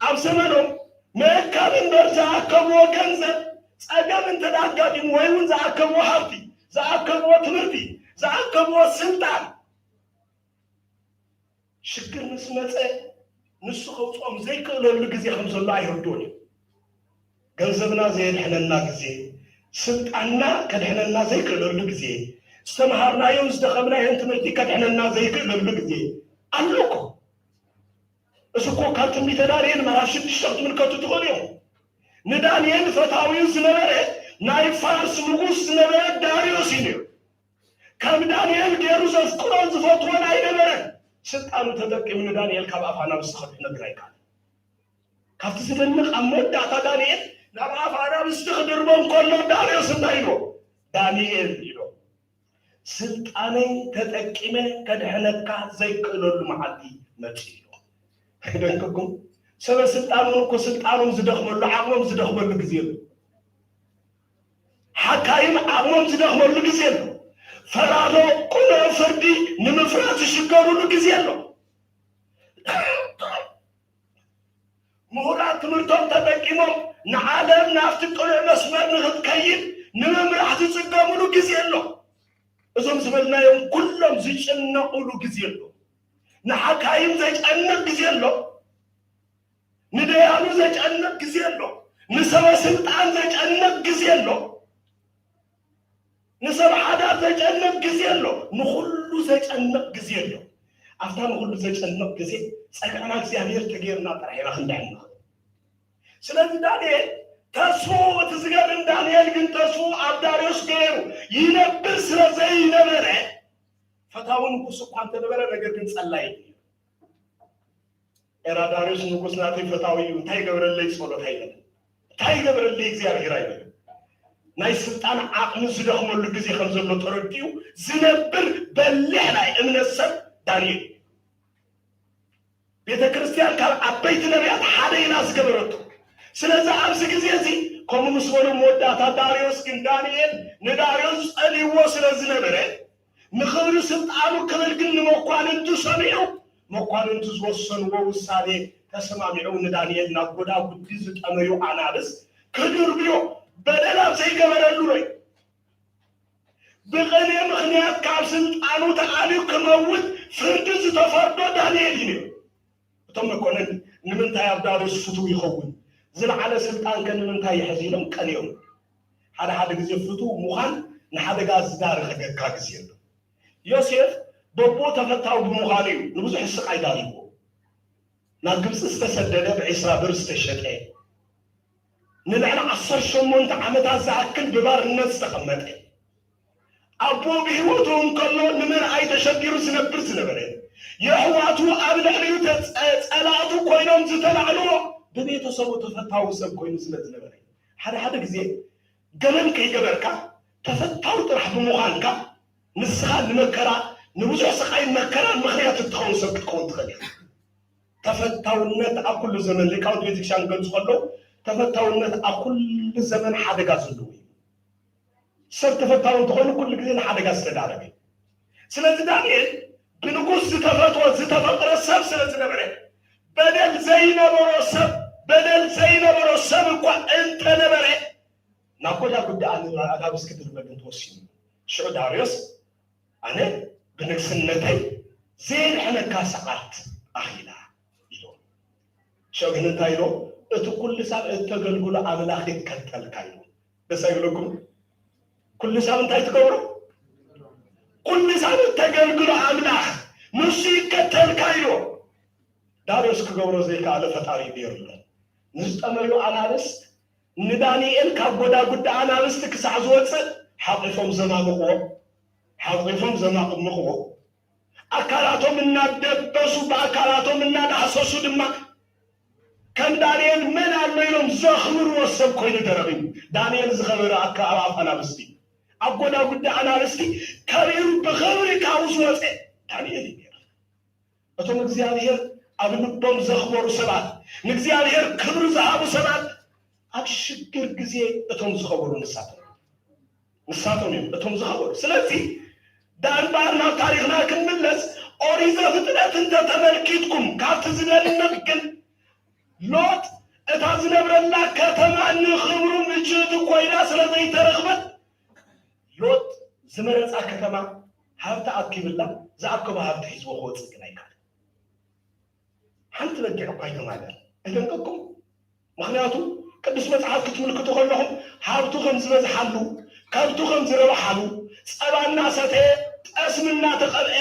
ኣብ ዘመኖም ምእካብ እምበር ዝኣከብዎ ገንዘብ፣ ጸገም እንተ ደኣ ኣጋጢሙ ወይ እውን ዝኣከብዎ ሃብቲ፣ ዝኣከብዎ ትምህርቲ፣ ዝኣከብዎ ስልጣን፣ ሽግር ምስ መጸ ንሱ ከውጽኦም ዘይክእለሉ ግዜ ከም ዘሎ ኣይርድኡን እዮም። ገንዘብና ዘየድሕነና ግዜ፣ ስልጣንና ከድሕነና ዘይክእለሉ ግዜ፣ ዝተምሃርናዮን ዝደኸምናዮን ትምህርቲ ከድሕነና ዘይክእለሉ ግዜ ኣሎ እኮ። እዚ እኮ ካብ ትንቢተ ዳንኤል ምዕራፍ ሽዱሽተ ክትምልከቱ ትኽእሉ እዮም። ንዳንኤል ፈታዊኡ ዝነበረ ናይ ፋርስ ንጉስ ዝነበረ ዳርዮስ እዩ ነይሩ። ከም ዳንኤል ገይሩ ዘፍቅሮን ዝፈትዎን ኣይነበረን። ስልጣኑ ተጠቂሙ ንዳንኤል ካብ ኣፍ ኣናብስ ክነግር ኣይከኣለን። ካብቲ ዝደንቕ ኣብ መወዳእታ ዳንኤል ናብ ኣፍ ኣናብስቲ ክድርቦ እንከሎ ዳርዮስ እንታይ ኢልዎ? ዳንኤል ኢሎ፣ ስልጣነይ ተጠቂመ ከድሕነካ ዘይክእለሉ መዓልቲ መጺኡ ኢልዎ። ክደንቅኩም፣ ሰበ ስልጣን እውን እኮ ስልጣኖም ዝደኽመሉ፣ ዓቕሞም ዝደኽመሉ ግዜ ኣሎ። ሓካይም ዓቕሞም ዝደኽመሉ ግዜ ኣሎ። ፈራዶ ቅኑዕ ፍርዲ ንምፍራድ ዝሽገሩሉ ግዜ ኣሎ። ምሁራት ትምህርቶም ተጠቂሞም ንዓለም ናብቲ ቅኑዕ መስመር ንኽትከይድ ንምምራሕ ዝጽገሙሉ ግዜ ኣሎ። እዞም ዝበልናዮም ኩሎም ዝጭነቑሉ ግዜ ኣሎ። ንሓካይም ዘጨንቕ ግዜ ኣሎ። ንደያኑ ዘጨንቕ ግዜ ኣሎ። ንሰበ ስልጣን ዘጨንቕ ግዜ ኣሎ። ንሰብ ሓዳር ዘጨንቕ ግዜ ኣሎ። ንኹሉ ዘጨንቕ ግዜ ኣሎ። ኣብታ ንኹሉ ዘጨንቕ ግዜ ጸግዕና እግዚኣብሔር ተገይርና ጥራሕ ኢና ክንድሕን ንኽእል። ስለዚ ዳንኤል ተስፍኡ፣ እቲ ዝገርም ዳንኤል ግን ተስፍኡ ኣብ ዳርዮስ ገይሩ ይነብር ስለ ዘይነበረ፣ ፈታዊ ንጉስ እኳ እንተነበረ፣ ነገር ግን ጸላይ እዩ። ኤራ ዳርዮስ ንጉስ ናተይ ፈታዊ እዩ፣ እንታይ ይገብረለይ ጸሎት ኣይበለን፣ እንታይ ይገብረለይ እግዚኣብሔር ኣይበለን። ናይ ስልጣን ዓቕሚ ዝደኽመሉ ግዜ ከም ዘሎ ተረዲኡ ዝነብር በሊሕ ናይ እምነት ሰብ ዳንኤል እዩ። ቤተ ክርስቲያን ካብ ዓበይቲ ነቢያት ሓደ ኢና ዝገበረቶ። ስለዚ ኣብዚ ግዜ እዚ ከምኡ ምስ በሉ መወዳእታ ዳርዮስ ግን ዳንኤል ንዳርዮስ ጸልይዎ ስለ ዝነበረ ንኽብሪ ስልጣኑ ክብል ግን ንመኳንንቱ ሰሚዑ፣ መኳንንቱ ዝወሰንዎ ውሳኔ ተሰማሚዑ ንዳንኤል ናብ ጎዳጉዲ ዝጠመዩ ኣናብስ ክድርብዮ በደል ኣብ ዘይገበረሉ ነው። ብቕንኢ ምኽንያት ካብ ስልጣኑ ተኣልዩ ክመውት ፍርዲ ዝተፈርዶ ዳንኤል እዩ ነይሩ። እቶም መኮንን ንምንታይ ኣብ ዳርዮስ ፍቱው ይኸውን? ዝለዓለ ስልጣን ከ ንምንታይ ይሕዝ ኢሎም ቀንዮም። ሓደ ሓደ ግዜ ፍቱው ምዃን ንሓደጋ ዝዳርገካ ግዜ ኣሎ። ዮሴፍ በቦ ተፈታዊ ብምዃኑ እዩ ንብዙሕ ስቓይ ዳሪግዎ። ናብ ግብፂ ዝተሰደደ፣ ብዒስራ ብር ዝተሸጠ፣ ንልዕሊ ዓሰርተ ሸሞንተ ዓመታት ዝኣክል ብባርነት ዝተቐመጠ፣ ኣቦ ብህይወቱ እንከሎ ንምርኣይ ተሸጊሩ ዝነብር ዝነበረ፣ የሕዋቱ ኣብ ልዕሊኡ ተጸ-፣ ጸላእቱ ኮይኖም ዝተላዕልዎ ብቤተሰቡ ተፈታዊ ሰብ ኮይኑ ስለ ዝነበረ፣ ሓደ ሓደ ግዜ ገበን ከይገበርካ ተፈታዊ ጥራሕ ብምዃንካ ንስኻ ንመከራ፣ ንብዙሕ ስቓይን መከራን ምኽንያት እትኸውን ሰብ ክትኸውን ትኽእል ኢኻ። ተፈታውነት ኣብ ኩሉ ዘመን፣ ሊቃውንት ቤተክርስትያን ክገልጹ ከለዉ ተፈታውነት ኣብ ኩሉ ዘመን ሓደጋ ዘለዎ እዩ። ሰብ ተፈታዊ እንተኾይኑ ኩሉ ግዜ ንሓደጋ ዝተዳረገ እዩ። ስለዚ ዳንኤል ብንጉስ ዝተፈትወ ዝተፈቕረ ሰብ ስለ ዝነበረ፣ በደል ዘይነበሮ ሰብ፣ በደል ዘይነበሮ ሰብ እኳ እንተነበረ ናብ ጎዳጉዲ ኣናብስ ክድርበ ግን ተወሲኑ። ሽዑ ዳርዮስ ኣነ ብንግስነተይ ዘየድሕነካ ሰዓት ኣኺላ ኢሎ። ሽዑ ግን እንታይ ኢሎ? እቲ ኩሉ ሳብ እተገልግሎ ኣምላኽ ይከተልካ ኢሎ። ደስ ኣይብለኩም? ኩሉ ሳብ እንታይ ትገብሮ? ኩሉ ሳብ እተገልግሎ ኣምላኽ ንሱ ይከተልካ ኢሎ። ዳርዮስ ክገብሮ ዘይከኣለ ፈጣሪ ገይሩሎ። ንዝጠመዩ ኣናብስት ንዳንኤል ካብ ጎዳጉዲ ኣናብስቲ ክሳዕ ዝወፅእ ሓቒፎም ዘማምቕዎ፣ ሓቒፎም ዘማቕምቕዎ፣ ኣካላቶም እናደበሱ ብኣካላቶም እናዳህሰሱ ድማ ከም ዳንኤል መን ኣሎ ኢሎም ዘኽብርዎ ሰብ ኮይኑ ተረኺቡ። ዳንኤል ዝኸበረ ኣካ-፣ ኣብ ኣፍ ኣናብስቲ፣ ኣብ ጎዳጉዲ ኣናብስቲ ከቢሩ ብኽብሪ ካብኡ ዝወፀ ዳንኤል እዩ ነይሩ። እቶም እግዚኣብሔር ኣብ ልቦም ዘኽበሩ ሰባት፣ ንእግዚኣብሔር ክብሪ ዝሃቡ ሰባት ኣብ ሽግር ግዜ እቶም ዝኸበሩ ንሳቶም። ንሳቶም እዮም እቶም ዝኸበሩ። ስለዚ ዳርባር ናብ ታሪኽና ክንምለስ፣ ኦሪት ዘፍጥረት እንተተመልኪትኩም ካብቲ ዝደንቕ ግን፣ ሎጥ እታ ዝነብረላ ከተማ ንኽብሩ ምችእቲ ኮይና ስለ ዘይተረኽበት፣ ሎጥ ዝመረጻ ከተማ ሃብቲ ኣኪብላ፣ ዝኣከቦ ሃብቲ ሒዝዎ ክወጽእ ግን ኣይከኣለን። ሓንቲ በጊዕ እኳ ኣይተማልኣን። ኣይደንቀኩም? ምኽንያቱ ቅዱስ መጽሓፍ ክትምልክቱ ከለኹም ሃብቱ ከም ዝበዝሓሉ፣ ከብቱ ከም ዝረብሓሉ፣ ጸባ እናሰተየ ጠስሚ እናተቐብአ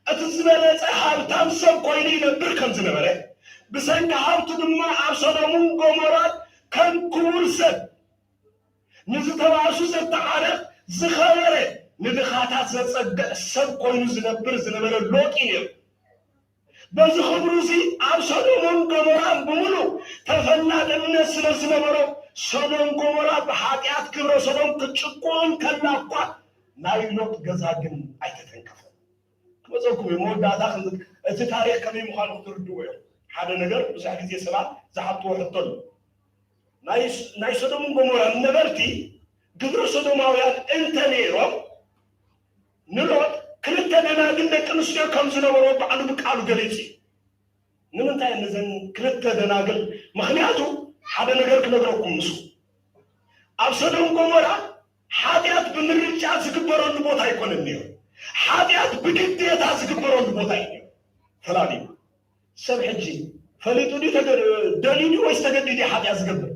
እቲ ዝበለጸ ሃብታም ሰብ ኮይኑ ይነብር ከም ዝነበረ፣ ብሰንኪ ሃብቱ ድማ ኣብ ሰዶምን ጎሞራን ከም ክቡር ሰብ ንዝተባእሱ ዘተዓርቕ ዝኸበረ ንድኻታት ዘጸግዕ ሰብ ኮይኑ ዝነብር ዝነበረ ሎጥ እዩ ነይሩ። በዚ ክብሩ እዚ ኣብ ሰዶምን ጎሞራን ብምሉእ ተፈላጥነት ስለ ዝነበሮ፣ ሰዶም ጎሞራ ብሓጢኣት ግብረ ሰዶም ክትጭቁን ከላ እኳ ናይ ሎጥ ገዛ ግን ኣይተተንከፈን። ክመፀኩም እዩ መወዳእታ። እቲ ታሪክ ከመይ ምዃኑ ክትርድዎ እዮም። ሓደ ነገር ብዙሕ ግዜ ሰባት ዝሓትዎ ሕቶ ኣሎ። ናይ ሰዶምን ጎሞራን ነበርቲ ግብረ ሰዶማውያን እንተ ነይሮም ንሎጥ ክልተ ደናግል ደቂ ኣንስትዮ ከም ዝነበሮ ባዕሉ ብቃሉ ገሊጹ እዩ። ንምንታይ ነዘን ክልተ ደናግል? ምኽንያቱ ሓደ ነገር ክነግረኩም። ምስ ኣብ ሰዶም ጎሞራ ሓጢኣት ብምርጫ ዝግበረሉ ቦታ ኣይኮነን ነይሩ። ሓጢኣት ብግዴታ ዝግበረሉ ቦታ እዩ ነይሩ። ፈላልዩ ሰብ ሕጂ ፈሊጡ ድዩ ተገ- ደልዩ ድዩ ወይስ ተገዲዱ እዩ ሓጢኣት ዝገብር?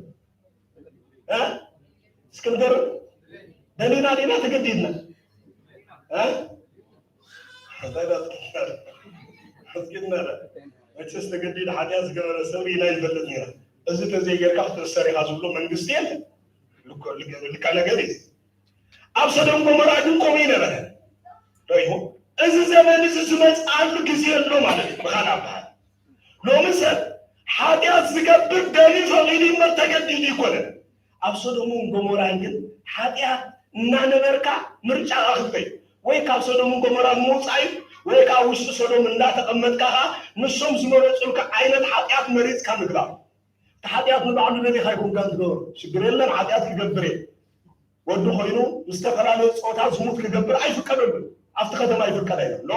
እ? እስኪ ንገሩ። ደሊና ዲና ተገዲድና? እ? እንታይ ዳ ተገዲድና? መቸስ ተገዲዱ ሓጢኣት ዝገበረ ሰብ ሪኢና ይፈልጥ ነይራ። እዚ ተዘይጌርካ ክትእሰር ኢኻ ዝብሎ መንግስቲ የለን። ልካ ነገር እዩ። ኣብ ሰዶም ጎሞራ ግን ከምኡ ይነበረ። ዶ እዚ ዘመን እዚ ዝመፅኣሉ ግዜ ኣሎ ማለት እዩ። ብኻልእ ኣበሃል ሎሚ ሰብ ሓጢኣት ዝገብር ደልዩ ፈቒዱ እምበር ተገዲዱ ይኮነን። ኣብ ሰዶምን ጎሞራን ግን ሓጢኣት እናነበርካ ምርጫ ኣኽልተይ ወይ ካብ ሰዶምን ጎሞራን ምውፃእ እዩ ወይ ከዓ ውሽጢ ሰዶም እናተቐመጥካ ከዓ ንሶም ዝመረፁልካ ዓይነት ሓጢኣት መሪፅካ ምግባር። እቲ ሓጢኣት ንባዕሉ ደሊኻ ይኮንካ ዝገብር ሽግር የለን። ሓጢኣት ክገብር እየ ወዲ ኮይኑ ምስ ዝተፈላለዩ ፆታ ዝሙት ክገብር ኣይፍቀደሉ። ኣብቲ ከተማ ይፍቀድ ኣይለም ሎ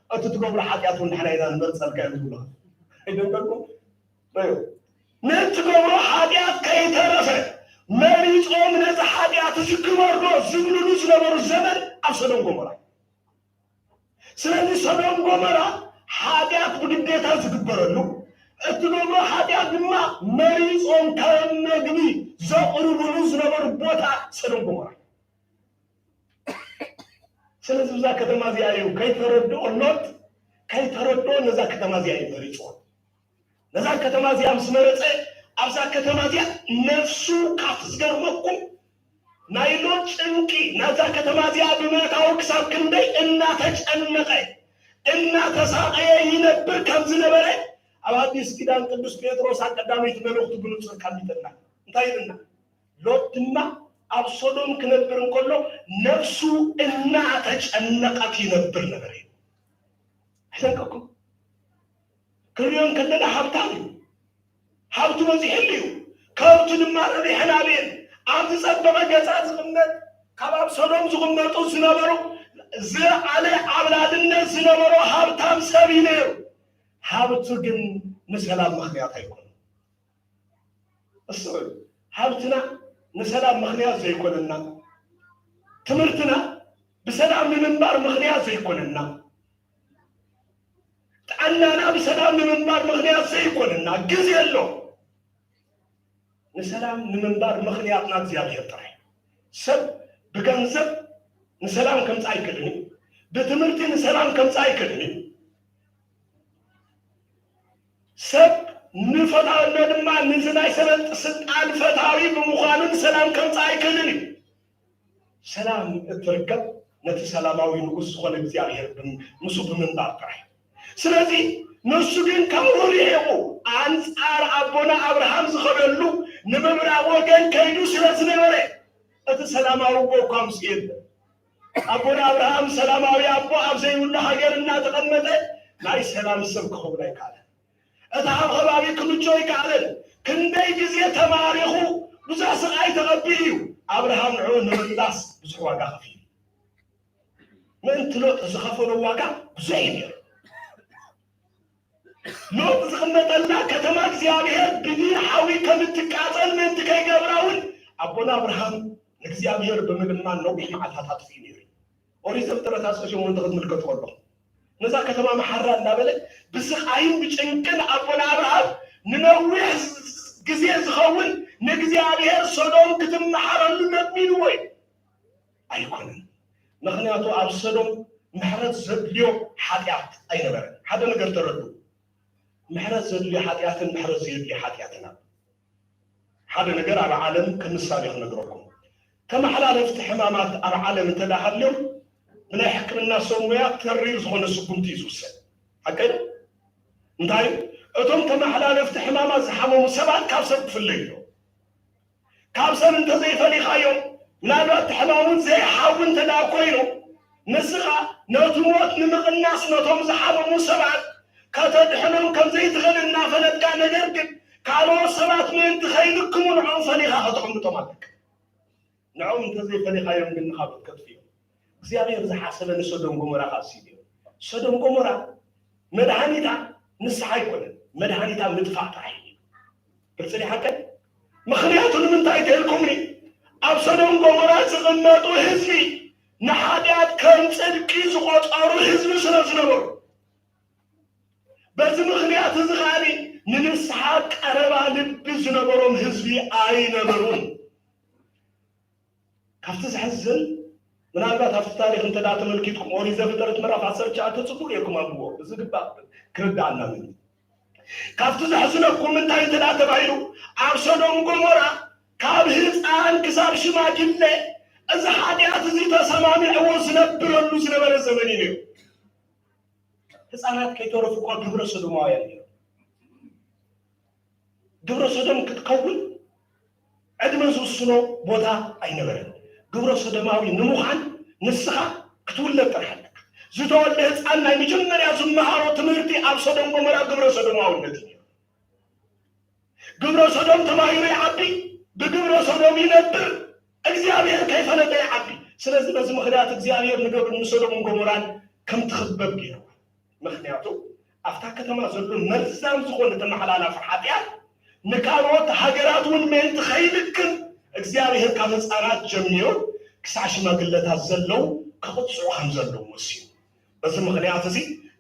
እቲ ትገብሮ ሓጢኣት እውን ንሕና ኢና ንመርፀልካ እዮም ዝብሉ። ኣይደንቀልኩም? ንእትገብሮ ሓጢኣት ከይተረፈ መሪፆም ነዚ ሓጢኣት እዚ ግበሮ ዝብልሉ ዝነበሩ ዘመን ኣብ ሰዶም ጎሞራ። ስለዚ ሰዶም ጎሞራ ሓጢኣት ብግዴታ ዝግበረሉ፣ እትገብሮ ሓጢኣት ድማ መሪፆም ከም መግቢ ዘቕርብሉ ዝነበሩ ቦታ ሰዶም ጎሞራ። ስለዚ ብዛ ከተማ እዚኣ እዩ ከይተረድኦ ሎጥ ከይተረድኦ ነዛ ከተማ እዚኣ እዩ መሪፅዋ። ነዛ ከተማ እዚኣ ምስ መረፀ ኣብዛ ከተማ እዚኣ ነፍሱ ካብቲ ዝገርመኩም ናይ ሎጥ ጭንቂ ናብዛ ከተማ እዚኣ ብምእታው ክሳብ ክንደይ እናተጨነቐ እናተሳቐየ ይነብር ከም ዝነበረ ኣብ ኣዲስ ኪዳን ቅዱስ ጴጥሮስ ኣብ ቀዳመይቲ መልእኽቱ ብንጹር ቀሚጥልና። እንታይ ኢልና? ሎጥ ድማ ኣብ ሶዶም ክነብር እንከሎ ነፍሱ እናተጨነቐት ይነብር ነበረ። ኣይደንቀኩም? ክንሪኦ እንከለና ሃብታም እዩ። ሃብቱ በዚሕሉ እዩ። ከብቱ ድማ ረቢሐን ኣብየን። ኣብ ዝጸበቐ ገዛ ዝቕመጥ፣ ካብ ኣብ ሰዶም ዝቕመጡ ዝነበሩ ዝለዓለ ዓብላልነት ዝነበሮ ሃብታም ሰብ እዩ ነይሩ። ሃብቱ ግን ንሰላም ምኽንያት ኣይኮነን። እሱ ሃብትና ንሰላም ምኽንያት ዘይኮነና፣ ትምህርትና ብሰላም ንምንባር ምኽንያት ዘይኮነና፣ ጥዕናና ብሰላም ንምንባር ምኽንያት ዘይኮነና፣ ግዜ ኣሎ። ንሰላም ንምንባር ምኽንያትና እግዚኣብሔር ጥራይ። ሰብ ብገንዘብ ንሰላም ከምጽእ ኣይክእልን እዩ። ብትምህርቲ ንሰላም ከምጽእ ኣይክእልን እዩ። ሰብ ንፈታውነ ድማ ንዚ ናይ ሰበጥ ስልጣን ፈታዊ ብምዃኑ ንሰላም ከምጽእ ኣይክእልን እዩ። ሰላም እትርከብ ነቲ ሰላማዊ ንጉስ ዝኾነ እግዚኣብሔር ብም- ምስኡ ብምንባር ጥራይ። ስለዚ ንሱ ግን ካብኡ ርሒቑ ኣንጻር ኣቦና ኣብርሃም ዝኸደሉ ንምብራቕ ወገን ከይዱ ስለ ዝነበረ እቲ ሰላማዊ ጎ እኳ ምስኡ የለን። ኣቦና ኣብርሃም ሰላማዊ ኣቦ ኣብ ዘይብሉ ሃገር እናተቐመጠ ናይ ሰላም ሰብ ክኸውን ኣይከኣለን። እቲ ኣብ ከባቢ ክምጆ ኣይከኣለን። ክንደይ ግዜ ተማሪኹ ብዙሕ ስቓይ ተቐቢሉ እዩ። ኣብርሃም ንዕኡ ንምምላስ ብዙሕ ዋጋ ከፊሉ። ምእንቲ ሎጥ ዝኸፈሎ ዋጋ ብዙሕ እዩ ነይሩ። ሎጥ ዝቕመጠላ ከተማ እግዚኣብሔር ብኒል ሓዊ ከም እትቃጸል ምእንቲ ከይገብራ እውን ኣቦና ኣብርሃም ንእግዚኣብሔር ብምልማን ነዊሕ መዓልታት ኣጥፊኡ ነይሩ። ኦሪት ዘፍጥረት ኣስር ሸሞንተ ክትምልከቱ ከለኹም ነዛ ከተማ መሓራ እናበለ ብስቓይን ብጭንቅን ኣቦና ኣብርሃም ንነዊሕ ግዜ ዝኸውን ንእግዚኣብሔር ሶዶም ክትመሓረሉ ለሚንዎ እዩ። ኣይኮነን። ምኽንያቱ ኣብ ሰዶም ምሕረት ዘድልዮ ሓጢኣት ኣይነበረን። ሓደ ነገር ተረዱ። ምሕረት ዘድልዮ ሓጢኣትን ምሕረት ዘየድልዮ ሓጢኣትን ኣሎ። ሓደ ነገር ኣብ ዓለም ከም ምሳሌ ክነግረኩም። ተመሓላለፍቲ ሕማማት ኣብ ዓለም እንተ ደኣ ሃልዮም ብናይ ሕክምና ሰብ ሙያ ተሪር ዝኾነ ስጉምቲ እዩ ዝውሰድ። ሓቀይ እንታይ? እቶም ተመሓላለፍቲ ሕማማት ዝሓመሙ ሰባት ካብ ሰብ ክፍለዩ እዮም። ካብ ሰብ እንተዘይፈሊኻዮም፣ ምናልባት እቲ ሕማም እውን ዘይሓዊ እንተ ደኣ ኮይኑ፣ ንስኻ ነቲ ሞት ንምቕናስ ነቶም ዝሓመሙ ሰባት ከተድሕኖም ከም ዘይትኽእል እናፈለጥካ፣ ነገር ግን ካልኦት ሰባት ምእንቲ ከይልክሙ ንዕኦም ፈሊኻ ከተቐምጦም ኣለካ። ንዕኦም እንተዘይፈሊኻዮም ግን ንኻብ ክትከትፍዮም። እግዚኣብሔር ዝሓሰበ ንሰዶም ጎሞራ ካብ ሲድዮ። ሰዶም ጎሞራ መድሃኒታ ንስሓ ኣይኮነን፣ መድሃኒታ ምጥፋእ ጥራሕ እዩ። ግልፂ ዲሓቀን? ምኽንያቱ ንምንታይ ተልኩምኒ? ኣብ ሰዶም ጎሞራ ዝቕመጡ ህዝቢ ንሓጢኣት ከም ጽድቂ ዝቖጸሩ ህዝቢ ስለ ዝነበሩ፣ በዚ ምኽንያት እዚ ከኣኒ ንንስሓ ቀረባ ልቢ ዝነበሮም ህዝቢ ኣይነበሩን። ካብቲ ዘሕዝን፣ ምናልባት ኣብቲ ታሪኽ እንተ ደኣ ተመልኪትኩም፣ ኦሪት ዘፍጥረት ምዕራፍ ዓሰርተ ትሽዓተ ጽቡቕ ጌርኩም ኣንብቦ፣ ብዝግባእ ክርድኣና ምኒ። ካብቲ ዘሕዝነኩም እንታይ እንተ ደኣ ተባሂሉ፣ ኣብ ሰዶም ጎሞራ ካብ ህፃን ክሳብ ሽማግለ እዚ ሓጢኣት እዚ ተሰማሚዕዎ ዝነብረሉ ዝነበረ ዘመን እዩ ነይሩ። ህፃናት ከይተረፉ እኳ ግብረ ሰዶማውያን እዮም። ግብረ ሰዶም ክትከውን ዕድመ ዝውስኖ ቦታ ኣይነበረን። ግብረ ሰዶማዊ ንምዃን ንስኻ ክትውለድ ጥራሕ ኣለካ። ዝተወልደ ህፃን ናይ መጀመርያ ዝመሃሮ ትምህርቲ ኣብ ሰዶም ጎመራ ግብረ ሰዶማውነት እዩ። ግብረ ሰዶም ተማሂሩ ይዓቢ፣ ብግብረ ሰዶም ይነብር፣ እግዚኣብሔር ከይፈለጠ ይዓቢ። ስለዚ በዚ ምኽንያት እግዚኣብሔር ንገብ-፣ ንሰዶምን ጎሞራን ከም ትኽበብ ገይርዋ። ምኽንያቱ ኣብታ ከተማ ዘሎ መርዛም ዝኾነ ተመሓላላፊ ሓጢኣት ንካልኦት ሃገራት እውን ምእንቲ ከይልክም እግዚኣብሔር ካብ ህፃናት ጀሚሩ ክሳዕ ሽማግለታት ዘለዉ ክቕፅዑ ከም ዘለዎም ወሲኑ። በዚ ምኽንያት እዚ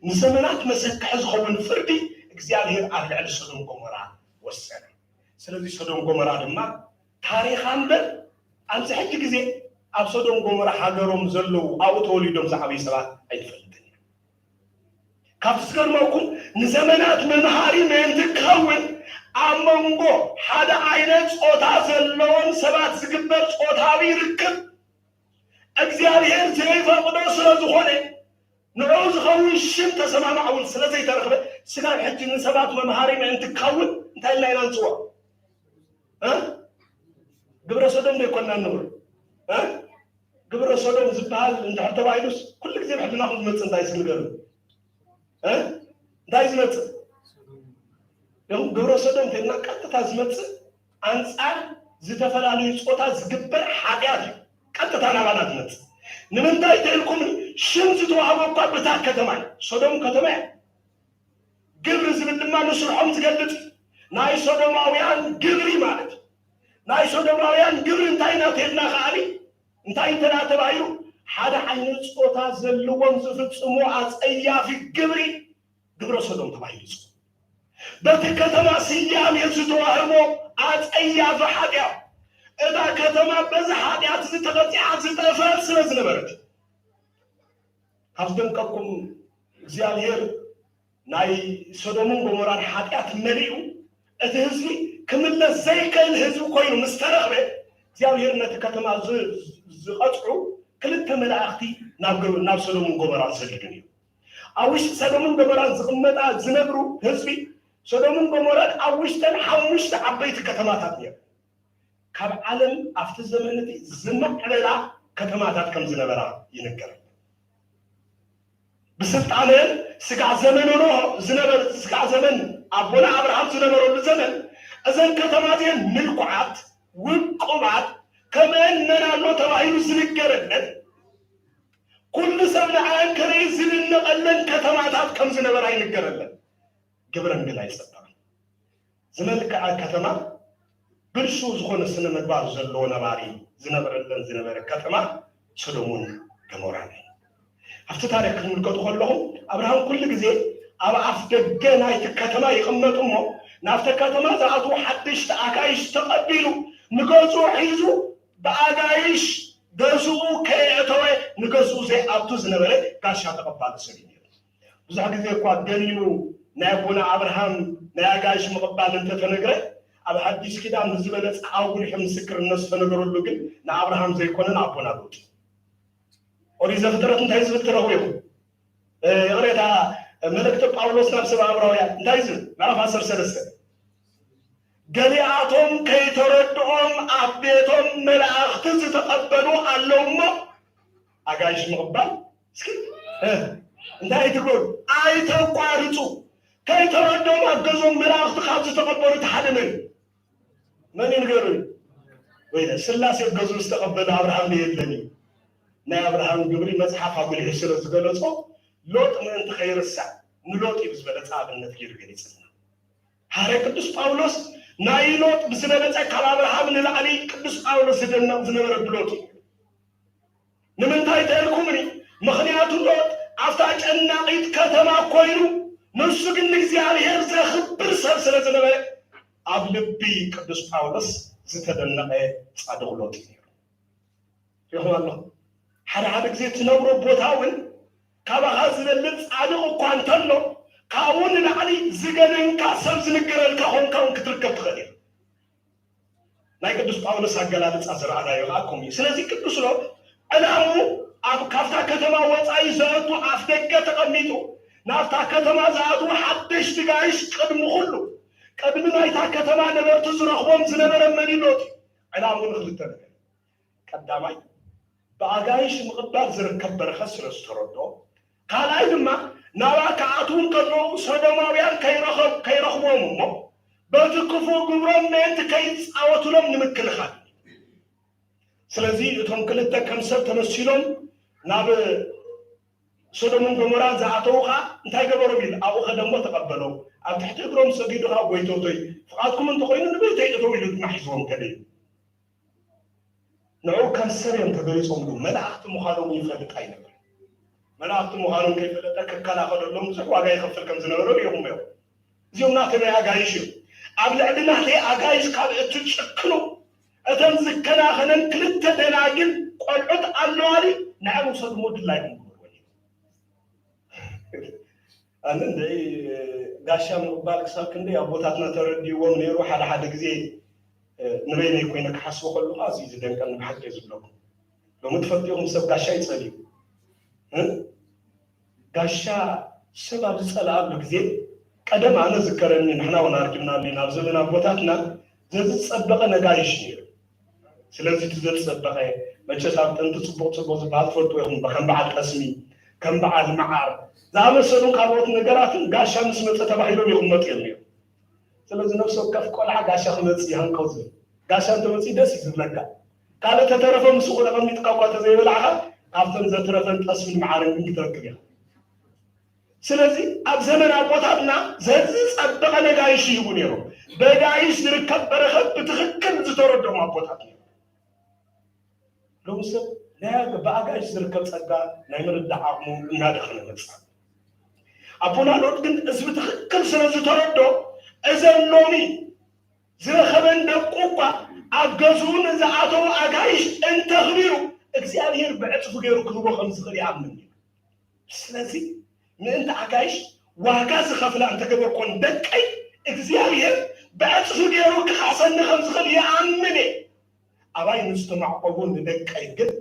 ንዘመናት መሰክሒ ዝኸውን ፍርዲ እግዚኣብሔር ኣብ ልዕሊ ሰዶም ጎሞራ ወሰነ። ስለዚ ሰዶም ጎሞራ ድማ ታሪኻ እምበር ኣብዚ ሕጂ ግዜ ኣብ ሰዶም ጎሞራ ሃገሮም ዘለዉ ኣብኡ ተወሊዶም ዝዓበዩ ሰባት ኣይትፈልጥን እያ። ካብቲ ዝገርመኩም ንዘመናት መምሃሪ ምእንቲ ክኸውን ኣብ መንጎ ሓደ ዓይነት ጾታ ዘለዎም ሰባት ዝግበር ጾታዊ ርክብ እግዚኣብሔር ዘይፈቕዶ ስለ ዝኾነ ንዕኡ ዝኸውን ሽም ተሰማማዕ እውን ስለ ዘይተረኽበ ስጋብ ሕጂ ንሰባት መምሃሪ ምእንቲ ክኸውን እንታይ ኢልና ኢና ንፅውዖ? እ? ግብረ ሰዶም ዶ ይኮንና ንብሎ? እ? ግብረ ሰዶም ዝበሃል እንድሕር ተባሂሉስ ኩሉ ግዜ ብሕልናኹም ዝመፅእ እንታይ እስኪ ንገሩ? እ? እንታይ ዝመፅእ? ይኹን ግብረ ሰዶም ተልና ቀጥታ ዝመፅእ ኣንፃር ዝተፈላለዩ ፆታ ዝግበር ሓጢኣት እዩ። ቀጥታ ናባና ዝመፅእ ንምንታይ ተልኩም ሽም ዝተዋህቦ እኳ ብታ ከተማ እዩ። ሰዶም ከተማ እያ። ግብሪ ዝብል ድማ ንስርሖም ዝገልፅ እዩ። ናይ ሶዶማውያን ግብሪ ማለት እዩ። ናይ ሶዶማውያን ግብሪ እንታይ ኢና ተልና ከዓኒ እንታይ እንተና ተባሂሉ ሓደ ዓይነት ፆታ ዘለዎም ዝፍፅሙ ኣፀያፊ ግብሪ ግብረ ሰዶም ተባሂሉ ይፅዋዕ። በቲ ከተማ ስያሜ ዝተዋህቦ ኣፀያፊ ሓጢኣት እታ ከተማ በዚ ሓጢኣት ዝተቐፂዓ ዝጠፈት ስለ ዝነበረት ካብ ዝደንቀኩም እግዚኣብሔር ናይ ሶዶምን ጎሞራን ሓጢኣት መሊኡ እቲ ህዝቢ ክምለስ ዘይክእል ህዝቢ ኮይኑ ምስ ተረኽበ እግዚኣብሔር ነቲ ከተማ ዝ-፣ ዝቐፅዑ ክልተ መላእኽቲ ናብ ገ-፣ ናብ ሶዶምን ጎሞራን ሰዲዱ እዩ። ኣብ ውሽጢ ሰዶምን ጎሞራን ዝቕመጣ ዝነብሩ ህዝቢ ሰዶምን ጎሞራን ኣብ ውሽጠን ሓሙሽተ ዓበይቲ ከተማታት ነይሩ። ካብ ዓለም ኣብቲ ዘመን እቲ ዝማዕበላ ከተማታት ከም ዝነበራ ይንገር። ብስልጣነን ስጋዕ ዘመን ኖህ ዝነበረ ስጋዕ ዘመን ኣቦና ኣብርሃም ዝነበረሉ ዘመን እዘን ከተማ እዚአን ምልኩዓት ውቁባት፣ ከመአን መን ኣሎ ተባሂሉ ዝንገረለን፣ ኩሉ ሰብ ንዓን ክርኢ ዝድነቐለን ከተማታት ከም ዝነበራ ይንገረለን። ግብረን ግን ኣይጸበቐን። ዝመልክዓ ከተማ፣ ብልሹው ዝኾነ ስነ ምግባር ዘለዎ ነባሪ ዝነብረለን ዝነበረ ከተማ ሶዶምን ገሞራን እዩ። ኣብቲ ታሪኽ ክትምልከቱ ከለኹም፣ ኣብርሃም ኩሉ ግዜ ኣብ ኣፍ ደገ ናይቲ ከተማ ይቕመጥ እሞ፣ ናብተ ከተማ ዝኣትዉ ሓደሽቲ ኣጋይሽ ተቐቢሉ፣ ንገዝኡ ሒዙ፣ ብኣጋይሽ ገዝኡ ከየእተወ ንገዝኡ ዘይኣቱ ዝነበረ ጋሻ ተቐባሊ ሰብ እዩ ነይሩ። ብዙሕ ግዜ እኳ ገኒኑ ናይ ኣቦና ኣብርሃም ናይ ኣጋይሽ ምቕባል እንተተነግረ፣ ኣብ ሓዲሽ ኪዳን ንዝበለጸ ኣጉሊሑ ምስክርነት ዝተነገረሉ ግን ንኣብርሃም ዘይኮነ ንኣቦና ሎጥ። ኦሪት ዘፍጥረት እንታይ ዝብል ትረኽቡ ኢኹም? እ፣ ይቕሬታ፣ መልእክቲ ጳውሎስ ናብ ሰብ ኣብራውያን እንታይ ዝብል? ምዕራፍ ዓሰርተ ሰለስተ፣ ገሊኣቶም ከይተረድኦም ኣብ ቤቶም መላእኽቲ ዝተቐበሉ ኣለዉ እሞ፣ ኣጋይሽ ምቕባል እስኪ፣ እ፣ እንታይ ኣይትግበሩ፣ ኣይተቋርጹ። ከይተረድኦም ኣብ ገዝኦም መላእኽቲ ካብ ዝተቐበሉ እቲ ሓደ መን እዩ? መን እዩ ንገሩኒ? ወይለ ስላሴ ኣብ ገዝኡ ዝተቐበለ ኣብርሃም ዶ የለን እዩ? ናይ ኣብርሃም ግብሪ መጽሓፍ ኣጉሊሑ ስለ ዝገለጾ፣ ሎጥ ምእንቲ ከይርሳዕ ንሎጥ እዩ ብዝበለጸ ኣብነት ገይሩ ገሊጽልና። ሃረ ቅዱስ ጳውሎስ ናይ ሎጥ ብዝበለጸ ካብ ኣብርሃም ንላዕሊ ቅዱስ ጳውሎስ ዝደነቕ ዝነበረ ብሎጥ እዩ። ንምንታይ ተልኩምኒ? ምኽንያቱ ሎጥ ኣብታ ጨናቒት ከተማ ኮይኑ፣ ንሱ ግን ንእግዚኣብሔር ዘኽብር ሰብ ስለ ዝነበረ፣ ኣብ ልቢ ቅዱስ ጳውሎስ ዝተደነቐ ጻድቕ ሎጥ እዩ ነይሩ። ሪኹም ኣለኹም? ሓደ ሓደ ግዜ ትነብሮ ቦታ እውን ካባኻ ዝበልጽ ጻድቕ እኳ እንተሎ፣ ካብኡ ንላዕሊ ዝገነንካ ሰብ ዝንገረልካ ኾንካ እውን ክትርከብ ትኽእል ኢኻ። ናይ ቅዱስ ጳውሎስ ኣገላልጻ ዝረኣናዮ ከኣ ከምኡ እዩ። ስለዚ ቅዱስ ሎጥ ዕላሙ ኣብ፣ ካብታ ከተማ ወጻኢ ዘእቱ ኣፍ ደገ ተቐሚጡ፣ ናብታ ከተማ ዝኣትዉ ሓደሽቲ ጋይሽ ቅድሚ ኩሉ፣ ቅድሚ ናይታ ከተማ ነበርቲ ዝረኽቦም ዝነበረ መን እዩ? ሎጥ እዩ። ዕላሙ ንኽልተ ነገር። ቀዳማይ፣ ብኣጋይሽ ምቕባል ዝርከብ በረኸት ስለ ዝተረድኦ፣ ካልኣይ ድማ ናብኣ ክኣትዉ እንከለዉ ሰዶማውያን ከይረኸብ-፣ ከይረኽብዎም እሞ በቲ ክፉእ ግብሮም ምእንቲ ከይጻወቱሎም ንምክልኻል። ስለዚ እቶም ክልተ ከም ሰብ ተመሲሎም ናብ ሶዶምን ገሞራን ዝኣተዉ ኸኣ እንታይ ገበሮም ኢሉ ኣብኡ ኸደ እሞ ተቐበሎም፣ ኣብ ትሕቲ እግሮም ሰጊዱ ኸኣ ጎይቶቶይ ፍቓድኩም እንተኾይኑ ንቤተይ እተው ኢሉ ድማ ሒዝዎም ከደ እዩ። ንዕኡ ከም ሰብ እዮም ተገሊጾምሉ፣ መላእኽቲ ምዃኖም ይፈልጥ ኣይነበረን። መላእኽቲ ምዃኖም ከይፈለጠ ክከላኸለሎም ብዙሕ ዋጋ ይኸፍል ከም ዝነበረ ርኢኹም እዮም። እዚኦም ናተይ ናይ ኣጋይሽ እዮም። ኣብ ልዕሊ ናተይ ኣጋይሽ ካብ እትጭክኑ፣ እተን ዝከናኸነን ክልተ ደናግል ቆልዑት ኣለዋኒ፣ ንዐን ውሰድሞ ድላይኩም ግበርዎ። ኣነ እንድዒ ጋሻ ምቕባል ክሳብ ክንደይ ኣቦታትና ተረዲእዎም ነይሩ። ሓደ ሓደ ግዜ፣ እ፣ ንበይነይ ኮይነ ክሓስቦ ከለኹ ኣዝዩ ዝደንቀኒ ብሓቂ እየ ዝብለኩም። ሎሚ ትፈልጡ ኢኹም ሰብ ጋሻ ይጸልዩ። እ? ጋሻ ሰብ ኣብ ዝጸልኣሉ ግዜ ቀደም ኣነ ዝከረኒ ንሕና እውን ኣርኪብናሉ ኢና። ኣብ ዘመን ኣቦታትና ዘዝጸበቐ ነጋይሽ ነይሩ። ስለዚ እቲ ዘዝጸበቐ መቸስ ኣብ ጥንቲ ጽቡቕ ጽቡቕ ዝበሃል ትፈልጡ ኢኹም። ከም በዓል ጠስሚ፣ ከም በዓል መዓር ዝኣመሰሉን ካልኦት ነገራትን ጋሻ ምስ መጸ ተባሂሎም ይቕመጡ እዮም ነይሩ። ስለዚ ነፍሲ ወከፍ ቆልዓ ጋሻ ክመጽእ ይሃንቀው ዝብል። ጋሻ እንተመጽኡ ደስ እዩ ዝብለካ። ካልእ ተተረፈ ምስኡ ተቐሚጥካ እኳ ተዘይበላዕኻ ካብተን ዘትረፈን ጠስምን መዓርን ግን ክትረክብ ኢኻ። ስለዚ ኣብ ዘመን ኣቦታትና ዘዝጸበቐ ነጋይሽ ይህቡ ነይሮም። በጋይሽ ዝርከብ በረኸት ብትኽክል ዝተረድኦም ኣቦታት ነይሮም። ሎሚ ሰብ ናይ ኣግ-፣ ብኣጋይሽ ዝርከብ ጸጋ ናይ ምርዳእ ዓቕሙ እናደኸመ መጽእ። ኣቦና ሎጥ ግን እዚ ብትኽክል ስለ ዝተረዶ፣ እዘን ሎሚ ዝረኸበን ደቁ እኳ ኣብ ገዝኡ ንዝኣተዉ ኣጋይሽ እንተኽቢሩ፣ እግዚኣብሔር ብዕጽፊ ገይሩ ክህቦ ከም ዝኽእል ይኣምን እዩ። ስለዚ ምእንቲ ኣጋይሽ ዋጋ ዝኸፍላ እንተገበርኮን ደቀይ እግዚኣብሔር ብዕጽፊ ገይሩ ክኻሰኒ ከም ዝኽእል ይኣምን እየ። ኣባይ ንዝተማዕቆቡ ንደቀይ ግን፣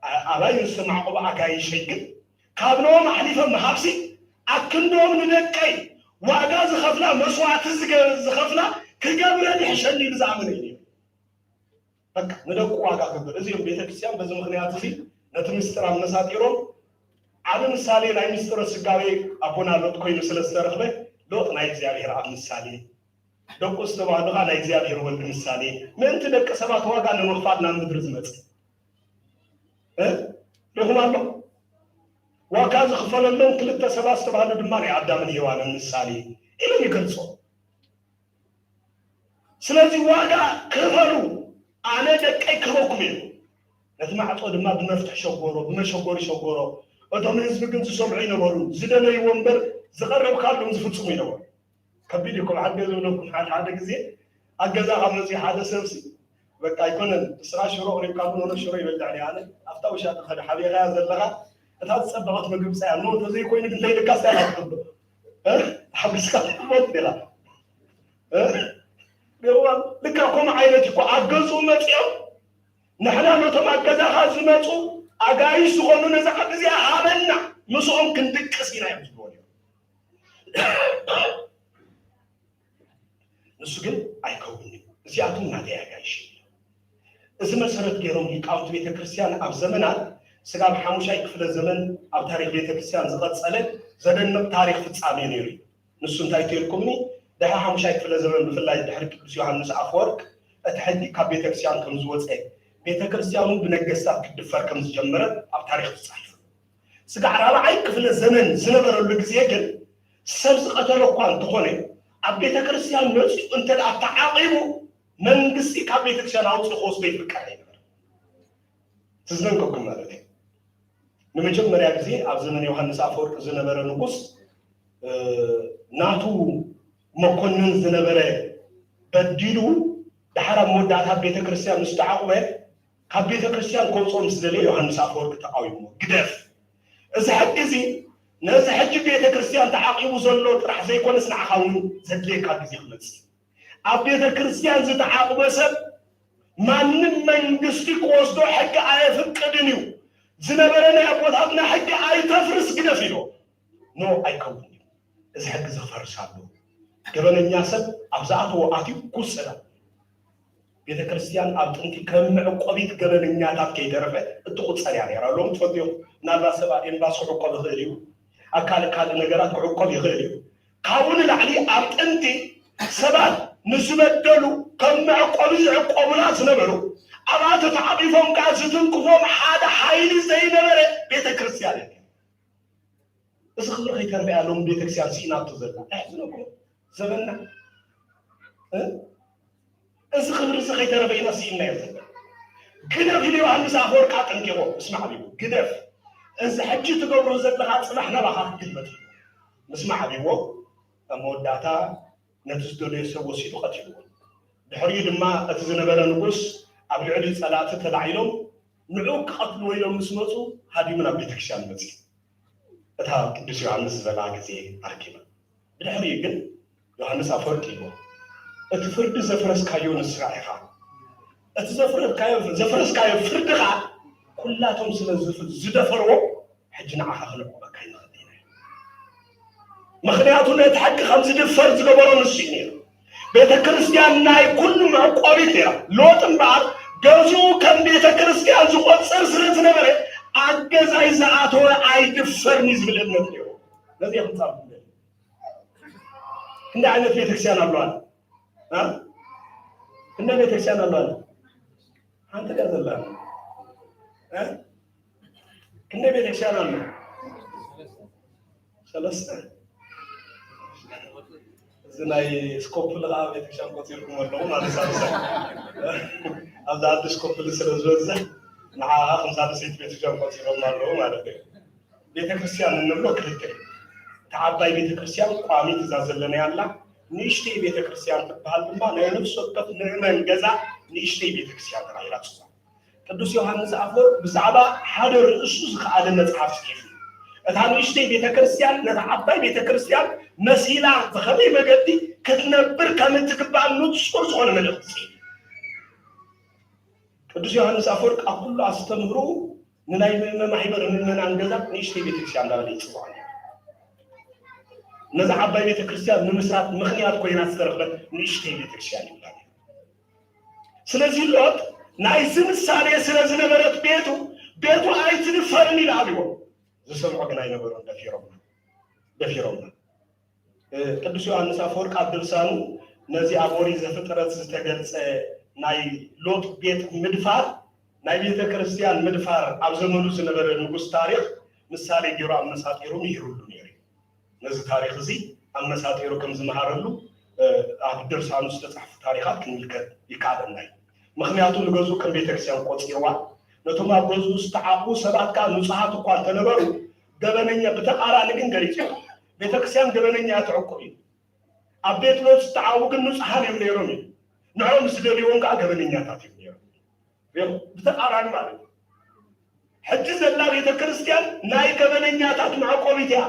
ኣ-፣ ኣባይ ንዝተማዕቆቡ ኣጋይሸይ ግን ካብ ነዎም ኣሕሊፈ ምሃብሲ ኣክንዶም ንደቀይ ዋጋ ዝኸፍላ መስዋዕቲ ዝገ-፣ ዝኸፍላ ክገብረን ይሕሸኒ ኢሉ ዝኣመነ እዩ። በቃ ንደቁ ዋጋ ክገብር። እዚኦም ቤተክርስትያን በዚ ምኽንያት እዚ ነቲ ምስጢር ኣመሳጢሮም ዓቢ ምሳሌ ናይ ምስጢረ ስጋዌ ኣቦና ሎጥ ኮይኑ ስለ ዝተረኽበ ሎጥ ናይ እግዚኣብሔር ኣብ ምሳሌ ደቁ ዝተባህሉ ከዓ ናይ እግዚኣብሔር ወልድ ምሳሌ፣ ምእንቲ ደቂ ሰባት ዋጋ ንምኽፋል ናብ ምድሪ ዝመጽእ እ? ርኢኹም ኣሎ? ዋጋ ዝኽፈለሎም ክልተ ሰባት ዝተባህሉ ድማ ናይ ኣዳምን ሔዋንን ምሳሌ ኢሎም ይገልጾ። ስለዚ ዋጋ ክፈሉ፣ ኣነ ደቀይ ክህበኩም እየ። ነቲ ማዕጾ ድማ ብመፍትሕ ሸጎሮ፣ ብመሸጎሪ ሸጎሮ። እቶም ህዝቢ ግን ዝሰምዑ ይነበሩ፣ ዝደለይዎ እምበር ዝቐረብካሎም ዝፍጽሙ ይነበሩ። ከቢድ እዩ እኮ፣ ብሓቂ ዝብለኩም፣ ሓደ ሓደ ግዜ ኣብ ገዛኻ መፅዩ ሓደ ሰብሲ፣ በቃ ኣይኮነን፣ ንስኻ ሽሮ ኣቕሪብካ፣ ኖኖ ሽሮ ይበልዕ ድየ? ኣነ ኣብታ ውሻ ተኸደ ሓቢእኻያ ዘለኻ፣ እታ ዝፀበቐት ምግቢ ምሳያ፣ ኖ፣ ተዘይኮይኑ ግን እንታይ ኢልካ ስታይ ኢኻ ትብሎ? እ? ተሓጒስካ ትቕመጥ ዲኻ? እ? ገባን? ልካ ከምኡ ዓይነት እኮ ኣብ ገዝኡ መፂኦም፣ ንሕና ነቶም ኣብ ገዛኻ ዝመፁ ኣጋይሽ ዝኾኑ ነዛ ዓዲ እዚኣ ሃበና፣ ምስኦም ክንድቅስ ኢና እዮም ዝብልዎ ነይሮም። ንሱ ግን ኣይከውንን እዩ። እዚኣቶም ናተይ ኣጋይሽ እዮም። እዚ መሰረት ገይሮም ሊቃውንቲ ቤተ ክርስቲያን ኣብ ዘመናት ስጋብ ሓሙሻይ ክፍለ ዘመን ኣብ ታሪኽ ቤተ ክርስቲያን ዝቐጸለ ዘደንቕ ታሪኽ ፍጻሜ ነይሩ እዩ። ንሱ እንታይ ተይልኩምኒ፣ ድሕሪ ሓሙሻይ ክፍለ ዘመን ብፍላይ ድሕሪ ቅዱስ ዮሃንስ ኣፈወርቅ እቲ ሕጊ ካብ ቤተ ክርስቲያን ከም ዝወጸ፣ ቤተ ክርስቲያን እውን ብነገስታት ክትድፈር ከም ዝጀመረት ኣብ ታሪኽ ተጻሒፉ። ስጋዕ ራብዓይ ክፍለ ዘመን ዝነበረሉ ግዜ ግን ሰብ ዝቐተለ እኳ እንተኾነ ኣብ ቤተ ክርስቲያን መፂኡ እንተ ደኣ ተዓቒቡ መንግስቲ ካብ ቤተ ክርስቲያን ኣውፂኡ ክወስዶ ይፍቀድ ኣይነበረ። ትዝነንቀኩም ማለት እዩ። ንመጀመርያ ግዜ ኣብ ዘመን ዮሃንስ ኣፈወርቅ ዝነበረ ንጉስ፣ እ፣ ናቱ መኮንን ዝነበረ በዲሉ፣ ደሓር ኣብ መወዳእታ ቤተ ክርስቲያን ምስ ተዓቑበ፣ ካብ ቤተ ክርስቲያን ከውፅኦ ምስ ደለየ ዮሃንስ ኣፈወርቅ ተቃዊሞ፣ ግደፍ። እዚ ሕጊ እዚ ነዚ ሕጂ ቤተ ክርስቲያን ተዓቂቡ ዘሎ ጥራሕ ዘይኮነስ ንዓኻ እውን ዘድልየካ ግዜ ክመፅእ። ኣብ ቤተ ክርስቲያን ዝተዓቕበ ሰብ ማንም መንግስቲ ክወስዶ ሕጊ ኣየፍቅድን እዩ። ዝነበረ ናይ ኣቦታትና ሕጊ ኣይተፍርስ ግደፍ ኢሎ። ኖ፣ ኣይከውን እዩ። እዚ ሕጊ እዚ ክፈርስ ኣለዎ። ገበነኛ ሰብ ኣብ ዝኣተዎ ኣትዩ ክውሰድ ኣለዎ። ቤተ ክርስቲያን ኣብ ጥንቲ ከም መዕቆቢት ገበነኛታት ከይተረፈ እትቑጸር እያ ነይራ። ሎም ትፈልጡ ኢኹም፣ ምናልባት ሰብ ኣብ ኤምባሲ ክዕቆብ ይኽእል እዩ፣ ኣብ ካልእ ካልእ ነገራት ክዕቆብ ይኽእል እዩ። ካብኡ ንላዕሊ ኣብ ጥንቲ ሰባት ንዝበደሉ ከም መዕቆቢ ዝዕቆቡላ ዝነበሩ፣ ኣብኣ ተታዕቂፎም ከኣ ዝትንክፎም ሓደ ሓይሊ ዘይነበረ ቤተ ክርስቲያን እያ። እዚ ክብሪ ከይተርፈ እያ ሎም ቤተክርስትያን ስኢናቶ ዘላ። ኣሕዝነኩም ዘበና እ? እዚ ክብሪ እዚ ከይተረፈ ኢና ስኢናዮ ዘለና። ግደፍ ኢሉ ዮሃንስ ኣፈወርቅ ኣጠንቂቑ፣ ምስማዕ ኣቢቡ፣ ግደፍ። እዚ ሕጂ ትገብሮ ዘለኻ ጽባሕ ናባኻ ክግልበጥ እዩ። ምስማዕ ኣቢዎ፣ ኣብ መወዳእታ ነቲ ዝደለዮ ሰብ ወሲዱ ቀቲልዎ። ድሕሪኡ ድማ እቲ ዝነበረ ንጉስ ኣብ ልዕሊኡ ጸላእቲ ተላዒሎም ንዕኡ ክቐትልዎ ኢሎም ምስ መጹ ሃዲሙ ናብ ቤተክርስትያን መጺኡ። እታ ቅዱስ ዮሃንስ ዝበላ ግዜ ኣርኪባ። ብድሕሪኡ ግን ዮሃንስ ኣፈወርቅ ኢልዎ፣ "እቲ ፍርዲ ዘፍረስካዮ ንስኻ ኢኻ። እቲ ዘፍረስካዮ፣ ዘፍረስካዮ ፍርዲ ኸኣ ኩላቶም ስለ ዝፍ-፣ ዝደፈርዎ ሕጂ ንዓኻ ክንዕቆበካ ኣይንኽእል ኢና። ምኽንያቱ ነቲ ሕጊ ከም ዝድፈር ዝገበሮ ንሱ እዩ ነይሩ። ቤተ ክርስቲያን ናይ ኩሉ መዕቆቢት ነይራ። ሎጥ እምበኣር ገዝኡ ከም ቤተ ክርስቲያን ዝቖጽር ስለ ዝነበረ ኣብ ገዛይ ዝኣተወ ኣይድፈርኒ ዝብል እምነት ነይሩ። ነዚ እየ ክጻብ እንደሊ። ክንደይ ዓይነት ቤተክርስትያን ኣለዋና? እ? ክንደይ ቤተክርስትያን ኣለዋና? ሓንቲ ድያ ዘላ? እ? ክንደይ ቤተክርስትያን ኣሎ? ሰለስተ። እዚ ናይ ስኮፕል ከዓ ቤተክርስትያን ቆፂርኩም ኣለኹም ማለት ሳልሳይ። ኣብዚ ዓዲ ስኮፕል ስለ ዝበዝሕ ንዓ ከዓ ከም ሳልሰይቲ ቤተክርስትያን ቆፂሮም ኣለዉ ማለት እዩ። ቤተክርስትያን እንብሎ ክልተ እዩ። እታ ዓባይ ቤተክርስትያን ቋሚት እዛ ዘለናያ ኣላ። ንእሽተይ ቤተክርስትያን ትበሃል ድማ ናይ ነፍሲ ወከፍ ምእመን ገዛ ንእሽተይ ቤተክርስትያን ተባሂላ ትፅዋዕ። ቅዱስ ዮሃንስ ኣፈወርቅ ብዛዕባ ሓደ ርእሱ ዝኸኣለ መጽሓፍ ጽሒፉ። እታ ንእሽተይ ቤተ ክርስቲያን ነታ ዓባይ ቤተ ክርስቲያን መሲላ ብኸመይ መገዲ ክትነብር ከም እትግባእ ንጹር ዝኾነ መልእኽቲ ጽሒፉ። ቅዱስ ዮሃንስ ኣፈወርቅ ኣብ ኩሉ ኣስተምህሮ ንናይ ምእመ-፣ ማሕበር ምእመናን ገዛ ንእሽተይ ቤተ ክርስቲያን እንዳበለ ይጽውዖ ነይሩ። ነዛ ዓባይ ቤተ ክርስቲያን ንምስራት ምኽንያት ኮይና ዝተረኽበት ንእሽተይ ቤተ ክርስቲያን ይብላ ነይሩ። ስለዚ ሎጥ ናይዚ ምሳሌ ስለ ዝነበረት ቤቱ፣ "ቤቱ ኣይትድፈርን" ኢሉ ኣብዎ። ዝሰምዑ ግን ኣይነበሩን፣ ደፊሮምና፣ ደፊሮምና። እ፣ ቅዱስ ዮሃንስ ኣፈወርቅ ኣብ ድርሳኑ ነዚ ኣብ ኦሪት ዘፍጥረት ዝተገልጸ ናይ ሎጥ ቤት ምድፋር፣ ናይ ቤተ ክርስቲያን ምድፋር ኣብ ዘመኑ ዝነበረ ንጉስ ታሪኽ ምሳሌ ገይሩ ኣመሳጢሩ ምሂሩሉ ነይሩ እዩ። ነዚ ታሪኽ እዚ ኣመሳጢሩ ከም ዝመሃረሉ ኣብ ድርሳኑ ዝተጻሕፉ ታሪኻት ክንምልከት ይከኣለና እዩ። ምኽንያቱ ንገዝኡ ከም ቤተክርስትያን ቆጺርዋ፣ ነቶም ኣብ ገዝኡ ዝተዓቑ ሰባት ከኣ ንጹሃት እኳ እንተነበሩ፣ ገበነኛ ብተቓራኒ ግን ገሊጹ። ቤተክርስትያን ገበነኛ እያ ትዕቁብ እዩ። ኣብ ቤት ሎጥ ዝተዓቑ ግን ንጹሃን እዮም ነይሮም እዩ። ንዕኦም ምስ ደልዎም ከኣ ገበነኛታት እዮም ነይሮም። ብተቓራኒ ማለት እዩ። ሕጂ ዘላ ቤተክርስትያን ናይ ገበነኛታት መዕቆቢት እያ።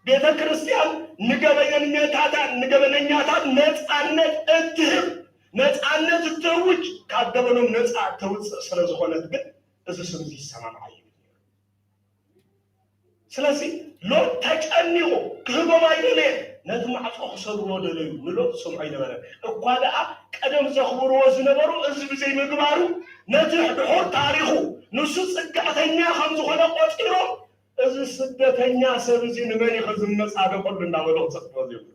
ቤተ ክርስቲያን ንገበነኛታታ ንገበነኛታት ነፃነት እትህብ፣ ነፃነት እትእውጅ፣ ካብ ገበኖም ነፃ እተውፅእ ስለ ዝኾነት ግን እዚ ስም እዚ ይሰማምዓ እዩ። ስለዚ ሎጥ ተጨኒቑ ክህቦም ኣይደለየን። ነቲ ማዕፆ ክሰብርዎ ደለዩ። ንሎጥ ዝሰምዖ ኣይነበረን። እኳ ደኣ ቀደም ዘኽብርዎ ዝነበሩ እዚ ብዘይምግባሩ ነቲ ድሑር ታሪኹ ንሱ ፅግዕተኛ ከም ዝኾነ ቆፂሮም እዚ ስደተኛ ሰብ እዚ ንመን እዩ ዝመጻደቀሉ እንዳበሉ ክጽሕፍዎ ዘይብሉ።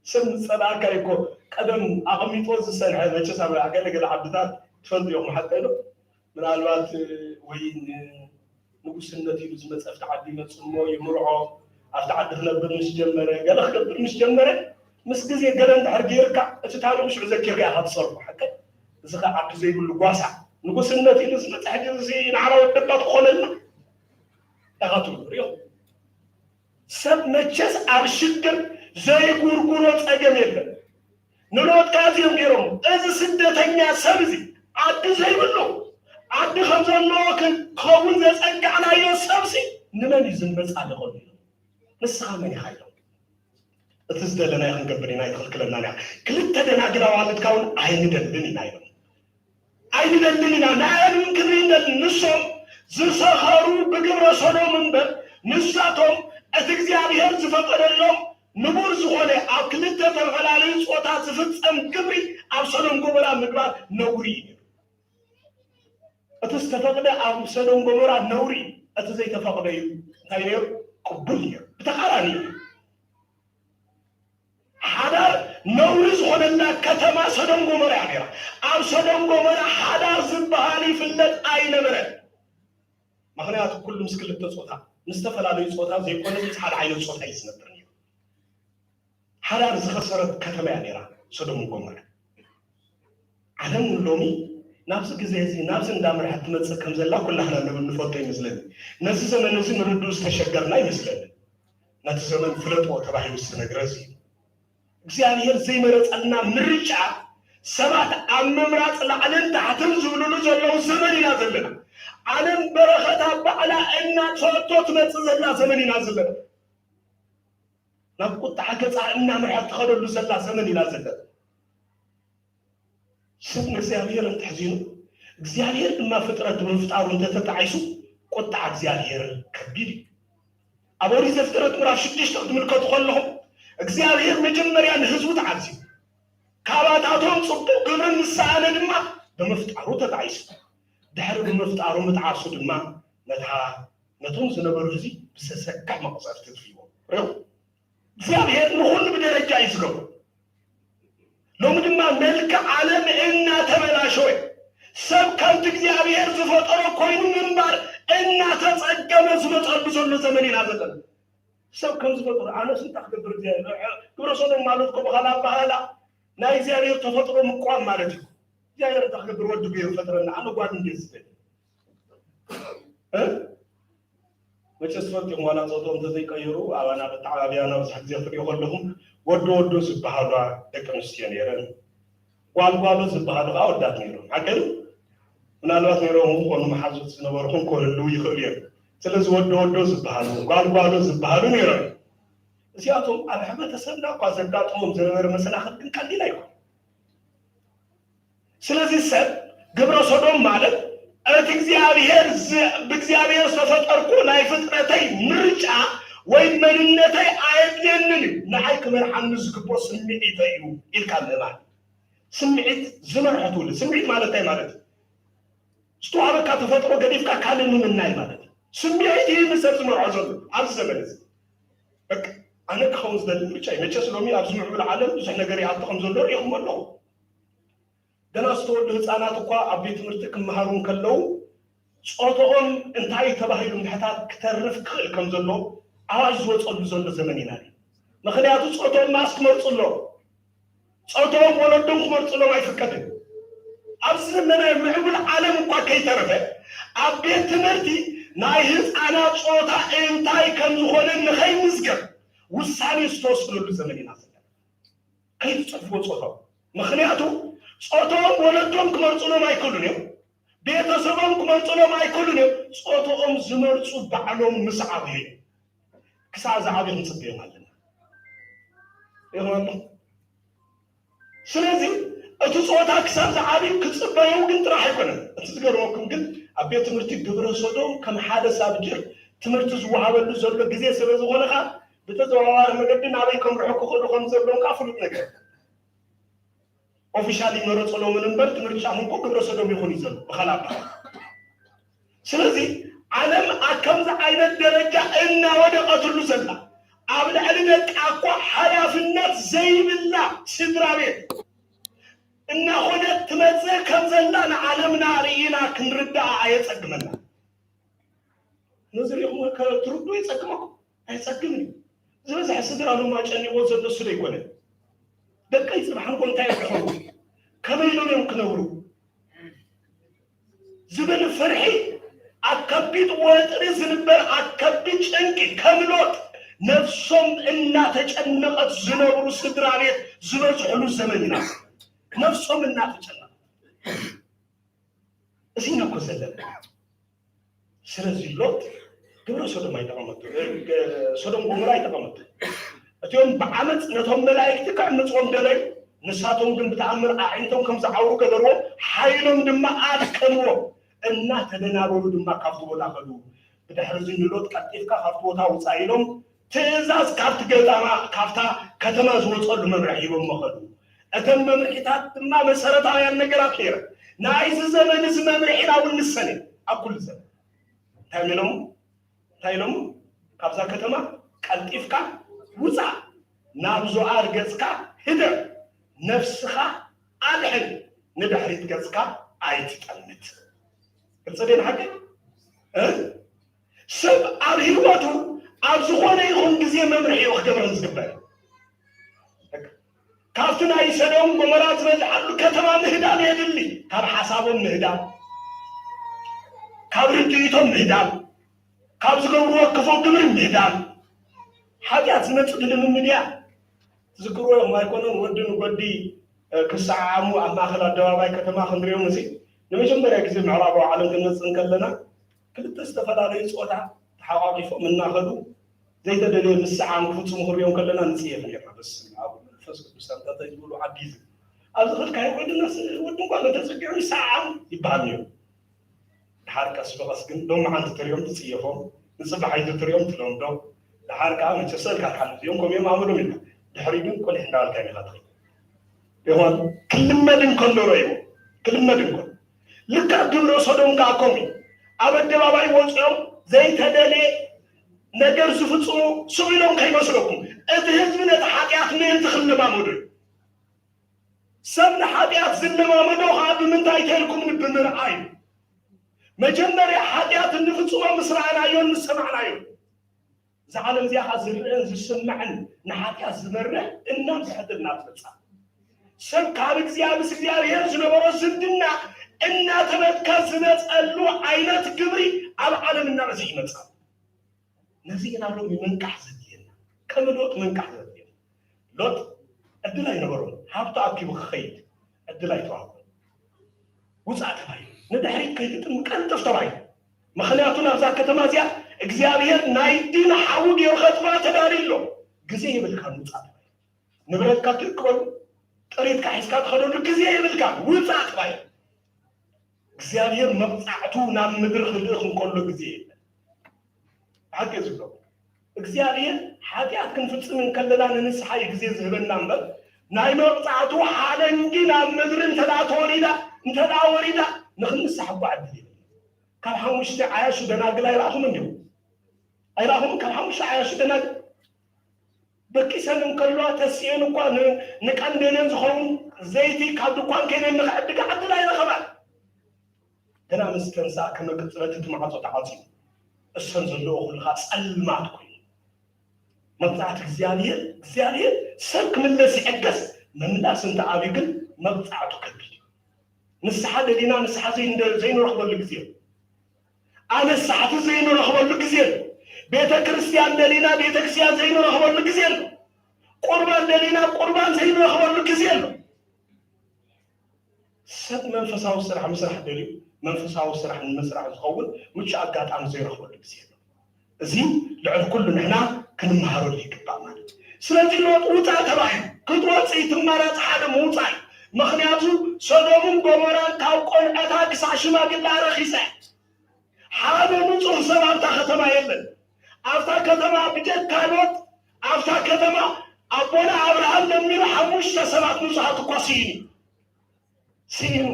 ስም ዝጸላእካ እኮ ቀደም ኣቐሚጦ ዝሰንሐ መቸስ ኣብ ገለ ገለ ዓድታት ትፈልጡ ኢኹም ሓቀይ ዶ? ምናልባት ወይ ንጉስነት ኢሉ ዝመጸ ኣብቲ ዓዲ ይመጽእ እሞ ይምርዖ ኣብቲ ዓዲ ክነብር ምስ ጀመረ ገለ ክገብር ምስ ጀመረ ምስ ግዜ ገለ እንድሕር ገይርካ እቲ ታሪኹ ሽዑ ዘኪርካ ኢኻ ትጸርፎ ሓቀይ። እዚ ኸ ዓዲ ዘይብሉ ጓሳ ንጉስነት ኢሉ ዝመጸ ሕጂ እዚ ንዓና ወደባት ክኾነልና ኢኻ ትብሉ ሪኦ ሰብ መቸስ ኣብ ሽግር ዘይጉርጉሮ ጸገም የለን። ንሎጥካ እዚኦም ገይሮም እዚ ስደተኛ ሰብ እዚ ዓዲ ዘይብሉ ዓዲ ከም ዘለዎ ክኸውን ዘጸጋዕናዮ ሰብሲ ንመን እዩ ዝመጻደቐሉ ኢሎም ንስኻ መን ኢኻ ኢሎም እቲ ዝደለናዮ ክንገብር ኢና ኣይትኽልክለናን እያ ክልተ ደናግል ኣዋልድካ እውን ኣይንደልን ኢና ኢሎም ኣይንደልን ኢና ንኣያድውን ክንርኢ ንደልን ንሶም ዝሰኸሩ ብግብረ ሰዶም እምበር ንሳቶም እቲ እግዚኣብሔር ዝፈቀደሎም ንቡር ዝኾነ ኣብ ክልተ ተፈላለዩ ጾታ ዝፍጸም ግብሪ ኣብ ሰዶም ጎመራ ምግባር ነውሪ እዩ እቲ ዝተፈቅደ ኣብ ሰዶም ጎመራ ነውሪ እዩ እቲ ዘይተፈቅደ እዩ እንታይ ነይሩ ቅቡል ነይሩ ብተቃራኒ እዩ ሓዳር ነውሪ ዝኾነላ ከተማ ሰዶም ጎመራ እያ ነይራ። ኣብ ሰዶም ጎመራ ሓዳር ዝበሃል ይፍለጥ ኣይነበረን። ምኽንያቱ ኩሉ ምስ ክልተ ጾታ ምስ ዝተፈላለዩ ጾታ ዘይኮነስ ምስ ሓደ ዓይነት ጾታ እዩ ዝነብር ነይሩ። ሓዳር ዝኸሰረት ከተማ እያ ነይራ ሰዶም ጎመራ። ዓለም ሎሚ ናብዚ ግዜ እዚ ናብዚ እንዳምርሐት ትመጽእ ከም ዘላ ኩላህና ንብል ንፈልጦ ይመስለኒ። ነዚ ዘመን እዚ ንርድኡ ዝተሸገርና ይመስለኒ። ነቲ ዘመን ፍለጦ ተባሂሉ ዝተነግረ እዚ እዩ። እግዚኣብሔር ዘይመረጸልና ምርጫ ሰባት ኣብ ምምራጽ ላዕልን ታሕትን ዝብልሉ ዘለዉ ዘመን ኢና ዘለና። ዓለም በረኸታ ባዕላ እናጥፈአቶ ትመጽእ ዘላ ዘመን ኢና ዘለና። ናብ ቁጥዓ ገጻ እናምርሐት ትኸደሉ ዘላ ዘመን ኢና ዘለና። ሰብ ንእግዚኣብሔር እንተሕዚኑ እግዚኣብሔር ድማ ፍጥረት ብምፍጣሩ እንተተጣዒሱ ቁጥዓ እግዚኣብሔር ከቢድ እዩ። ኣብ ኦሪት ዘፍጥረት ምዕራፍ ሽዱሽተ ክትምልከቱ ከለኹም እግዚኣብሔር መጀመርያ ንህዝቡ ተዓዚቡ፣ ካባታቶም ጽቡቕ ግብሪ ምስ ሰኣነ ድማ ብምፍጣሩ ተጣዒሱ። ድሕሪ ብምፍጣሩ ምጥዓሱ ድማ ነታ ነቶም ዝነበሩ ህዝቢ ብዘሰክሕ መቕጸፍቲ ኣጥፊእዎም። ርኡ እግዚኣብሔር ንኹሉ ብደረጃ እዩ ዝገብሮ። ሎሚ ድማ መልክዕ ዓለም እናተበላሸወ ሰብ ከምቲ እግዚኣብሔር ዝፈጠሮ ኮይኑ ምንባር እናተጸገመ ዝመጸሉ ዘሎ ዘመን ኢና ዘለና። ሰብ ከም ዝፈጠሮ ኣነስ እንታይ ክገብር እግዚኣብሔር ግብረ ሰዶም ማለት እኮ ብኻልእ ኣባሃህላ ናይ እግዚኣብሔር ተፈጥሮ ምቋም ማለት እዩ። እግዚኣብሔር እንታይ ክገብር ወዲ ገይሩ ፈጥረና ኣነ ጓል እንዴ ዝብል መቸስ ትፈልጡ ኢኹም ዋላ ፆትኦም እንተዘይቀየሩ ኣባና በጣዕሚ ኣብያና ብዙሕ ግዜ ክትሪኦ ከለኹም ወዶ ወዶ ዝበሃሉ ደቂ ኣንስትዮ ነይረን ጓል ጓሎ ዝበሃሉ ከዓ ወዳት ነይሮም ሓቀ ምናልባት ነይሮም ክኾኑ መሓዙት ዝነበርኩም ክህልው ይኽእሉ እዮም ስለዚ ወዶ ወዶ ዝበሃሉ ጓል ጓሎ ዝበሃሉ ነይሮም እዚኣቶም ኣብ ሕብረተሰብና እኳ ዘጋጥሞም ዝነበረ መሰናኽል ግን ቀሊል ኣይኮን ስለዚ ሰብ ግብረ ሶዶም ማለት እቲ እግዚኣብሔር ብእግዚኣብሔር ዝተፈጠርኩ ናይ ፍጥረተይ ምርጫ ወይ መንነተይ ኣየድልየንን እዩ ንዓይ ክመርሓኒ ዝግቦ ስምዒተይ እዩ ኢልካ ምእማን ስምዒት ዝመርሖ ትውልድ ስምዒት ማለት እንታይ ማለት እዩ ዝተዋህበካ ተፈጥሮ ገዲፍካ ካልእ ምምናይ ማለት እዩ ስምዒት እዩ ንሰብ ዝመርሖ ዘሎ ኣብዚ ዘመን እዚ ኣነ ክኸውን ዝደሊ ምርጫ እዩ። መቸስ ሎሚ ኣብዚ ምዕቡል ዓለም ብዙሕ ነገር ይኣቱ ከም ዘሎ ርኢኹም ኣለኹ። ገና ዝተወልዱ ህፃናት እኳ ኣብ ቤት ትምህርቲ ክመሃሩ እንከለዉ ፆቶኦም እንታይ ተባሂሉ ምሕታት ክተርፍ ክኽእል ከም ዘሎ ኣዋጅ ዝወፀሉ ዘሎ ዘመን ኢና። ምክንያቱ ፆቶኦም ማስ ክመርፁ ኣለዎም። ጾታኦም ወለዶም ክመርጽሎም ኣይፍቀድን። ኣብዚ ዘለናዮ ምዕቡል ዓለም እኳ ከይተረፈ ኣብ ቤት ትምህርቲ ናይ ህፃናት ጾታ እንታይ ከም ዝኾነ ንኸይምዝገብ ውሳኔ ዝተወስነሉ ዘመን ኢና ዘለና። ከይትፅሕፍዎ ጾታኦም። ምክንያቱ ጾታኦም ወለዶም ክመርፅሎም ኣይክእሉን እዮም። ቤተሰቦም ክመርፅሎም ኣይክእሉን እዮም። ጾታኦም ዝመርፁ ባዕሎም ምስ ዓብዩ እዮም። ክሳብ ዝዓብዩ ክንፅበዮም ኣለና። ይኸውንኹም። ስለዚ እቲ ጾታ ክሳብ ዝዓብዩ ክፅበዩ ግን ጥራሕ ኣይኮነን። እቲ ዝገርመኩም ግን ኣብ ቤት ትምህርቲ ግብረ ሰዶም ከም ሓደ ሳብጀክት ትምህርቲ ዝወሃበሉ ዘሎ ግዜ ስለ ዝኾነ ኸዓ ብተዘዋዋሪ መገዲ ናበይ ከምርሑ ክኽእሉ ከም ዘለዎም ከዓ ፍሉጥ ነገር። ኦፊሻሊ ይመረፅሎምን እምበር እቲ ምርጫ እኮ ግብረ ሰዶም ይኹን እዩ ዘሎ ብኻልእ ኣባሃህላ። ስለዚ ዓለም ኣብ ከምዚ ዓይነት ደረጃ እናወደቐትሉ ዘላ ኣብ ልዕሊ ደቃ እኳ ሓላፍነት ዘይብላ ስድራ ቤት እናኾነት ትመፅእ ከም ዘላ ንዓለምና ርኢና ክንርዳኣ ኣየፀግመና። ነዚ ሪኢኹም ከ ትርድኡ የጸግመኩም? ኣየጸግምን እዩ። ዝበዝሐ ስድራ ሎማ ጨኒቕዎ ዘሎ እሱ ዶ ኣይኮነን? ደቀይ ጽባሕ ንጎ እንታይ እዮም ክኸውን? ከመይ ኢሎም እዮም ክነብሩ? ዝብል ፍርሒ ኣብ ከቢድ ወጥሪ ዝንበር ኣብ ከቢድ ጨንቂ ከም ሎጥ ነፍሶም እናተጨነቐት ዝነብሩ ስድራ ቤት ዝበዝሕሉ ዘመን ኢና። ነፍሶም እናተጨነቐት እዚ ኢና እኮ ዘለና። ስለዚ ሎጥ ግብረ ሶዶም ኣይጠቐመቱ፣ እ፣ ሶዶም ጎሞራ ኣይጠቐመቱ። እቲኦም ብዓመፅ ነቶም መላእክቲ ከዕምፅዎም ደለዩ፣ ንሳቶም ግን ብተኣምር ኣዒንቶም ከም ዝዓውሩ ገበርዎም፣ ሓይሎም ድማ ኣድከምዎም። እናተደናበሩ ድማ ካብቲ ቦታ ከዱ። ብድሕሪ እዚ ንሎጥ ቀልጢፍካ ካብቲ ቦታ ውፃእ ኢሎም ትእዛዝ ካብቲ ገጣማ፣ ካብታ ከተማ ዝወፀሉ መምርሒ ሂቦሞ ከዱ። እተን መምርሒታት ድማ መሰረታውያን ነገራት ነይረን። ናይዚ ዘመን እዚ መምርሒና እውን ንሰን እየን። ኣብ ኩሉ ዘመን እንታይ ኢሎም? እንታይ ኢሎም? ካብዛ ከተማ ቀልጢፍካ ውፃእ፣ ናብ ዞኣር ገፅካ ህደር፣ ነፍስኻ ኣድሕን፣ ንድሕሪት ገፅካ ኣይትጠምት። ግልፂ ድዩ ንሓቂ? እ? ሰብ ኣብ ህይወቱ ኣብ ዝኾነ ይኹን ግዜ መምርሒ እዩ ክገብረን ዝግበር። ካብቲ ናይ ሰዶም ጎመራ ዝበዝሓሉ ከተማ ምህዳም የድሊ። ካብ ሓሳቦም ምህዳም፣ ካብ ርድኢቶም ምህዳም፣ ካብ ዝገብርዎ ክፉእ ግብሪ ምህዳም። ሓጢኣት ዝመጽእ ብልምምድ እያ። ትዝክርዎ ኢኹም ኣይኮነን? ወዲ ንወዲ፣ እ፣ ክሰዓዓሙ ኣብ ማእከል ኣደባባይ ከተማ ክንሪኦም እዚ ንመጀመርያ ግዜ ምዕራባዊ ዓለም ክንመጽእ እንከለና ክልተ ዝተፈላለዩ ጾታ ተሓቋቂፎም እናኸዱ ዘይተደለየ ምስዓም ክፍጽሙ ክንሪኦም ከለና ንጽየፍ ነርና። በስመ ኣብ ወወልድ ወመንፈስ ቅዱስ ኣንታ እንታይ ዝበሉ ዓዲ እዚ። ኣብዚ ከድካዮ ወድና ስ-፣ ወዲ እንኳን እንተጸጊዑ ይሰዓዓም ይበሃል ነይሩ። ድሓር ቀስ ብቐስ ግን ሎሚ ሓንቲ ትሪኦም ትጽየፎም፣ ንጽባሕ ኣይትሪኦም ትለምዶ። ድሓር ከኣ መቸሰ ኢልካ ትሓልፍ እዮም፣ ከምኡ እዮም ኣመሎም ኢልካ። ድሕሪ ግን ቆሊሕ እንዳበልካ ኢኻ ትኸይድ። ይኾን ክልመድ እንከሎ ረእይዎ፣ ክልመድ እንከሎ። ልክዕ ግብረ ሶዶም ከኣ ከምኡ እዩ። ኣብ ኣደባባይ ወፂኦም ዘይተደልየ ነገር ዝፍጽሙ ስቕ ኢሎም ከይመስለኩም። እቲ ህዝቢ ነቲ ሓጢኣት ምእንቲ ክለማመዶ እዩ። ሰብ ንሓጢኣት ዝለማመዶ ኸዓ ብምንታይ ተልኩም? ብምርኣይ። መጀመርያ ሓጢኣት እንፍጽሞ ምስ ረኣናዮን ምስ ሰማዕናዮን። እዛ ዓለም እዚኣ ኸዓ ዝርአን ዝስማዕን ንሓጢኣት ዝመርሕ እናብዝሐት እናትመጽእ። ሰብ ካብ እግዚኣብ-፣ ምስ እግዚኣብሔር ዝነበሮ ዝምድና እናተበትከ ዝመጸሉ ዓይነት ግብሪ ኣብ ዓለም እናበዝሐ ይመጽእ። ነዚ ኢና ሎሚ ምንቃሕ ዘድልየና። ከም ሎጥ ምንቃሕ ዘድልየና። ሎጥ ዕድል ኣይነበሮን። ሃብቱ ኣኪቡ ክኸይድ ዕድል ኣይተዋህቦን። ውጻእ ተባሂሉ። ንድሕሪት ከይትጥም ቀልጥፍ ተባሂሉ። ምኽንያቱ ናብዛ ከተማ እዚኣ እግዚኣብሔር ናይ ዲን ሓዊ ገይሩ ከጥፍኣ ተዳልዩ ኣሎ። ግዜ የብልካን ውጻእ ተባሂሉ። ንብረትካ ትእክበሉ፣ ጥሪትካ ሒዝካ ትኸደሉ ግዜ የብልካን። ውጻእ ተባሂሉ። እግዚኣብሔር መቕጻዕቱ ናብ ምድሪ ክልእኽ እንከሎ ግዜ የለን። ብሓቂ ዝብሎ እግዚኣብሔር ሓጢኣት ክንፍጽም እንከለና ንንስሓ እዩ ግዜ ዝህበና እምበር ናይ መቕጻዕቱ ሓለንጊ ናብ ምድሪ እንተ ደኣ ተወሪዳ፣ እንተ ደኣ ወሪዳ ንኽንስሓ እኳ ዕድል የለን። ካብ ሓሙሽተ ዓያሹ ደናግል ኣይረኣኹምን ዲኹም? ኣይረኣኹምን? ካብ ሓሙሽተ ዓያሹ ደናግል በኪሰን እንከለዋ ተስኤን እኳ ን-፣ ንቀንደለን ዝኸውን ዘይቲ ካብ ድኳን ከይደን ንኽዕድጋ ዕድል ኣይረኸባን። ግና ምስ ተንስኣ ከመ ቅጽበት እቲ ማዕጾ ተዓጽዩ፣ እሰን ዘለዎ ኩሉ ኸኣ ጸልማት ኮይኑ። መቕጻዕቲ እግዚኣብሔር፣ እግዚኣብሔር ሰብ ክምለስ ይዕገስ፣ ምምላስ እንተ ኣብዩ ግን መቕጻዕቱ ከቢድ እዩ። ንስሓ ደሊና ንስሓ ዘይንደ-፣ ዘይንረኽበሉ ግዜ ኣሎ። ኣነሳሕቲ ዘይንረኽበሉ ግዜ ኣሎ። ቤተ ክርስቲያን ደሊና ቤተ ክርስቲያን ዘይንረኽበሉ ግዜ ኣሎ። ቁርባን ደሊና ቁርባን ዘይንረኽበሉ ግዜ ኣሎ። ሰብ መንፈሳዊ ስራሕ ምስራሕ ደልዩ መንፈሳዊ ስራሕ ንምስራሕ ዝኸውን ምቹእ ኣጋጣሚ ዘይረኽበሉ ግዜ ኣሎ። እዚ ልዕሊ ኩሉ ንሕና ክንመሃረሉ ይግባእ ማለት እዩ። ስለዚ ሎጥ ውፃእ ተባሂሉ ክትወፅእ ትመረፅ ሓደ ምውፃእ እዩ። ምኽንያቱ ሰዶምን ጎሞራን ካብ ቆልዐታ ክሳዕ ሽማግላ ረኺሳ እያ። ሓደ ንጹህ ሰብ ኣብታ ከተማ የለን። ኣብታ ከተማ ብጀካ ሎጥ ኣብታ ከተማ ኣቦና ኣብርሃም ለሚኑ ሓሙሽተ ሰባት ንጹሃት እኳ ስኢኑ እዩ። ስኢኑ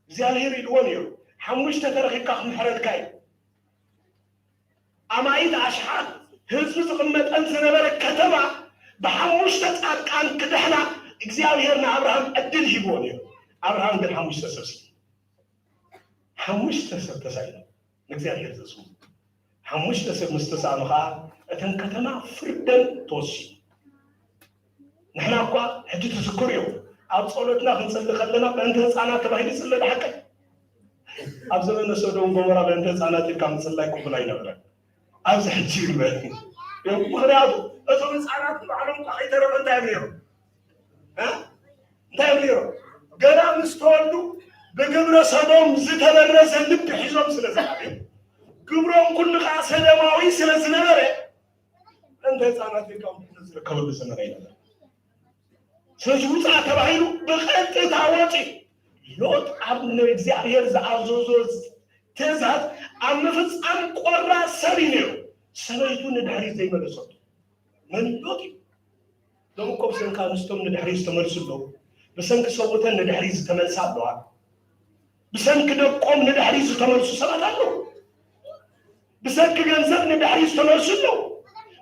እግዚኣብሔር ኢልዎ ነይሩ። ሓሙሽተ ተረኺብካ ክምሕረልካ እዩ። ኣማኢት ኣሽሓት ህዝቢ ዝቕመጠን ዝነበረ ከተማ ብሓሙሽተ ጻድቃን ክድሕና እግዚኣብሔር ንኣብርሃም ዕድል ሂብዎ ነይሩ። ኣብርሃም ግን ሓሙሽተ ሰብ ስኢኑ። ሓሙሽተ ሰብ ተሳኢኑ ንእግዚኣብሔር ዘስሙ። ሓሙሽተ ሰብ ምስ ተሳእኑ ኸዓ እተን ከተማ ፍርደን ተወሲኑ። ንሕና እኳ ሕጂ ትዝክሩ እዮም ኣብ ጸሎትና ክንጽሊ ከለና በእንተ ህፃናት ተባሂሉ ይጽለ ድሓቀ ኣብ ዘመነ ሰዶም ጎሞራ በእንተ ህፃናት ኢልካ ምጽላይ ቅቡል ኣይነበረን። ኣብዚ ሕጂ ይግበር። ምኽንያቱ እቶም ህፃናት ባዕሎም እኳ ከይተረፈ እንታይ እዮም ነይሮም? እ? እንታይ እዮም ነይሮም? ገና ምስ ተወልዱ ብግብረ ሰዶም ዝተበረዘ ልቢ ሒዞም ስለ ዝዓብዩ ግብሮም ኩሉ ከዓ ሰዶማዊ ስለ ዝነበረ እንተ ህፃናት ኢልካ ውሕነት ዝርከበሉ ዘመን ኣይነበረ። ስለዚ ውፃእ ተባሂሉ ብቐጥታ ወፂ ሎጥ ኣብ ንእግዚኣብሔር ዝኣዘዞ ትእዛዝ ኣብ ምፍፃም ቆራፅ ሰብ እዩ ነይሩ። ሰበይቱ ንድሕሪት ዘይመለሰቱ መን ሎጥ እዩ። ሎም እኮ ብሰንኪ ኣንስቶም ንድሕሪት ዝተመልሱ ኣለዉ። ብሰንኪ ሰብኡተን ንድሕሪት ዝተመልሳ ኣለዋ። ብሰንኪ ደቆም ንድሕሪት ዝተመልሱ ሰባት ኣለዉ። ብሰንኪ ገንዘብ ንድሕሪት ዝተመልሱ ኣለዉ።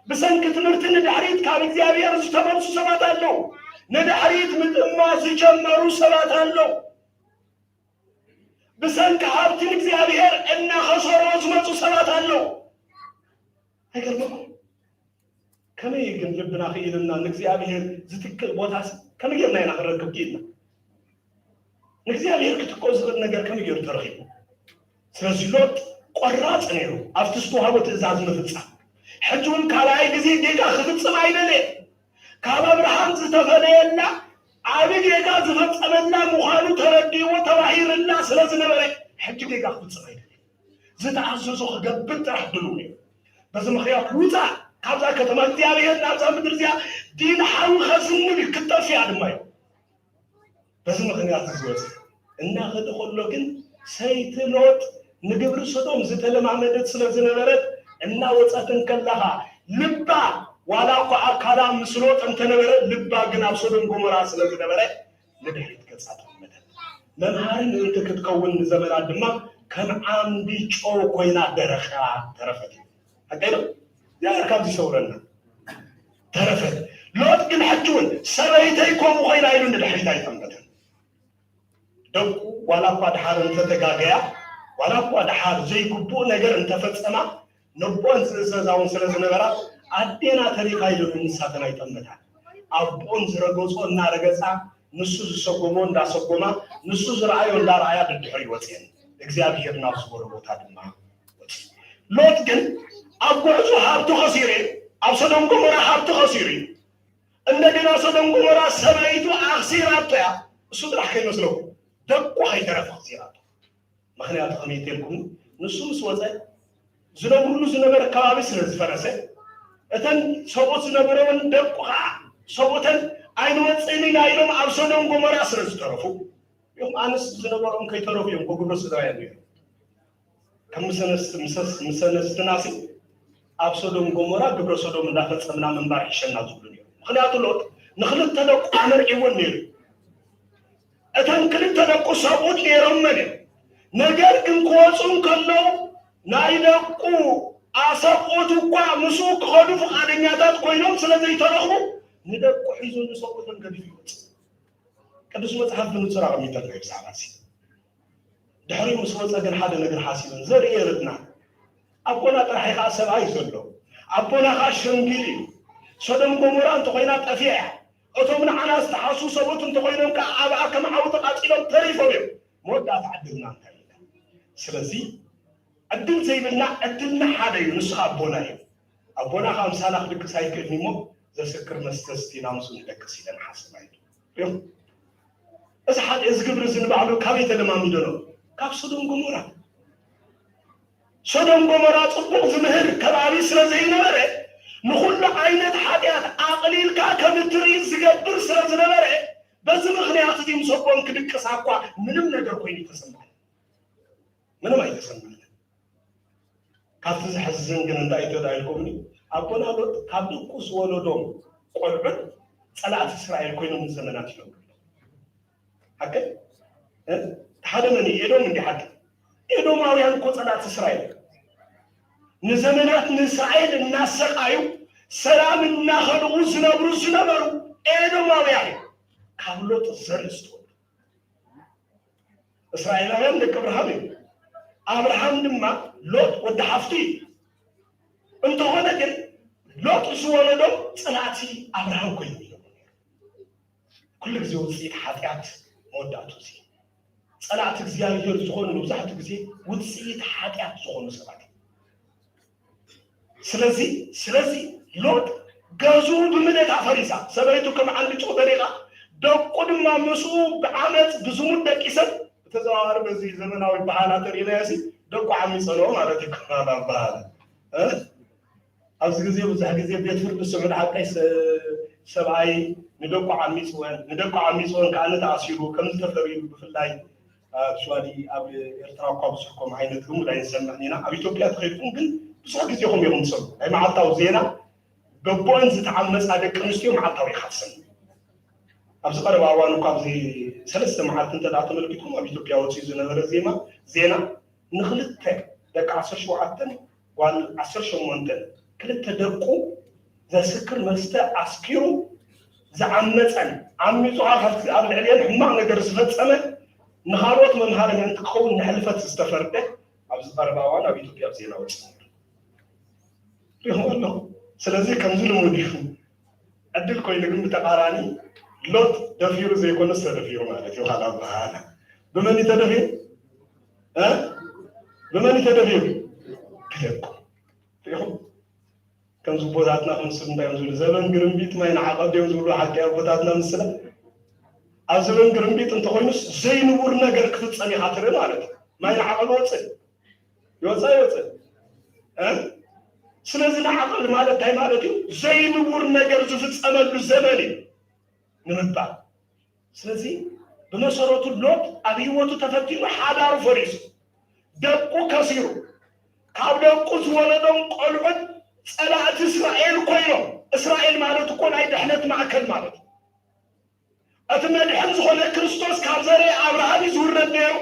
ብሰንኪ ትምህርቲ ንድሕሪት ካብ እግዚኣብሔር ዝተመልሱ ሰባት ኣለዉ። ንድሕሪት ምጥማት ዝጀመሩ ሰባት ኣለዉ። ብሰንኪ ሃብቲ ንእግዚኣብሔር እናኸሰሮ ዝመፁ ሰባት ኣለዉ። ኣይገርመኩም? ከመይ ግን ልብና ክኢልና ንእግዚኣብሔር ዝትክእ ቦታስ ከመይ ጌርና ኢና ክንረክብ ክኢልና? ንእግዚኣብሔር ክትክኦ ዝኽእል ነገር ከመይ ገይሩ ተረኺቡ? ስለዚ ሎጥ ቆራፅ ነይሩ ኣብቲ ዝተዋህቦ ትእዛዝ ምፍፃም። ሕጂ እውን ካልኣይ ግዜ ጌጋ ክፍፅም ኣይደለየን። ካብ ኣብርሃም ዝተፈለየላ ዓቢ ጌጋ ዝፈጸመላ ምዃኑ ተረዲእዎ ተባሂርላ ስለ ዝነበረ ሕጂ ጌጋ ክፍጽም ኣይደለየን። ዝተኣዘዞ ክገብር ጥራሕ ድሉው ነይሩ። በዚ ምኽንያት ውፃእ ካብዛ ከተማ እግዚኣብሔር ናብዛ ምድሪ እዚኣ ዲን ሓዊ ከዝንብ እዩ ክትጠፍእ እያ ድማ እዩ። በዚ ምኽንያት እዚ ወፂ እናኸደ ከሎ ግን ሰይቲ ሎጥ ንግብሪ ሰዶም ዝተለማመደት ስለ ዝነበረት እናወፀት እንከላኻ ልባ ዋላ እኳ ኣካላ ምስ ሎጥ እንተነበረ ልባ ግን ኣብ ሰዶም ጎሞራ ስለ ዝነበረ ንድሕሪት ገፃ ተመተት። መምሃሪ ምእንቲ ክትከውን ንዘመናት ድማ ከም ዓምዲ ጨው ኮይና ደረኻ ተረፈት። ሓቀይ ዶ? እግዚኣብሔር ካብዚ ይሰውረና። ተረፈት። ሎጥ ግን ሕጂ እውን ሰበይተይ ከምኡ ኮይና ኢሉ ንድሕሪት ኣይጠመተን። ደቁ ዋላ እኳ ድሓር እንተተጋገያ ዋላ እኳ ድሓር ዘይግቡእ ነገር እንተፈጸማ ነቦን ዝእዘዛ እውን ስለ ዝነበራ ኣዴና ተሪፋ ኢሉ ንሳተን ኣይጠመታን። ኣቦን ዝረገጾ እናረገጻ ንሱ ዝሰጎሞ እንዳሰጎማ ንሱ ዝረኣዮ እንዳረኣያ ድድሕሪ ይወፅየን እግዚኣብሔር ናብ ዝበሎ ቦታ ድማ ወፅዩ። ሎጥ ግን ኣብ ጉዕዞ ሃብቱ ከሲሩ እዩ። ኣብ ሰዶም ጎሞራ ሃብቱ ከሲሩ እዩ። እንደገና ሰዶም ጎሞራ ሰበይቱ ኣኽሲራቶ እያ። እሱ ጥራሕ ከይመስለኩም ደቁ ከይተረፈ ኣኽሲራቶ። ምኽንያቱ ከመይ ኢልኩም ንሱ ምስ ወፀ ዝነብሩሉ ዝነበረ ከባቢ ስለ ዝፈረሰ እተን ሰብኡት ዝነበረውን ደቁ ከዓ ሰብኡተን ኣይንወፅእን ኢና ኢሎም ኣብ ሰዶም ጎሞራ ስለ ዝተረፉ እዮም ኣንስቲ ዝነበሮም ከይተረፉ እዮም እኮ ግብረ ስድራውያን ነይሮም። ከም ምሰነስትናሲ ኣብ ሶዶም ጎሞራ ግብረ ሶዶም እንዳፈጸምና ምንባር ይሕሸና ዝብሉ ነይሩ። ምኽንያቱ ሎጥ ንክልተ ደቁ ኣመርዒወን ነይሩ። እተን ክልተ ደቁ ሰብኡት ነይሮመን እዮም። ነገር ግን ክወፁ እንከለዉ ናይ ደቁ ኣሰብኡት እኳ ምስኡ ክኸዱ ፍቓደኛታት ኮይኖም ስለ ዘይተረኽቡ ንደቁ ሒዙ ንሰብኡትን ገዲፉ ይወፅእ። ቅዱስ መጽሓፍ ብንጹር ኣቐሚጠልና እዩ ብዛዕባ እዚ። ድሕሪኡ ምስ ወጸ ግን ሓደ ነገር ሓሲበን፣ ዘርኢ የረድና። ኣቦና ጥራሕ እዩ ከኣ ሰብኣይ ዘሎ። ኣቦና ከኣ ሸምጊል እዩ። ሶዶም ጎሞራ እንተኾይና ጠፊኣ እያ። እቶም ንዓና ዝተሓሱ ሰብኡት እንተኾይኖም ከኣ ኣብኣ ከም ዓው ተቓጺሎም ተሪፎም እዮም። መወዳእታ ዕድልና እንታይ እዩ? ስለዚ ዕድል ዘይብልና ዕድልና ሓደ እዩ፣ ንሱ ኣቦና እዩ። ኣቦና ካብ ምሳና ክድቅስ ኣይክእልን እሞ ዘስክር መስተ ስቲና ምስኡ ንደቅስ ኢለን ሓሰባ እዩ። ሪኦም? እዚ ሓደ እዚ ግብሪ እዚ ንባዕሉ ካበይ ተለማሚዶ ነው? ካብ ሶዶም ጎሞራ። ሶዶም ጎሞራ ጽቡቕ ዝምህር ከባቢ ስለ ዘይነበረ ንኹሉ ዓይነት ሓጢኣት ኣቕሊልካ ከም እትርኢ ዝገብር ስለ ዝነበረ በዚ ምኽንያት እዚ ምስ ኣቦን ክድቅሳ እኳ ምንም ነገር ኮይኑ ተሰማዕ። ምንም ኣይተሰማዕን። ካብቲ ዘሕዝን ግን እንታይ ተዳይልኩምኒ ኣቦና ሎጥ ካብ ደቁ ዝወለዶም ቆልዑት ጸላእቲ እስራኤል ኮይኖም ንዘመናት ይነብሩ ኣለዉ። ሓቂ ሓደ መን እዩ? ኤዶም እንዲ ሓቂ ኤዶማውያን እኮ ጸላእቲ እስራኤል ንዘመናት ንእስራኤል እናሰቃዩ ሰላም እናኸልኡ ዝነብሩ ዝነበሩ ኤዶማውያን እዮም። ካብ ሎጥ ዘርኢ ዝተወለዱ እስራኤላውያን ደቂ ኣብርሃም እዮም። ኣብርሃም ድማ ሎጥ ወዲ ሓፍቱ እዩ። እንተኾነ ግን ሎጥ ዝወለዶም ጸላእቲ ኣብርሃም ኮይኖም እዮም። ኩሉ ግዜ ውፅኢት ሓጢኣት መወዳእቱ እዚ ጸላእቲ እግዚኣብሔር ዝኾኑ መብዛሕትኡ ግዜ ውፅኢት ሓጢኣት ዝኾኑ ሰባት እዮም። ስለዚ ስለዚ ሎጥ ገዝኡ ብምልእታ ፈሪሳ ሰበይቱ ከም ዓንዲ ጨው ደሪቓ ደቁ ድማ ምስኡ ብዓመፅ ብዝሙት ደቂሰን ብተዘዋዋሪ በዚ ዘመናዊ በሃላ ተሪእናዮ ሲ ደቁ ዓሚፀንኦ ማለት እዩ። በሃላ በሃላ ኣብዚ ግዜ ብዙሕ ግዜ ቤት ፍርዲ ስዑድ ሓቀይ ሰብኣይ ንደቁ ዓሚፅወን ንደቁ ዓሚፅወን ከዓ ተኣሲሩ ከምዚ ተፈሪዱ ብፍላይ ኣብ ሸዋዲ ኣብ ኤርትራ እኳ ብዙሕ ከም ዓይነት ልሙድ ኣይንሰምዕን ኢና ኣብ ኢትዮጵያ ተኸይድኩም ግን ብዙሕ ግዜ ከም ኢኹም ትሰምዑ ናይ መዓልታዊ ዜና ደቦአን ዝተዓመፃ ደቂ ኣንስትዮ መዓልታዊ ኢኻ ትሰምዕ ኣብዚ ቀረባ እዋን እኳ ኣብዚ ሰለስተ መዓልቲ እንተ ተመልኪትኩም ኣብ ኢትዮጵያ ወፂኡ ዝነበረ ዜማ ዜና ንክልተ ደቂ ዓሰርተ ሸውዓተን ጓል ዓሰርተ ሸሞንተ ክልተ ደቁ ዘስክር መስተ ኣስኪሩ ዝዓመፀን ዓሚፁ ከዓ ካብቲ ኣብ ልዕሊአን ሕማቕ ነገር ዝፈፀመ ንካልኦት መምሃሪ ምእንቲ ክኸውን ንሕልፈት ዝተፈርደ ኣብዚ ቀረባ እዋን ኣብ ኢትዮጵያ ኣብ ዜና ወፂኡ ነይሩ ሪኹም ኣለኹ ስለዚ ከምዚ ልሙድ እዩ ዕድል ኮይኑ ግን ብተቃራኒ ሎጥ ደፊሩ ዘይኮነስ ተደፊሩ ማለት እዩ ካል ኣበሃህላ ብመን እዩ ተደፊሩ ብመን እዩ ተደፊሩ ብደቁ ሪኹም ከም ዝቦታትና ክምስል እንታይ እዮም ዝብሉ ዘበን ግርምቢጥ ማይ ንዓቐብ ድዮም ዝብሉ ሓቂ ኣቦታትና ምስላ ኣብ ዘበን ግርምቢጥ እንተኮይኑስ ዘይንቡር ነገር ክፍፀም ኢካ ትርኢ ማለት እዩ ማይ ንዓቐብ ወፅእ ይወፅእ ይወፅእ ስለዚ ንዓቐብ ማለት እንታይ ማለት እዩ ዘይንቡር ነገር ዝፍፀመሉ ዘበን እዩ ንምባል ስለዚ ብመሰረቱ ሎጥ ኣብ ህይወቱ ተፈቲኑ ሓዳሩ ፈሪሱ ደቁ ከሲሩ ካብ ደቁ ዝወለዶም ቆልዑት ፀላእቲ እስራኤል ኮይኖም እስራኤል ማለት እኮ ናይ ድሕነት ማእከል ማለት እዩ እቲ መድሕን ዝኾነ ክርስቶስ ካብ ዘርእ ኣብርሃም እዩ ዝውረድ ነይሩ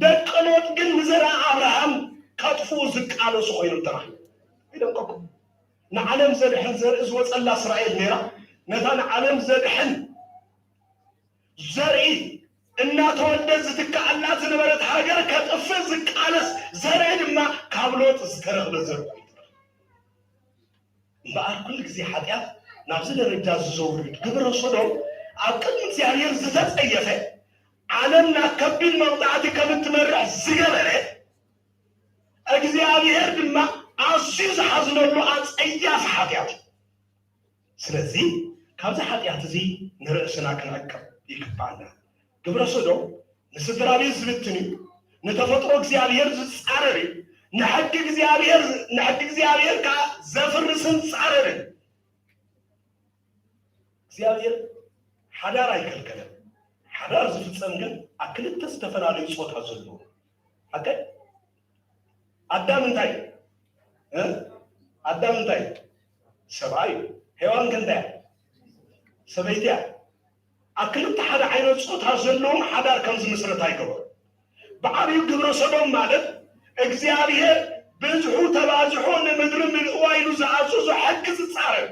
ደቂ ሎጥ ግን ንዘርእ ኣብርሃም ከጥፍኡ ዝቃለሱ ኮይኖም ተራኺቡ ይደንቀኩም ንዓለም ዘድሕን ዘርኢ ዝወፀላ እስራኤል ነይራ ነታ ንዓለም ዘድሕን ዘርኢ እናተወልደ ዝትከኣላ ዝነበረት ሃገር ከጥፍእ ዝቃለስ ዘርኢ ድማ ካብ ሎጥ ዝተረኽበ ዘርኢ እምበኣር ኩሉ ግዜ ሓጢኣት ናብዚ ደረጃ እዚ ዘውርድ ግብረ ሶዶም ኣብ ቅድሚ እግዚኣብሔር ዝተጸየፈ ዓለም ናብ ከቢድ መቕጻዕቲ ከም እትመርሕ ዝገበረ እግዚኣብሔር ድማ ኣዝዩ ዝሓዝነሉ ኣጸያፊ ሓጢኣት እዩ። ስለዚ ካብዚ ሓጢኣት እዚ ንርእስና ክንዕቅብ ይግባኣና። ግብረ ሶዶም ንስድራ ቤት ዝብትን እዩ፣ ንተፈጥሮ እግዚኣብሔር ዝጻረር እዩ፣ ንሕጊ እግዚኣብሔር ንሕጊ እግዚኣብሔር ከኣ ዘፍርስን ጻረርን። እግዚኣብሔር ሓዳር ኣይከልከለን። ሓዳር ዝፍጸም ግን ኣብ ክልተ ዝተፈላለዩ ጾታ ዘለዎ ሓቀ ኣዳም እንታይ ኣዳም እንታይ ሰብኣይ ሄዋን ከ እንታይ ሰበይቲ እያ ኣብ ክልተ ሓደ ዓይነት ፆታ ዘለዎም ሓዳር ከም ዝምስረት ኣይገበሩ ብዓብዩ ግብረ ሰዶም ማለት እግዚኣብሔር ብዝሑ ተባዝሑ ንምድሪ ምልእዋ ኢሉ ዝኣዘዞ ሕጊ ዝፃረር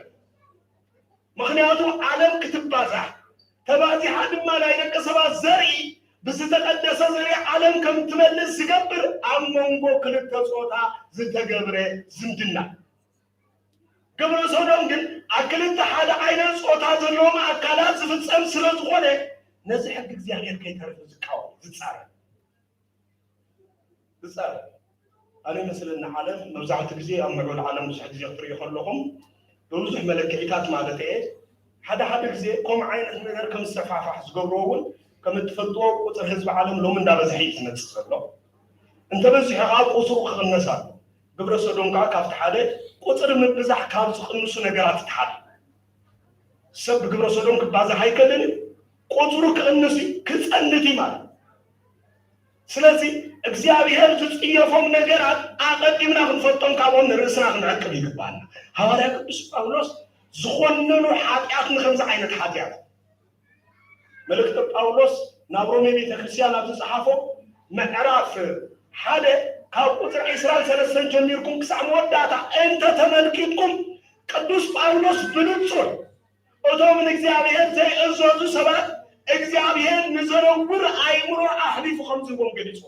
ምኽንያቱ ዓለም ክትባዛሕ፣ ተባዚሓ ድማ ናይ ደቂ ሰባት ዘርኢ ብዝተቐደሰ ዘርኢ ዓለም ከም ትመልእ ዝገብር ኣብ መንጎ ክልተ ጾታ ዝተገብረ ዝምድና። ግብረ ሶዶም ግን ኣብ ክልተ ሓደ ዓይነት ጾታ ዘለዎም ኣካላት ዝፍጸም ስለ ዝኾነ ነዚ ሕጊ እግዚኣብሔር ከይተርፍ ዝቃወም ዝጻረር ዝጻረር ኣነ መስለኒ። ዓለም መብዛሕትኡ ግዜ ኣብ ምዕቡል ዓለም ብዙሕ ግዜ ክትርእዩ ከለኹም ብብዙሕ መለክዒታት ማለት እየ ሓደ ሓደ ግዜ ከምኡ ዓይነት ነገር ከም ዝሰፋሕፋሕ ዝገብርዎ እውን ከም እትፈልጥዎ ቁፅሪ ህዝቢ ዓለም ሎሚ እንዳበዝሐ እዩ ዝመፅእ ዘሎ። እንተበዚሑ ከዓ ቁፅሩ ክቕነስ ኣሎ። ግብረ ሰዶም ከዓ ካብቲ ሓደ ቁፅሪ ምብዛሕ ካብ ዝቕንሱ ነገራት እቲ ሓደ። ሰብ ብግብረ ሰዶም ክባዛሕ ኣይከልን እዩ። ቁፅሩ ክቕንስ እዩ፣ ክፀንት እዩ ማለት። ስለዚ እግዚኣብሔር ዝፅየፎም ነገራት ኣቐዲምና ክንፈልጦም ካብኦም ንርእስና ክንዕቅብ ይግባና። ሃዋርያ ቅዱስ ጳውሎስ ዝኾነኑ ሓጢኣት ንከምዚ ዓይነት ሓጢኣት መልእክተ ጳውሎስ ናብ ሮሜ ቤተክርስትያን ኣብ ዝፀሓፎ ምዕራፍ ሓደ ካብ ቁፅሪ ዕስራን ሰለስተን ጀሚርኩም ክሳዕ መወዳእታ እንተተመልኪትኩም ቅዱስ ጳውሎስ ብንጹር እቶም ንእግዚኣብሔር ዘይእዘዙ ሰባት እግዚኣብሔር ንዘነውር ኣእምሮ ኣሕሊፉ ከም ዝህቦም ገሊጹ።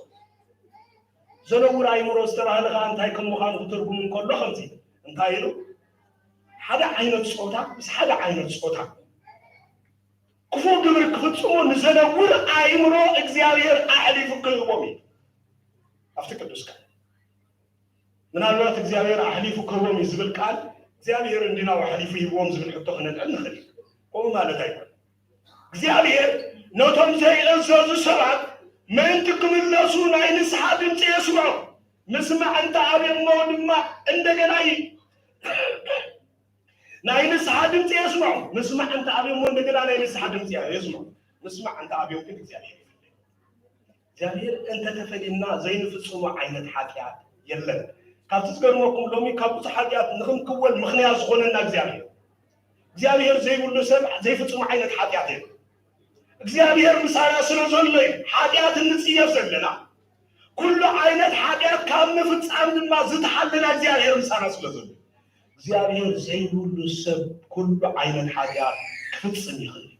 ዘነውር ኣእምሮ ዝተባህለ ከዓ እንታይ ከም ምዃኑ ክትርጉም እንከሎ ከምዚ እንታይ ኢሉ ሓደ ዓይነት ፆታ ምስ ሓደ ዓይነት ፆታ ክፉእ ግብሪ ክፍፅሙ ንዘነውር ኣእምሮ እግዚኣብሔር ኣሕሊፉ ክህቦም እዩ ኣብቲ ቅዱስ ቃል። ምናልባት እግዚኣብሔር ኣሕሊፉ ክህቦም እዩ ዝብል ቃል እግዚኣብሔር እንዲናው ኣሕሊፉ ይህብዎም ዝብል ሕቶ ክነልዕል ንኽእል እዩ። ከምኡ ማለት ኣይኮን። እግዚኣብሔር ነቶም ዘይእዘዙ ሰባት ምእንቲ ክምለሱ ናይ ንስሓ ድምፂ የስምዖ። ምስማዕ እንተ ኣብዮሞ ድማ እንደገና ይ ናይ ንስሓ ድምፂ የስምዖ። ምስማዕ እንተ ኣብዮሞ እንደገና ናይ ንስሓ ድምፂ የስምዖ። ምስማዕ እንተ ኣብዮም ግን እግዚኣብሔር ይፍለዩ። እግዚኣብሔር እንተተፈሊና ዘይንፍፅሞ ዓይነት ሓጢኣት የለን። ካብቲ ዝገርመኩም ሎሚ ካብ ብዙሕ ሓጢኣት ንክንክወል ምኽንያት ዝኾነና እግዚኣብሔር እግዚኣብሔር ዘይብሉ ሰብ ዘይፍፅሙ ዓይነት ሓጢኣት የለን። እግዚኣብሔር ምሳና ስለ ዘሎ እዩ ሓጢኣት እንፅየፍ ዘለና። ኩሉ ዓይነት ሓጢኣት ካብ ምፍፃም ድማ ዝተሓለና እግዚኣብሔር ምሳና ስለ ዘሎ እግዚኣብሔር ዘይብሉ ሰብ ኩሉ ዓይነት ሓጢኣት ክፍፅም ይኽእል እዩ።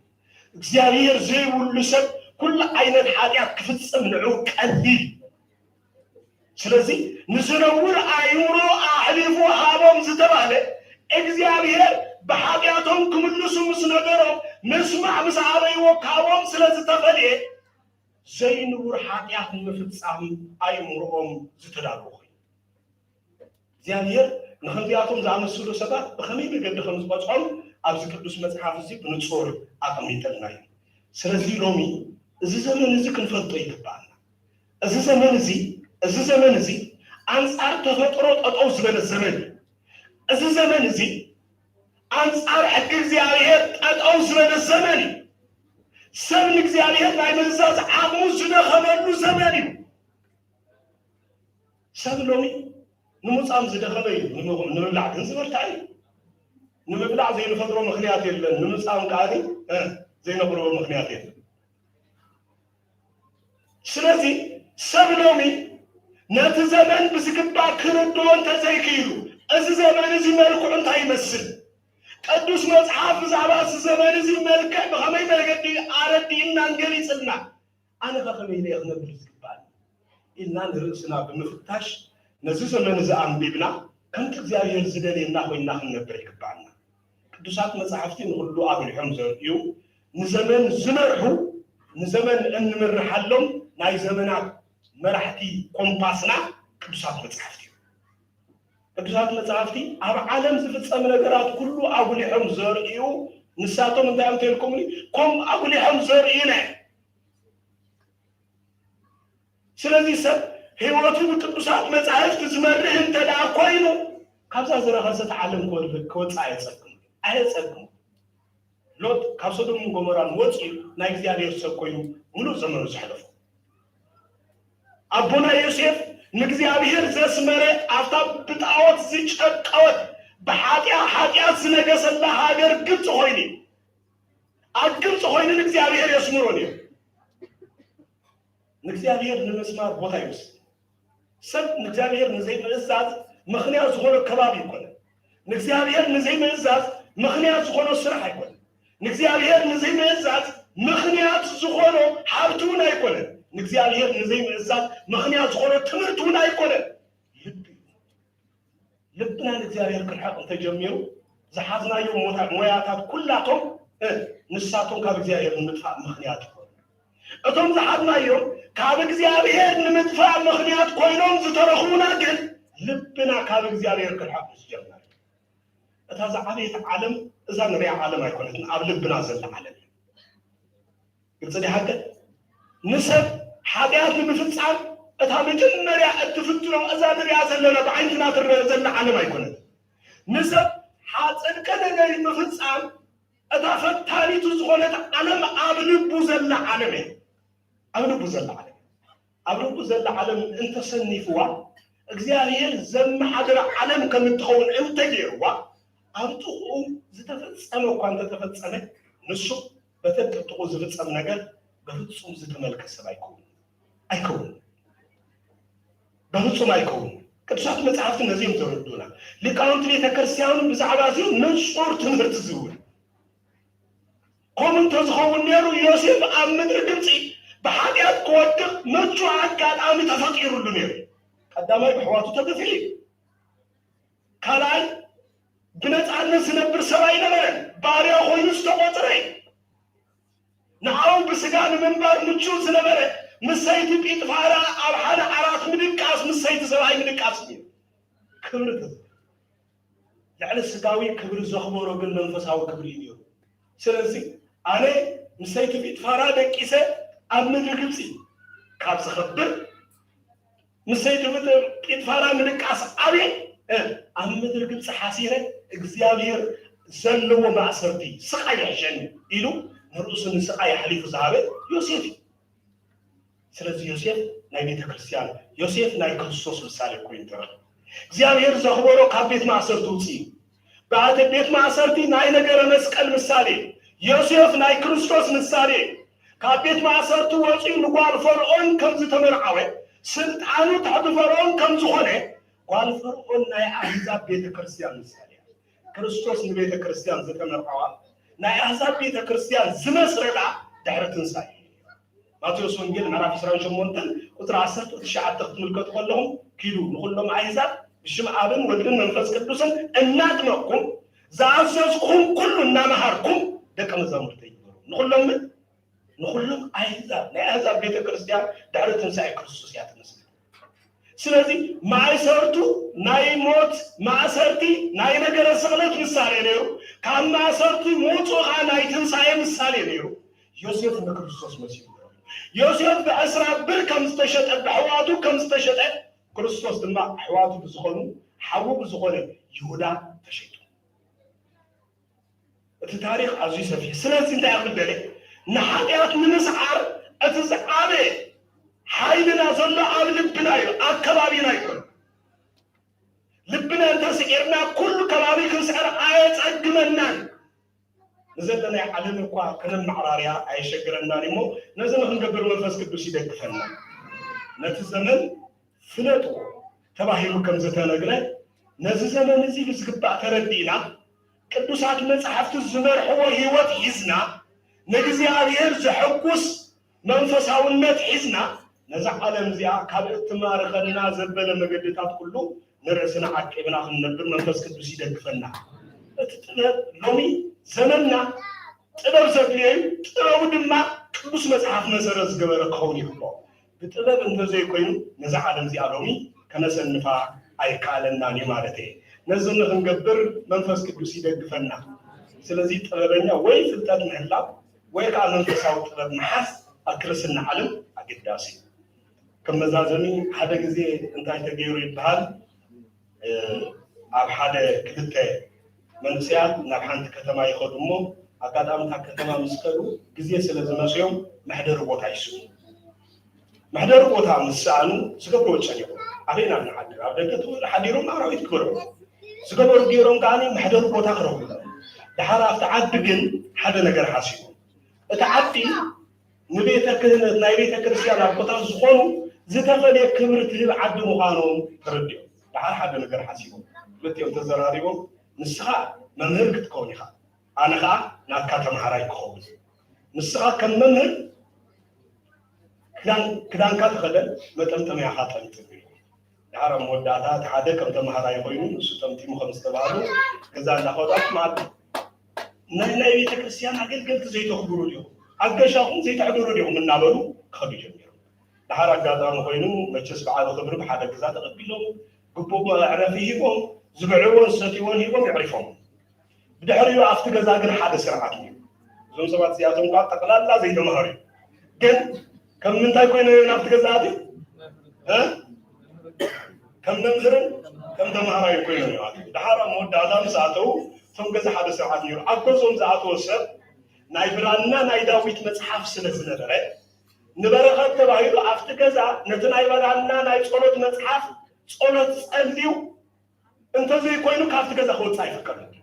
እግዚኣብሔር ዘይብሉ ሰብ ኩሉ ዓይነት ሓጢኣት ክፍፅም ንዑ ቀሊል። ስለዚ ንዝነውር ኣእምሮ ኣሕሊፉ ሃቦም ዝተባህለ እግዚኣብሔር ብሓጢኣቶም ክምልሱ ምስ ነገሮም ምስማዕ ምስ ኣበይዎ ካብኦም ስለ ዝተፈልየ ዘይንቡር ሓጢኣት ንምፍፃም ኣእምሮኦም ዝተዳለወ ኮይኑ እግዚኣብሔር ንኸምዚኣቶም ዝኣመስሉ ሰባት ብኸመይ መገዲ ከም ዝቐፅዖም ኣብዚ ቅዱስ መፅሓፍ እዚ ብንፁር ኣቐሚጠልና እዩ። ስለዚ ሎሚ እዚ ዘመን እዚ ክንፈልጦ ይግባኣና። እዚ ዘመን እዚ እዚ ዘመን እዚ ኣንፃር ተፈጥሮ ጠጠው ዝበለ ዘመን እዩ። እዚ ዘመን እዚ ኣንፃር ሕጊ እግዚኣብሔር ጠጠው ዝበለ ዘመን እዩ። ሰብ ንእግዚኣብሔር ናይ ምእዛዝ ዓቕሙ ዝደኸመሉ ዘመን እዩ። ሰብ ሎሚ ንምጻም ዝደኸመ እዩ። ንምብላዕ ግን ዝበርትዐ እዩ። ንምብላዕ ዘይንፈጥሮ ምኽንያት የለን። ንምጻም ከዓኒ ዘይነቕርቦ ምኽንያት የለን። ስለዚ ሰብ ሎሚ ነቲ ዘመን ብዝግባእ ክርድኦ እንተዘይክኢሉ እዚ ዘመን እዚ መልክዑ እንታይ ይመስል? ቅዱስ መጽሓፍ ብዛዕባ እዚ ዘመን እዚ መልክዕ ብኸመይ መገዲ ኣረዲእናን ገሊጽልና? ኣነ ከ ከመይ ኢለ እየ ክነብር ዝግባኣኒ? ኢልና ንርእስና ብምፍታሽ ነዚ ዘመን እዚ ኣንቢብና ከምቲ እግዚኣብሔር ዝደልየና ኮይንና ክንነብር ይግባኣና። ቅዱሳት መጻሕፍቲ ንኹሉ ኣጉሊሖም ዘርእዩ ንዘመን ዝመርሑ ንዘመን እንምርሓሎም ናይ ዘመናት መራሕቲ ኮምፓስና ቅዱሳት መጻሕፍቲ እዩ። ቅዱሳት መጻሕፍቲ ኣብ ዓለም ዝፍጸም ነገራት ኩሉ ኣጉሊሖም ዘርእዩ ንሳቶም እንታይ እዮም ተልኩምኒ? ከም ኣጉሊሖም ዘርእዩና እዮም። ስለዚ ሰብ ህይወቱ ብቅዱሳት መጻሕፍቲ ዝመርህ እንተ ደኣ ኮይኑ ካብዛ ዝረኸሰት ዓለም ክወድቅ ክወፅእ ኣየጸግሙ ኣየጸግሙ። ሎጥ ካብ ሶዶምን ጎሞራን ወፂኡ ናይ እግዚኣብሔር ሰብ ኮይኑ ሙሉእ ዘመኑ ዘሕለፎ ኣቦና ዮሴፍ ንእግዚኣብሔር ዘስመረ ኣብታ ብጣዖት ዝጨቀወት ብሓጢኣ ሓጢኣት ዝነገሰላ ሃገር ግብፂ ኮይኑ እዩ። ኣብ ግብፂ ኮይኑ ንእግዚኣብሔር የስምሮ ነይሩ። ንእግዚኣብሔር ንምስማር ቦታ ይወስድ። ሰብ ንእግዚኣብሔር ንዘይምእዛዝ ምኽንያት ዝኾነ ከባቢ ይኮነ። ንእግዚኣብሔር ንዘይምእዛዝ ምኽንያት ዝኾኖ ስራሕ ኣይኮነን። ንእግዚኣብሔር ንዘይምእዛዝ ምኽንያት ዝኾኖ ሃብቲ እውን ኣይኮነን። ንእግዚኣብሔር ንዘይምእዛዝ ምኽንያት ዝኾኖ ትምህርቲ እውን ኣይኮነን። ልቢ እዩ። ልብና ንእግዚኣብሔር ክርሕቕ እንተጀሚሩ ዝሓዝናዮም ሞታ- ሞያታት ኩላቶም እ፣ ንሳቶም ካብ እግዚኣብሔር ንምጥፋእ ምኽንያት ይኾኑ። እቶም ዝሓዝናዮም ካብ እግዚኣብሔር ንምጥፋእ ምኽንያት ኮይኖም ዝተረኽቡና ግን ልብና ካብ እግዚኣብሔር ክርሕቕ ምስ ጀመረ እታ ዝዓበየት ዓለም እዛ ንሪኣ ዓለም ኣይኮነትን፣ ኣብ ልብና ዘላ ዓለም እዩ። ግልፂ ዲሓ? ንሰብ ሓጢኣት ንምፍፃም እታ መጀመርያ እትፍትኖ እዛ ንሪኣ ዘለና ብዓይንትና ትረአ ዘላ ዓለም ኣይኮነትን። ንሰብ ሓፅድቂ ነገር ንምፍፃም እታ ፈታኒቱ ዝኾነት ዓለም ኣብ ልቡ ዘላ ዓለም እያ። ኣብ ልቡ ዘላ ዓለም እያ። ኣብ ልቡ ዘላ ዓለም እንተሰኒፍዋ እግዚኣብሔር ዘመሓድራ ዓለም ከም እትኸውን እንተገይርዋ ኣብ ጥቕኡ ዝተፈጸመ እኳ እንተተፈጸመ ንሱ በተን ጥቕኡ ዝፍጸም ነገር በፍጹም ዝተመልከ ሰብ ኣይከውን ኣይከውን በፍጹም ኣይከውን። ቅዱሳት መጽሓፍቲ ነዚኦም ዘረዱና ሊቃውንቲ ቤተ ክርስቲያኑ ብዛዕባ እዚ ንጹር ትምህርቲ ዝህቡን ከምኡ እንተዝኸውን ነይሩ ዮሴፍ ኣብ ምድሪ ግብፂ ብሓጢኣት ክወድቕ ምቹ ኣጋጣሚ ተፈጢሩሉ ነይሩ። ቀዳማይ ብሕዋቱ ተገፊዑ እዩ። ካልኣይ ብነፃነት ዝነብር ሰብ ኣይነበረን፣ ባርያ ኮይኑ ዝተቆፅረ እዩ። ንዓኡ ብስጋ ንምንባር ምቹ ዝነበረ ምስ ሰይቲ ጲጥፋራ ኣብ ሓደ ዓራት ምድቃስ ምስ ሰይቲ ሰብኣይ ምድቃስ እዩ። ክብሪ ልዕሊ ስጋዊ ክብሪ ዘኽበሮ ግን መንፈሳዊ ክብሪ እዩ ነይሩ። ስለዚ ኣነ ምስ ሰይቲ ጲጥፋራ ደቂሰ ኣብ ምድሪ ግብፂ ካብ ዝኸብር ምስ ሰይቲ ጲጥፋራ ምድቃስ ዓብየ ኣብ ምድሪ ግብፂ ሓሲረ እግዚኣብሔር ዘለዎ ማእሰርቲ ስቃይ ይሕሸኒ ኢሉ ንርእሱ ንስቃይ ኣሕሊፉ ዝሃበ ዮሴፍ እዩ። ስለዚ ዮሴፍ ናይ ቤተ ክርስቲያን ዮሴፍ ናይ ክርስቶስ ምሳሌ ኮይኑ ተረኸበ። እግዚኣብሔር ዘኽበሮ ካብ ቤት ማእሰርቲ ውፅእ እዩ። ብኣተ ቤት ማእሰርቲ ናይ ነገረ መስቀል ምሳሌ ዮሴፍ ናይ ክርስቶስ ምሳሌ ካብ ቤት ማእሰርቲ ወፂኡ ንጓል ፈርዖን ከም ዝተመርዓወ ስልጣኑ ትሕቲ ፈርዖን ከም ዝኾነ ጓል ፈርዖን ናይ ኣህዛብ ቤተ ክርስቲያን ምሳሌ ክርስቶስ ንቤተ ክርስቲያን ዝተመርዓዋ ናይ ኣህዛብ ቤተ ክርስቲያን ዝመስረታ ድሕሪ ትንሳኤ እዩ። ማቴዎስ ወንጌል ምዕራፍ ዕስራን ሸሞንተን ቁፅሪ ዓሰርተ ትሽዓተ ክትምልከቱ ከለኹም ኪዱ ንኹሎም ኣህዛብ ብሽም ኣብን ወልድን መንፈስ ቅዱስን እናጥመቅኩም ዝኣዘዝኩኹም ኩሉ እናመሃርኩም ደቀ መዛሙርተ ይግበሩ። ንኹሎም ንኹሎም ኣህዛብ ናይ ኣህዛብ ቤተ ክርስቲያን ድሕሪ ትንሳኤ ክርስቶስ እያ ትመስል። ስለዚ ማእሰርቱ ናይ ሞት ማእሰርቲ ናይ ነገረ ስቕለት ምሳሌ ነይሩ። ካብ ማእሰርቲ ምውፅኡ ከዓ ናይ ትንሳኤ ምሳሌ ነይሩ። ዮሴፍ ንክርስቶስ መሲሉ ዮሴፍ ብዕስራ ብር ከም ዝተሸጠ ብሕዋቱ ከም ዝተሸጠ ክርስቶስ ድማ ኣሕዋቱ ብዝኾኑ ሓዉ ብዝኾነ ይሁዳ ተሸጡ። እቲ ታሪኽ ኣዝዩ ሰፊሕ። ስለዚ እንታይ ክብል ደለ ንሓጢኣት ንምስዓር እቲ ዝዓበየ ሓይልና ዘሎ ኣብ ልብና እዩ፣ ኣብ ከባቢና ይኮን። ልብና እንተስዒርና ኩሉ ከባቢ ክንስዕር ኣየጸግመናን። ንዘለናይ ዓለም እኳ ከነመዓራርያ ኣየሸግረናን እሞ ነዚ ንክንገብር መንፈስ ቅዱስ ይደግፈና። ነቲ ዘመን ፍለጥዎ ተባሂሉ ከም ዝተነግረ ነዚ ዘመን እዚ ብዝግባእ ተረዲእና ቅዱሳት መጻሕፍቲ ዝመርሕዎ ህይወት ሒዝና ንእግዚኣብሔር ዘሐጉስ መንፈሳውነት ሒዝና ነዛ ዓለም እዚኣ ካብ እትማርኸና ዘበለ መገድታት ኩሉ ንርእስና ዓቂብና ክንነብር መንፈስ ቅዱስ ይደግፈና። እቲ ጥበብ ሎሚ ዘመንና ጥበብ ዘድልዮ እዩ። ጥበቡ ድማ ቅዱስ መጽሓፍ መሰረት ዝገበረ ክኸውን ይግብኦ። ብጥበብ እንተዘይኮይኑ ነዛ ዓለም እዚኣ ሎሚ ከነሰንፋ ኣይከኣለናን እዩ ማለት እየ። ነዚ ንክንገብር መንፈስ ቅዱስ ይደግፈና። ስለዚ ጥበበኛ ወይ ፍልጠት ምህላው ወይ ከዓ መንፈሳዊ ጥበብ ምሓዝ ኣብ ክርስትና ዓለም ኣገዳሲ እዩ። ከም መዛዘሚ ሓደ ግዜ እንታይ ተገይሩ ይበሃል ኣብ ሓደ ክልተ መንእሰያት ናብ ሓንቲ ከተማ ይኸዱ እሞ ኣጋጣሚ እታ ከተማ ምስ ከዱ ግዜ ስለ ዝመሰዮም መሕደሪ ቦታ ይስኡ። መሕደሪ ቦታ ምስ ሰኣኑ ዝገብርዎ ጨኒቑ ኣበይ ኢና ንሓድር ኣብ ደገ ተወሉ ሓዲሮም ኣራዊት ክበልዑ ዝገበሩ ገይሮም ከዓኒ መሕደሪ ቦታ ክረኽቡ። ደሓር ኣብቲ ዓዲ ግን ሓደ ነገር ሓሲቦም እቲ ዓዲ ንቤተ ክህነት ናይ ቤተ ክርስቲያን ኣቦታት ዝኾኑ ዝተፈለየ ክብሪ ትህብ ዓዲ ምዃኖም ተረዲኦም ደሓር ሓደ ነገር ሓሲቦም ክልቲኦም ተዘራሪቦም ንስኻ መምህር ክትከውን ኢኻ፣ ኣነ ኸዓ ናትካ ተምሃራይ ክኸውን። ንስኻ ከም መምህር ክዳን ክዳንካ ተኸደን፣ መጠምጠምያኻ ጠምጥም። ድሓር ኣብ መወዳእታ እቲ ሓደ ከም ተምሃራይ ኮይኑ ንሱ ጠምጢሙ ከም ዝተባህሉ ገዛ እንዳኸዱ ኣትማዓት ናይ ናይ ቤተ ክርስቲያን ኣገልገልቲ ዘይተኽብሩ ዲኹም? ኣብ ገሻኹም ዘይተሕድሩ ዲኹም እናበሉ ክኸዱ ጀሚሮም። ድሓር ኣጋጣሚ ኮይኑ መቸስ ብዓቢ ክብሪ ብሓደ ገዛ ተቐቢሎም ግቡእ መዕረፊ ሂቦም፣ ዝብዕዎን ዝሰትይዎን ሂቦም የዕሪፎም። ብድሕሪኡ ኣብቲ ገዛ ግን ሓደ ስርዓት እዩ። እዞም ሰባት እዚኣቶም ከዓ ጠቕላላ ዘይተምሃሩ እዩ። ግን ከም ምንታይ ኮይኖም እዮም ናብቲ ገዛ ኣትዮም? እ? ከም መምህርን ከም ተምሃራይ ኮይኖም እዮም ኣትዮም። ድሓር ኣብ መወዳእታ ምስ ኣተዉ እቶም ገዛ ሓደ ስርዓት ነይሩ። ኣብ ገዝኦም ዝኣተወ ሰብ ናይ ብራና ናይ ዳዊት መጽሓፍ ስለ ዝነበረ ንበረኸት ተባሂሉ ኣብቲ ገዛ ነቲ ናይ ብራና ናይ ጸሎት መጽሓፍ ጸሎት ጸልዩ እንተዘይኮይኑ ካብቲ ገዛ ክወፅእ ኣይፍቀዱን።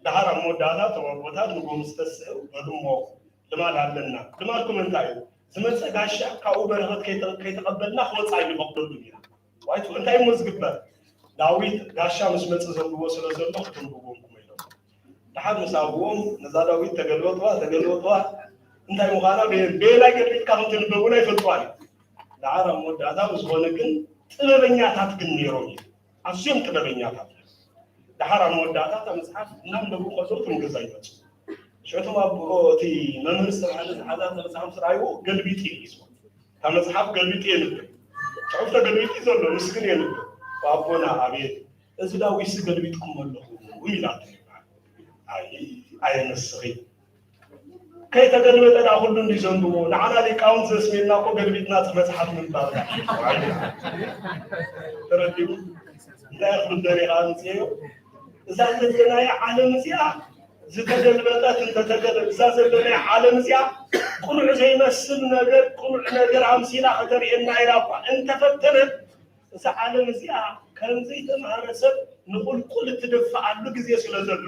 ደሓር ኣብ መወዳእታ እቶም ኣቦታት ንጎም ዝተስእ በሉ እሞ ልማድ ኣለና። ልማድኩም እንታይ እዩ? ዝመፀ ጋሻ ካብኡ በረኸት ከይተ- ከይተቐበልና ክወፅእ ኣይንፈቅደሉን ኢና። ዋይቱ እንታይ እሞ ዝግበር? ዳዊት ጋሻ ምስ መፀ ዘንብቦ ስለ ዘሎ ክትንብብዎም ክመይሎም። ደሓር ምስ ኣብዎም ነዛ ዳዊት ተገልበጥዋ ተገልበጥዋ እንታይ ምዃና በየን በየናይ ገልቢጥካ ከም ትንበብ እውን ኣይፈልጥዋን እዩ። ደሓር ኣብ መወዳእታ ብዝኾነ ግን ጥበበኛታት ግን ነይሮም እዩ። ኣዝዮም ጥበበኛታት። ደሓር ኣብ መወዳእታ እታ መጽሓፍ እናንበቡ ከለዉ እቶም ገዛ ይመጹ። ሽዑ እቶም ኣቦ እቲ መምህር ዝተባህለ ዝሓዛ እታ መጽሓፍ ምስ ረኣይዎ ገልቢጡ እዩ ሒዝዎ። እታ መጽሓፍ ገልቢጡ የንብብ። ጽሑፍ ተገልቢጡ እዩ ዘሎ፣ ንሱ ግን የንብብ። ኣቦና ኣቤት እዚ ዳዊትሲ ገልቢጥኩሞ ኣለኹም ኢላቶ ይበሃል። ኣይ ኣየነስኺ ከይተገልበጠ ደኣ ኩሉ እንዲ ዘንብቦ ንዓና ሊቃውንት ዘስሜና እኮ ገልቢጥና እቲ መጽሓፍ ምንባብና። ተረዲኡ እንታይ ክብል ደሊኻ ኣምፅዮ እዛ ዘለናያ ዓለም እዚኣ ዝተገልበጠት እንተተገለ እዛ ዘለናያ ዓለም እዚኣ ቅኑዕ ዘይመስል ነገር ቅኑዕ ነገር ኣምሲላ ከተርእየና ኢላ እኳ እንተፈተነት እዛ ዓለም እዚኣ ከም ዘይተምሃረ ሰብ ንቁልቁል እትደፍኣሉ ግዜ ስለ ዘሎ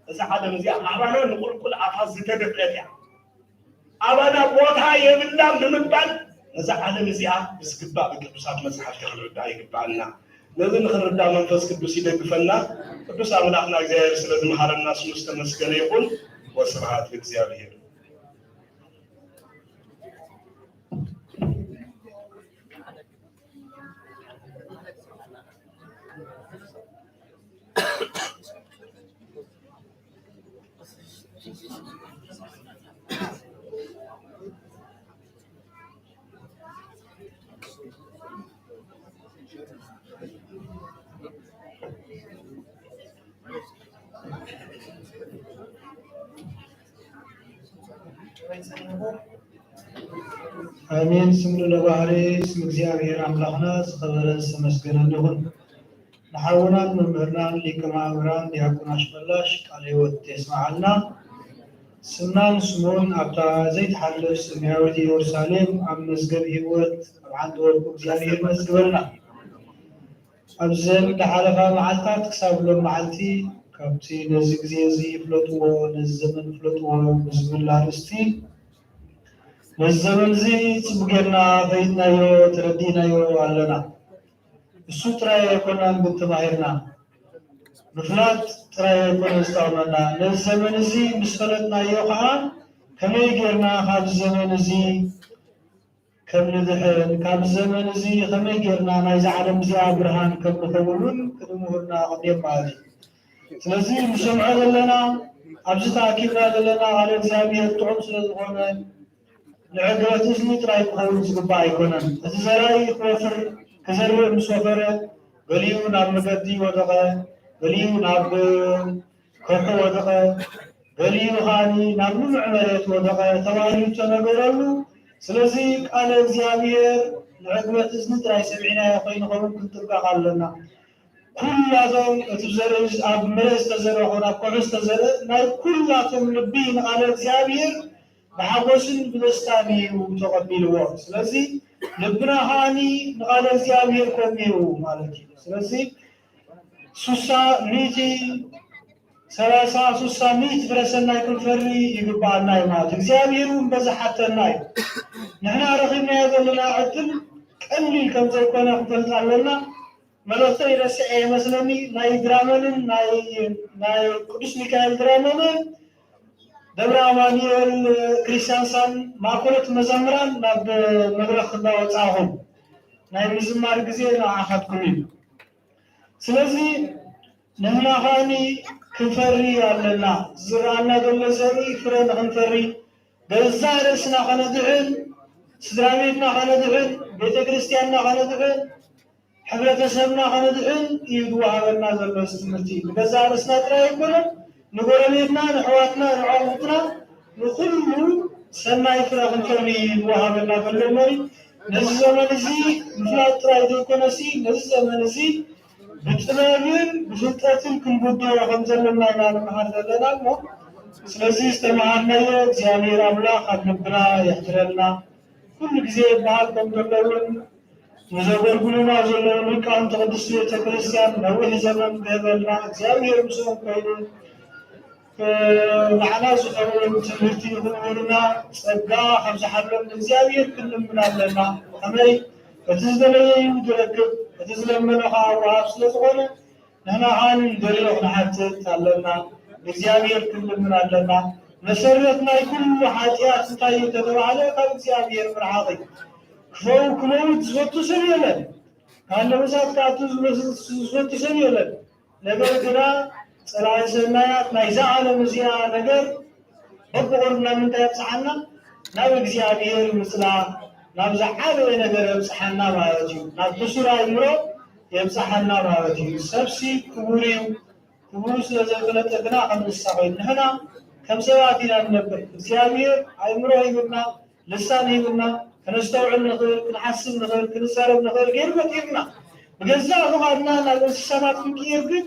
እዛ ዓለም እዚኣ ኣባና ንቁልቁል ኣፋ ዝተደፍአት እያ። ኣባና ቦታ የብላን ብምባል ነዛ ዓለም እዚኣ ብዝግባእ ብቅዱሳት መጽሓፍቲ ክንርዳእ ይግባኣና። ነዚ ንክንርዳእ መንፈስ ቅዱስ ይደግፈና። ቅዱስ ኣምላኽና እግዚኣብሔር ስለ ዝመሃረና ስሙ ዝተመስገነ ይኹን። ወስብሐት ለእግዚኣብሔር። ኣሜን። ስም ልዑለ ባህሪ ስም እግዚኣብሔር ኣምላኽና ዝኸበረን ዝተመስገነን ይኹን። ንሓውናን መምህርናን ሊቀ ማእምራን ዲያቆን ኣሽመላሽ ቃለ ሕይወት የስምዓልና። ስምናን ስሙን ኣብታ ዘይትሓልፍ ሰማያዊት ኢየሩሳሌም ኣብ መዝገብ ሕይወት ኣብ ዓንዲ ወርቁ እግዚኣብሔር ይመዝግበልና። ኣብዘን ዝሓለፋ መዓልታት ክሳብ ሎም መዓልቲ ካብቲ ነዚ ግዜ እዚ ፍለጥዎ ነዚ ዘመን ፍለጥዎ ብዝብል ኣርእስቲ ነዚ ዘመን እዚ ጽቡቅ ጌርና ፈሊጥናዮ ተረዲእናዮ ኣለና። እሱ ጥራይ ኣይኮናን ግን ተማሂርና። ምፍላጥ ጥራይ ኣይኮነን ዝጠቕመና። ነዚ ዘመን እዚ ምስ ፈለጥናዮ ኸዓ ከመይ ጌርና ካብዚ ዘመን እዚ ከም ንድሕን፣ ካብዚ ዘመን እዚ ከመይ ጌርና ናይዛ ዓለም እዚኣ ብርሃን ከም ንኸውን እውን ክንምሁር ኢና ቀንዮም ማለት እዩ። ስለዚ ንሰምዖ ዘለና፣ ኣብዚ ተኣኪብና ዘለና ቃለ እግዚኣብሔር ጥዑም ስለ ዝኾነ፣ ንዕግበት እዝኒ ጥራይ ክኸውን ዝግባእ ኣይኮነን። እቲ ዘራኢ ክወፍር፣ ክዘርእ ምስ ወፈረ፣ ገሊኡ ናብ መገዲ ወደቐ፣ ገሊኡ ናብ ከውሒ ወደቐ፣ ገሊኡ ኸኣኒ ናብ ልሙዕ መሬት ወደቐ ተባሂሉ እተነገረሉ። ስለዚ ቃለ እግዚኣብሔር ንዕግበት እዝኒ ጥራይ ሰሚዕናዮ ከይንኸውን ክንጥንቀቕ ኣለና። ኩላቶም እቲ ዘርኢ ኣብ መሬት ዝተዘርአ ኾነ ኣብ ከውሒ ዝተዘርአ ናይ ኩላቶም ልቢ ንቃለ እግዚኣብሔር ብሓጎስን ብደስታን እዩ ተቐቢልዎ። ስለዚ ልብና ከኣኒ ንቃለ እግዚኣብሔር ከምኡ እዩ ማለት እዩ። ስለዚ ሱሳ ሚእቲ ሰላሳ ሱሳ ሚእቲ ፍረ ሰናይ ክንፈሪ ይግባኣና እዩ ማለት እዩ። እግዚኣብሔር እውን በዚ ሓተና እዩ። ንሕና ረኺብናዮ ዘለና ዕድል ቀሊል ከም ዘይኮነ ክንፈልጥ ኣለና። መልእኽተይ ረሲዐ ይመስለኒ። ናይ ድራመንን ናይ ናይ ቅዱስ ሚካኤል ድራመን ደብረ ኣማኑኤል ክርስቲያን ሳን ማእከሎት መዘምራን ናብ መድረኽ እንዳወጻኹም ናይ ምዝማር ግዜ ንዓኻትኩም እዩ። ስለዚ ንሕና ከኣኒ ክንፈሪ ኣለና። ዝረኣና ዘሎ ዘርኢ ፍረ ንኽንፈሪ፣ ገዛእ ርእስና ከነድሕን፣ ስድራ ቤትና ከነድሕን፣ ቤተ ክርስቲያንና ከነድሕን፣ ሕብረተሰብና ከነድሕን እዩ ዝወሃበና ዘሎ እዚ ትምህርቲ። ንገዛእ ርእስና ጥራይ ኣይኮነን፣ ንጎረቤትና፣ ንኣሕዋትና፣ ንኣዕሩኽትና፣ ንኹሉ ሰናይ ፍረ ክንፈሪ እዩ ዝወሃበና ዘሎ እምበሪ፣ ነዚ ዘመን እዚ ምፍላጥ ጥራይ ዘይኮነሲ፣ ነዚ ዘመን እዚ ብጥበብን ብፍልጠትን ክንብድሆ ከም ዘለና ኢና ንምሃር ዘለና እሞ፣ ስለዚ ዝተምሃርናዮ እግዚኣብሔር ኣምላኽ ኣብ ልብና የሕድረልና። ኩሉ ግዜ ይበሃል ከም ዘሎ እውን ንዘገልግሉና ዘለዉ ሊቃውንቲ ቅድስት ቤተ ክርስቲያን ነዊሕ ዘመን ክህበልና እግዚኣብሔር ምስኦም ኮይኑ ንዓና ዝኸውን ትምህርቲ ንኽምህሩና ጸጋ ከብዝሓሎም ንእግዚኣብሔር ክንልምን ኣለና። ከመይ እቲ ዝደለየ እዩ ዝረክብ፣ እቲ ዝለመነ ኸዓ ወሃብ ስለ ዝኾነ ንሕና ኸዓ ንደልዮ ክንሓትት ኣለና፣ ንእግዚኣብሔር ክንልምን ኣለና። መሰረት ናይ ኩሉ ሓጢኣት እንታይ እዩ ተተባህለ? ካብ እግዚኣብሔር ምርሓቕ እዩ። ክፈው ክመውት ዝፈቱ ሰብ የለን። ካብ ነብሳት ክኣቱ ዝፈቱ ሰብ የለን። ነገር ግና ጸላኢ ሰናያት ናይዛ ዓለም እዚኣ ነገር በብቑሩብ ናብ ምንታይ የብጽሓና? ናብ እግዚኣብሔር ምጽላእ፣ ናብ ዝዓበየ ነገር የብጽሓና ማለት እዩ። ናብ ብሱር ኣእምሮ የብጽሓና ማለት እዩ። ሰብሲ ክቡር እዩ። ክቡር ስለ ዘይፈለጠ ግና ከም እንስሳ ኮይኑ፣ ንሕና ከም ሰባት ኢና ንነብር። እግዚኣብሔር ኣእምሮ ሂቡና፣ ልሳን ሂቡና፣ ከነስተውዕል ንኽእል፣ ክንሓስብ ንኽእል፣ ክንዛረብ ንኽእል ገይሩ ፈጢሩና። ብገዛእ ፍቓድና ናብ እንስሳታት ክንቅየር ግን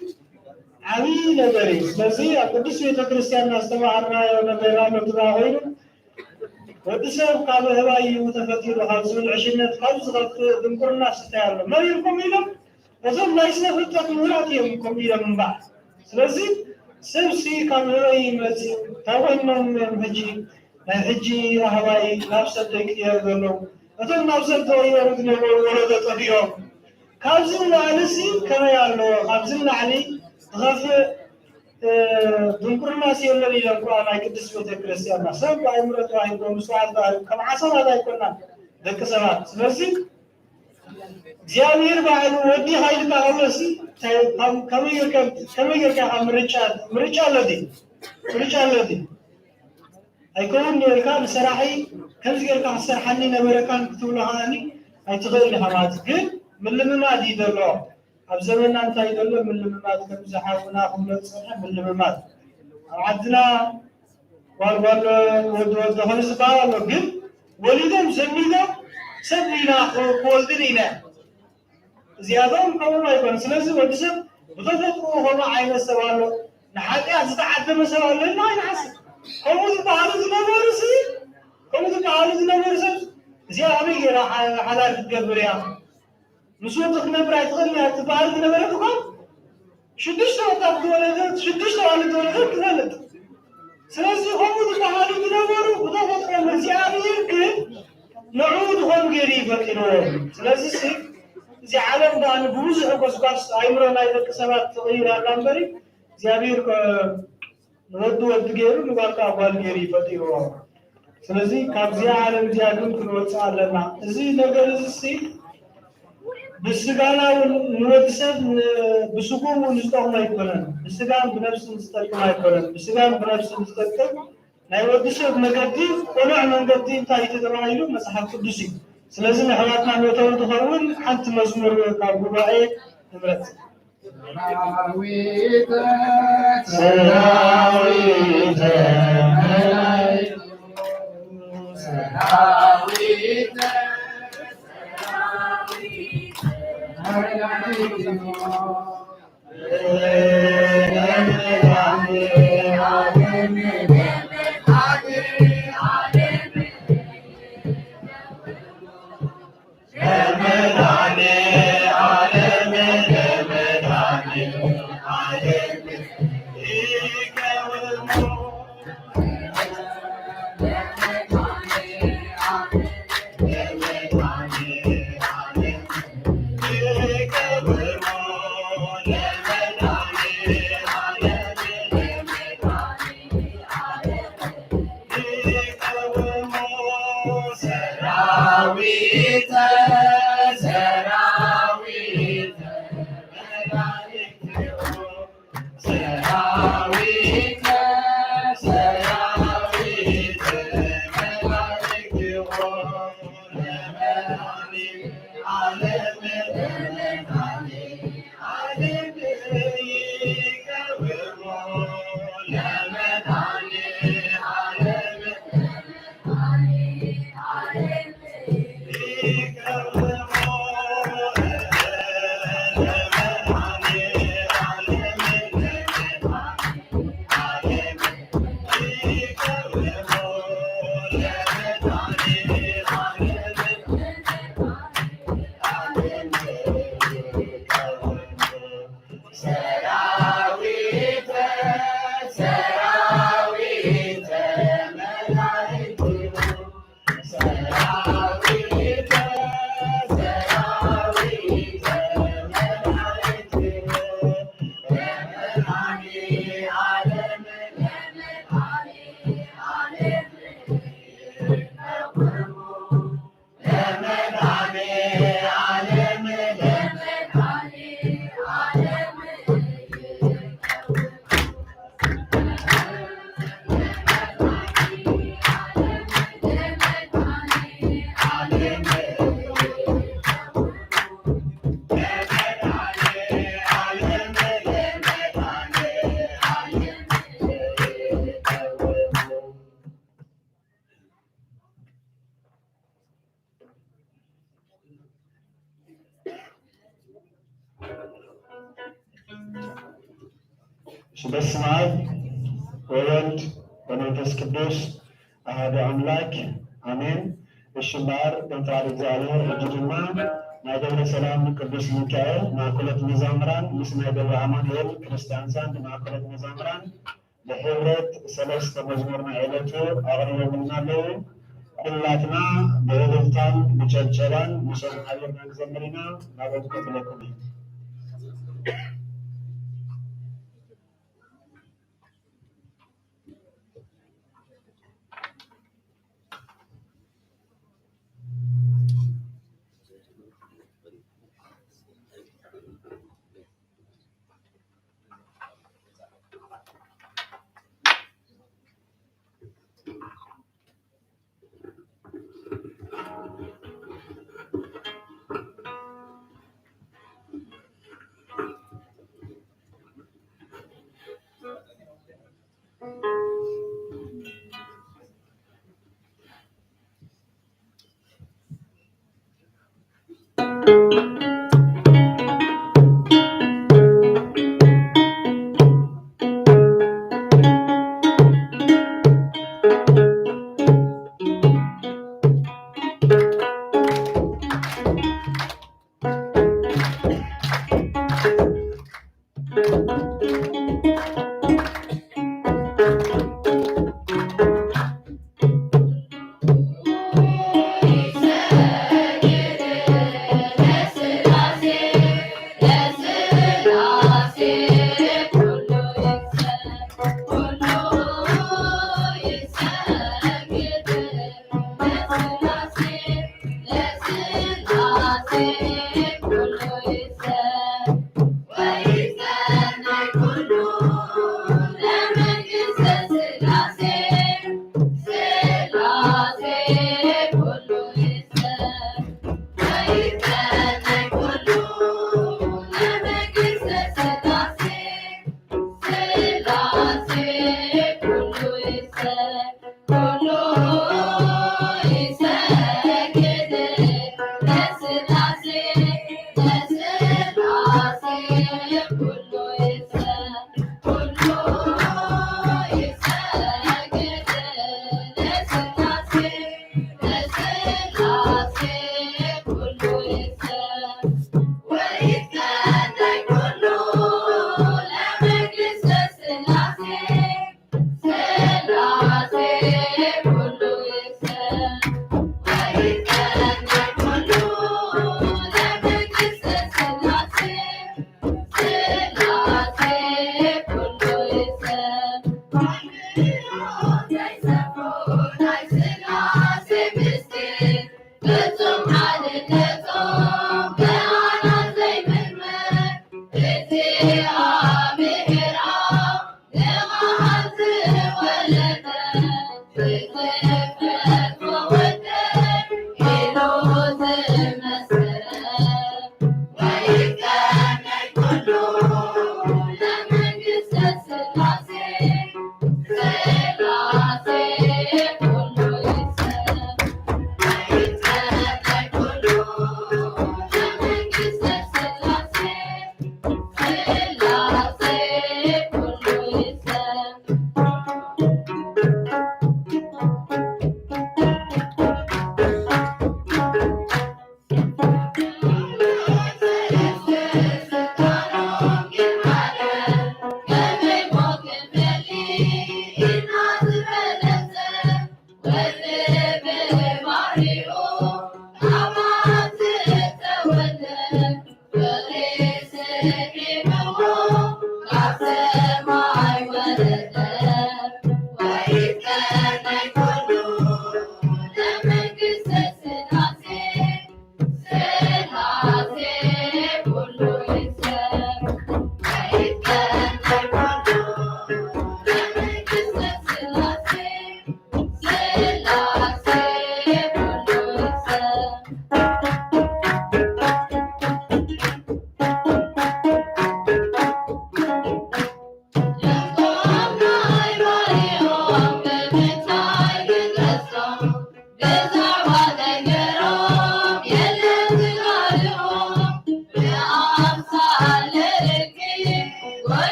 ዓብዪ ነገር እዩ። ስለዚ ኣብ ቅዱስ ቤተ ክርስቲያንና ዝተማሃርናዮ ነገር ኣሎ ትብላ ኮይኑ፣ ወዲ ሰብ ካብ ህባይ እዩ ተፈጢሩ ካብ ዝብል ዕሽነት፣ ካብ ዝኸፍእ ድንቁርና ስታይ ኣሎ። መን ኢልኩም ኢሎም? እዞም ናይ ስነ ፍልጠት ምሁራት እዮም ከምኡ ኢሎም እምበኣር። ስለዚ ሰብሲ ካብ ህበይ ይመጽእ? እንታይ ኮይኖም እዮም ሕጂ? ናይ ሕጂ ኣህባይ ናብ ሰብ ዘይቅየር ዘለዉ? እቶም ናብ ሰብ ተቐየሩ ዝነበሩ ወለዶ ጠፊኦም። ካብዚ ንላዕሊ ሲ ከመይ ኣለዎ? ካብዚ ንላዕሊ ዝኸፍእ፣ እ፣ ድንቁርናስ የለን ኢሎም እኳ ናይ ቅድስት ቤተ ክርስቲያንና። ሰብ ብኣእምሮ ተዋሂቦም፣ ምስትውዓል ተዋሂቦም፣ ከም ዓሳታት ኣይኮናን ደቂ ሰባት። ስለዚ እግዚኣብሔር ባዕሉ ወዲኻ ኢልካ ከሎሲ፣ እንታይ፣ ካብ-፣ ከመይ ጌርካ፣ ከመይ ጌርካ ኢኻ ምርጫ፣ ምርጫ ኣሎ ድዩ? ምርጫ ኣሎ ድዩ? ኣይከውን ኔርካ ንሰራሒ ከምዚ ጌርካ ክትሰርሓኒ ነበረካን ክትብሎ ከኣኒ ኣይትኽእልን ኢኻ ማለት እዩ። ግን ምልምማድ እዩ ዘሎ። ኣብ ዘመንና እንታይ ዘሎ ምልምማድ፣ ከምዚ ሓውና ክብሎ ዝጸንሐ ምልምማድ። ኣብ ዓድና ጓል ጓል ወዲ ወዲ ኮይኑ ዝበሃል ኣሎ። ግን ወሊዶም ዘሚዶም ሰብ ኢና ክወልድን ኢና። እዚኣቶም ከምኡ ኣይኮነ። ስለዚ ወዲ ሰብ ብተፈጥሮ ከምኡ ዓይነት ሰብ ኣሎ። ንሓጢኣት ዝተዓደመ ሰብ ኣሎ ኢልና ኣይንሓስብ። ከምኡ ዝበሃሉ ዝነበሩ ሲ፣ ከምኡ ዝበሃሉ ዝነበሩ ሰብ እዚኣ ኣበይ ገይራ ሓ-፣ ሓላል ክትገብር እያ? ምስ ወዲ ክትነብር ኣይትኽእልን እያ ትበሃል ዝነበረት እኳ ሽዱሽተ ወጣት ዝወለደት፣ ሽዱሽተ ኣዋልድ ዝወለደት ትፈልጥ። ስለዚ ከምኡ ዝበሃሉ ዝነበሩ ብተፈጥሮም እግዚኣብሔር ግን ንዕኡ ዝኾኑ ገይሩ እዩ ፈጢርዎም። ስለዚ ሲ፣ እዚ ዓለም ደኣ ብብዙሕ ጎስጓስ ኣእምሮ ናይ ደቂ ሰባት ትቕይር ኣላ እምበሪ እግዚኣብሔር ከ-፣ ንወዲ ወዲ ገይሩ ንጓል ከዓ ጓል ገይሩ እዩ ፈጢርዎ። ስለዚ ካብዚኣ ዓለም እዚኣ ግን ክንወፅእ ኣለና። እዚ ነገር እዚ ሲ ብስጋና እውን ንወዲ ሰብ ን-፣ ብስጉኡ እውን ዝጠቕሞ ኣይኮነን። ብስጋን ብነብስን ዝጠቅም ኣይኮነን። ብስጋን ብነብስን ዝጠቅም ናይ ወዲ ሰብ መገዲ፣ ቅኑዕ መንገዲ እንታይ እዩ ተባሂሉ? መጽሓፍ ቅዱስ እዩ። ስለዚ ንኣሕዋትና መእተዊ ትኸውን ሓንቲ መዝሙር ካብ ጉባኤ ንምረጽ። ሰራዊተ፣ ሰራዊተ መላእክቱ፣ ሰራዊተ፣ ሰራዊተ መላእክቱ፣ ሰራዊተ ሰራዊተ መላእክቲሁ፣ ሰራዊተ ሰራዊተ መላእክቲሁ፣ ለመድኃኔ ዓለም ለመድኃኔ ዓለም ይቀውሙ፣ ለመድኃኔ ዓለም ሰራዊተ ሰራዊተ መላእክቲሁ፣ ሰራዊተ ሰራዊተ መላእክቲሁ፣ ለመድኃኔ ዓለም ለመድኃኔ ዓለም ይቀውሙ። እሺ፣ በስመ አብ ወወልድ ወመንፈስ ቅዱስ አሐዱ አምላክ አሜን። እሺ እምበኣር፣ ከም ፍቓድ እግዚኣብሔር፣ ሕጂ ድማ ናይ ደብረ ሰላም ቅዱስ ሚካኤል ማእከሎት መዛምራን ምስ ናይ ደብረ አማኑኤል ክርስቲያን ሳንድ ማእከሎት መዛምራን ብሕብረት ሰለስተ መዝሙር ናይ ዕለቱ ኣቕሪቦምልና ኣለዉ። ኩላትና ብእልልታን ብጨብጨባን ምስኦም ሓቢርና ንዘምር ኢና። ናብኦም ክቕትለኩም እዩ።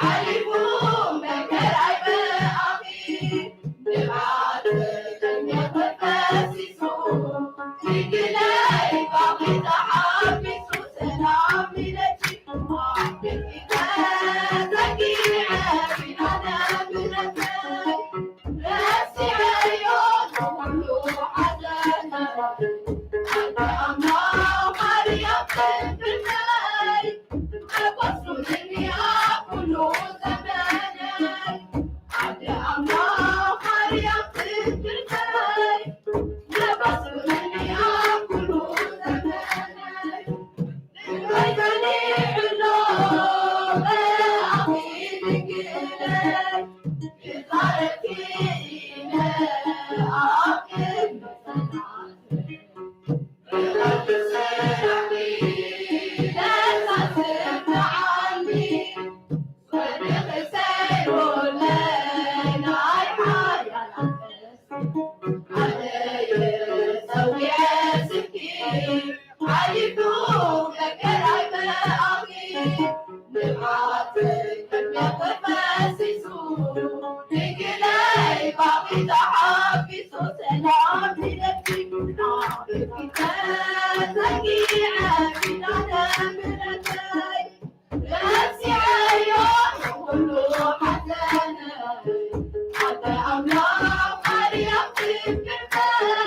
ሓሊፉ መከራይ ብኣኺ ንብዓት ቅድሜኺ ፈሲሱ። ድንግለይ ባኺ ተሓቢሱ ሰላም ኢለኪ ኣብ ክንዲ ተዘጊዐ ኪዳነ ምሕረተይ። ረሲዐዮ ኩሉ ሓዘነይ ኣደ ኣምላኽ ማርያም ትምክሕተይ።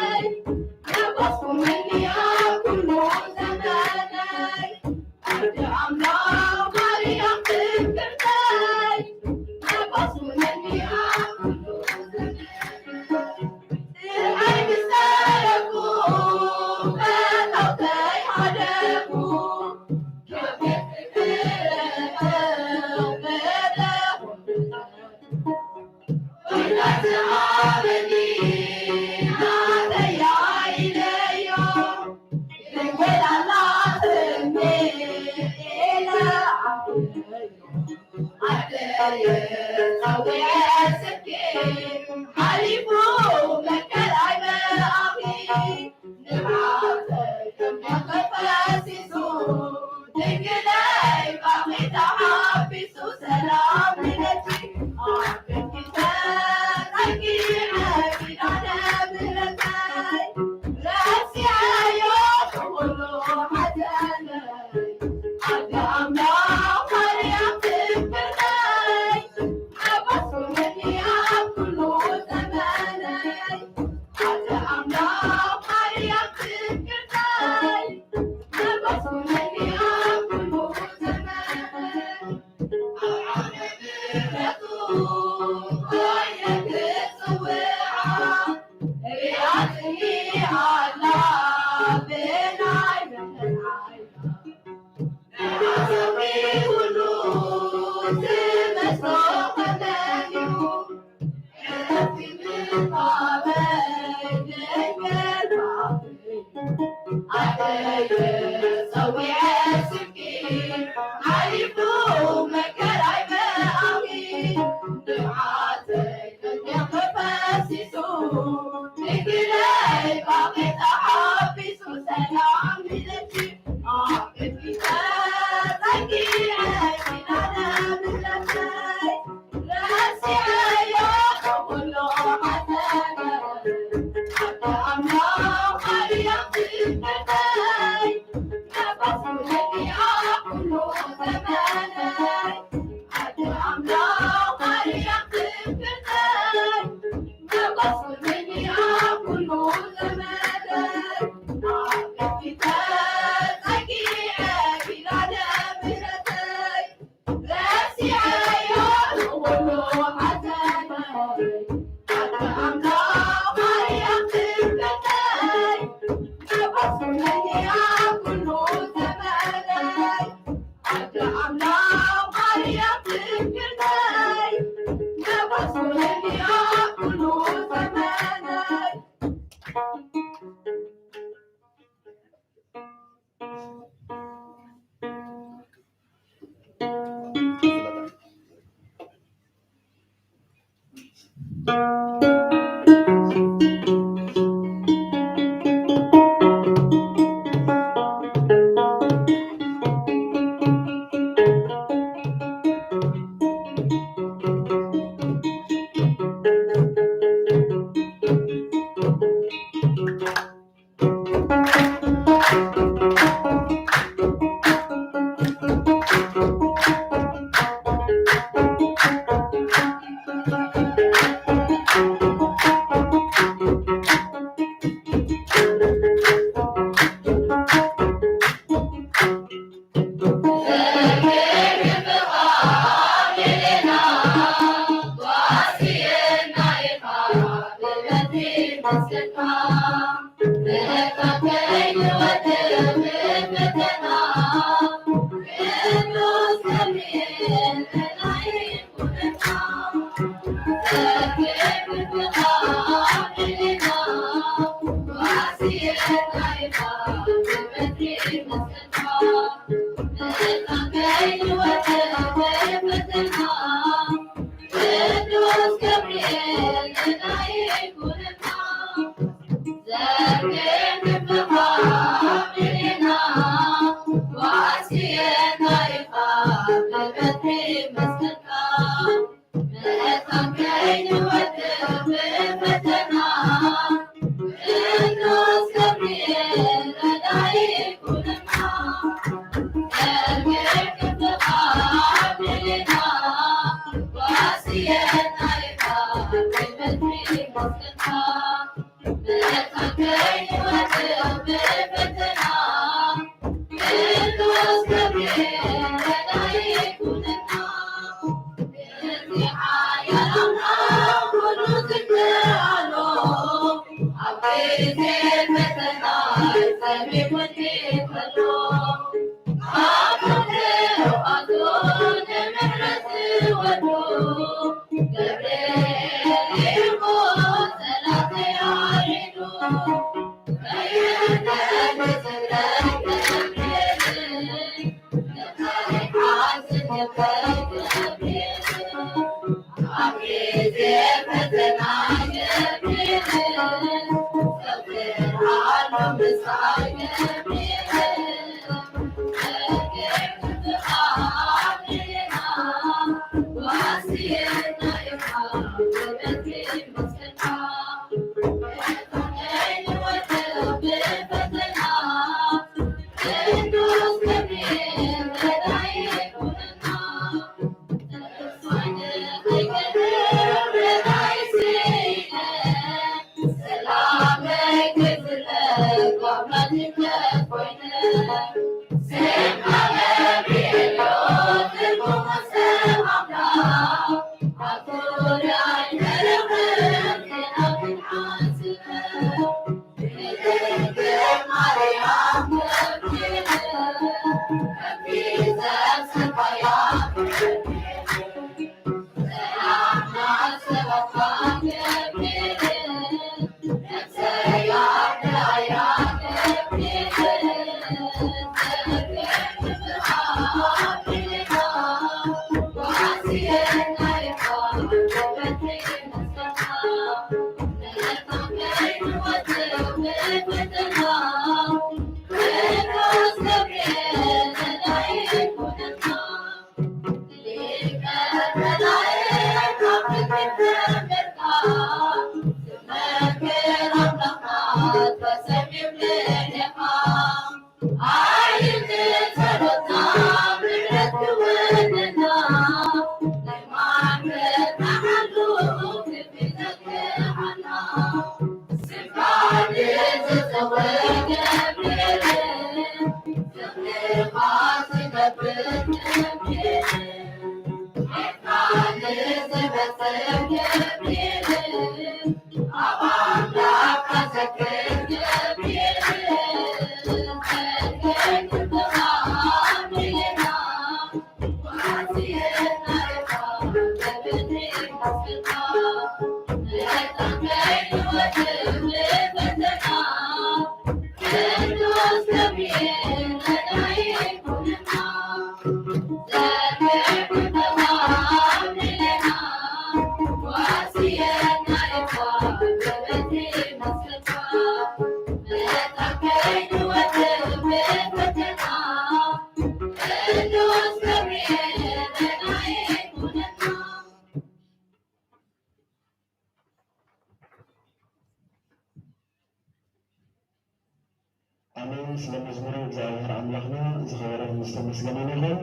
ኣሜን። ስለ መዝሙር እግዚኣብሔር ኣምላኽና ዝኸበረን ዝተመስገነን ይኹን።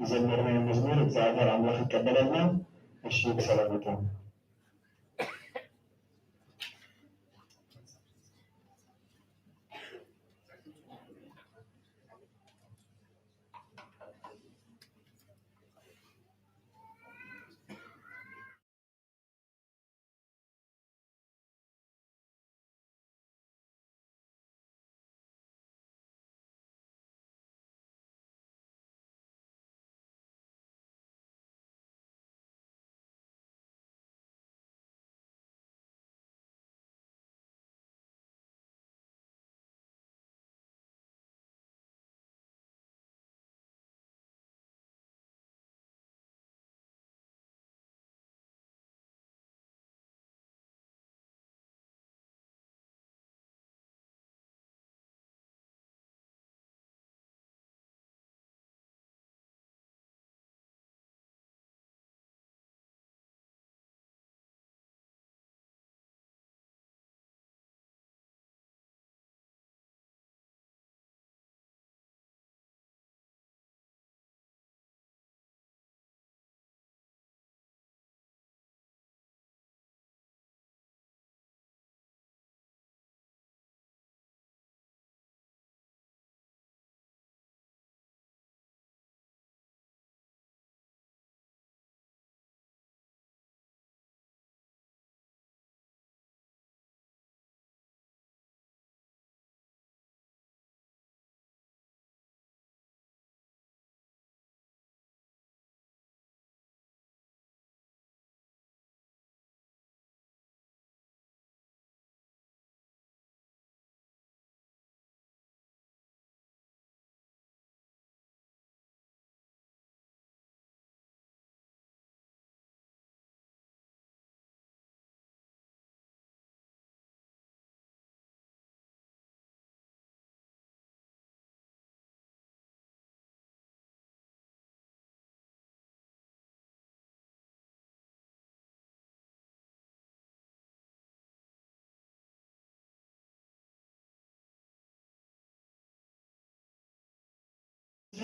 ዝዘመርናዮ መዝሙር እግዚኣብሔር ኣምላኽ ይቀበለልና። እሺ፣ ብሰላም ይኹን።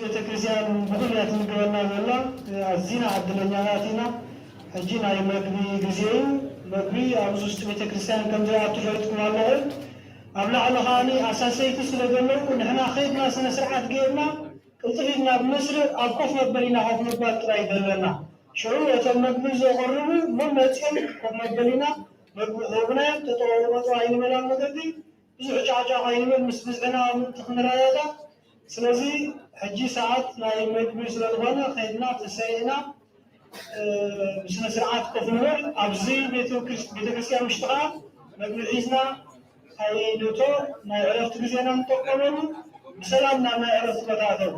ቤተክርስትያን ብኹሉ እያ ትምግበና ዘላ። ኣዚና ዕድለኛታት ኢና። ሕጂ ናይ መግቢ ግዜ እዩ። መግቢ ኣብዚ ውሽጢ ቤተክርስትያን ከም ዘይኣቱ ፈሊጥኩም ኣለኹም። ኣብ ላዕሊ ከዓኒ ኣሳሰይቲ ስለ ዘለዉ ንሕና ከይድና ስነ ስርዓት ገይርና ቅልጥፍ ኢልና ብመስርዕ ኣብ ኮፍ መበሊና ኮፍ ምባል ጥራይ እዩ ዘለና። ሽዑ እቶም መግቢ ዘቕርቡ መመፅኦም ኮፍ መበሊና መግቢ ክህቡና እዮም። ጠጠው መጠው ኣይንበላን መገዲ ብዙሕ ጫዕጫ ከይንብል ምስ ብዝሕና ምእንቲ ክንረዳዳ። ስለዚ ሕጂ ሰዓት ናይ መግቢ ስለ ዝኾነ ከይድና ተሰሪዕና ብስነ ስርዓት ኮፍ ንበል። ኣብዚ ቤተክርስትያን ውሽጢ ከዓ መግቢ ሒዝና ኣይንእቶ። ናይ ዕረፍቲ ግዜና ንጠቀመሉ። ብሰላም ናብ ናይ ዕረፍቲ ቦታ ኣተው።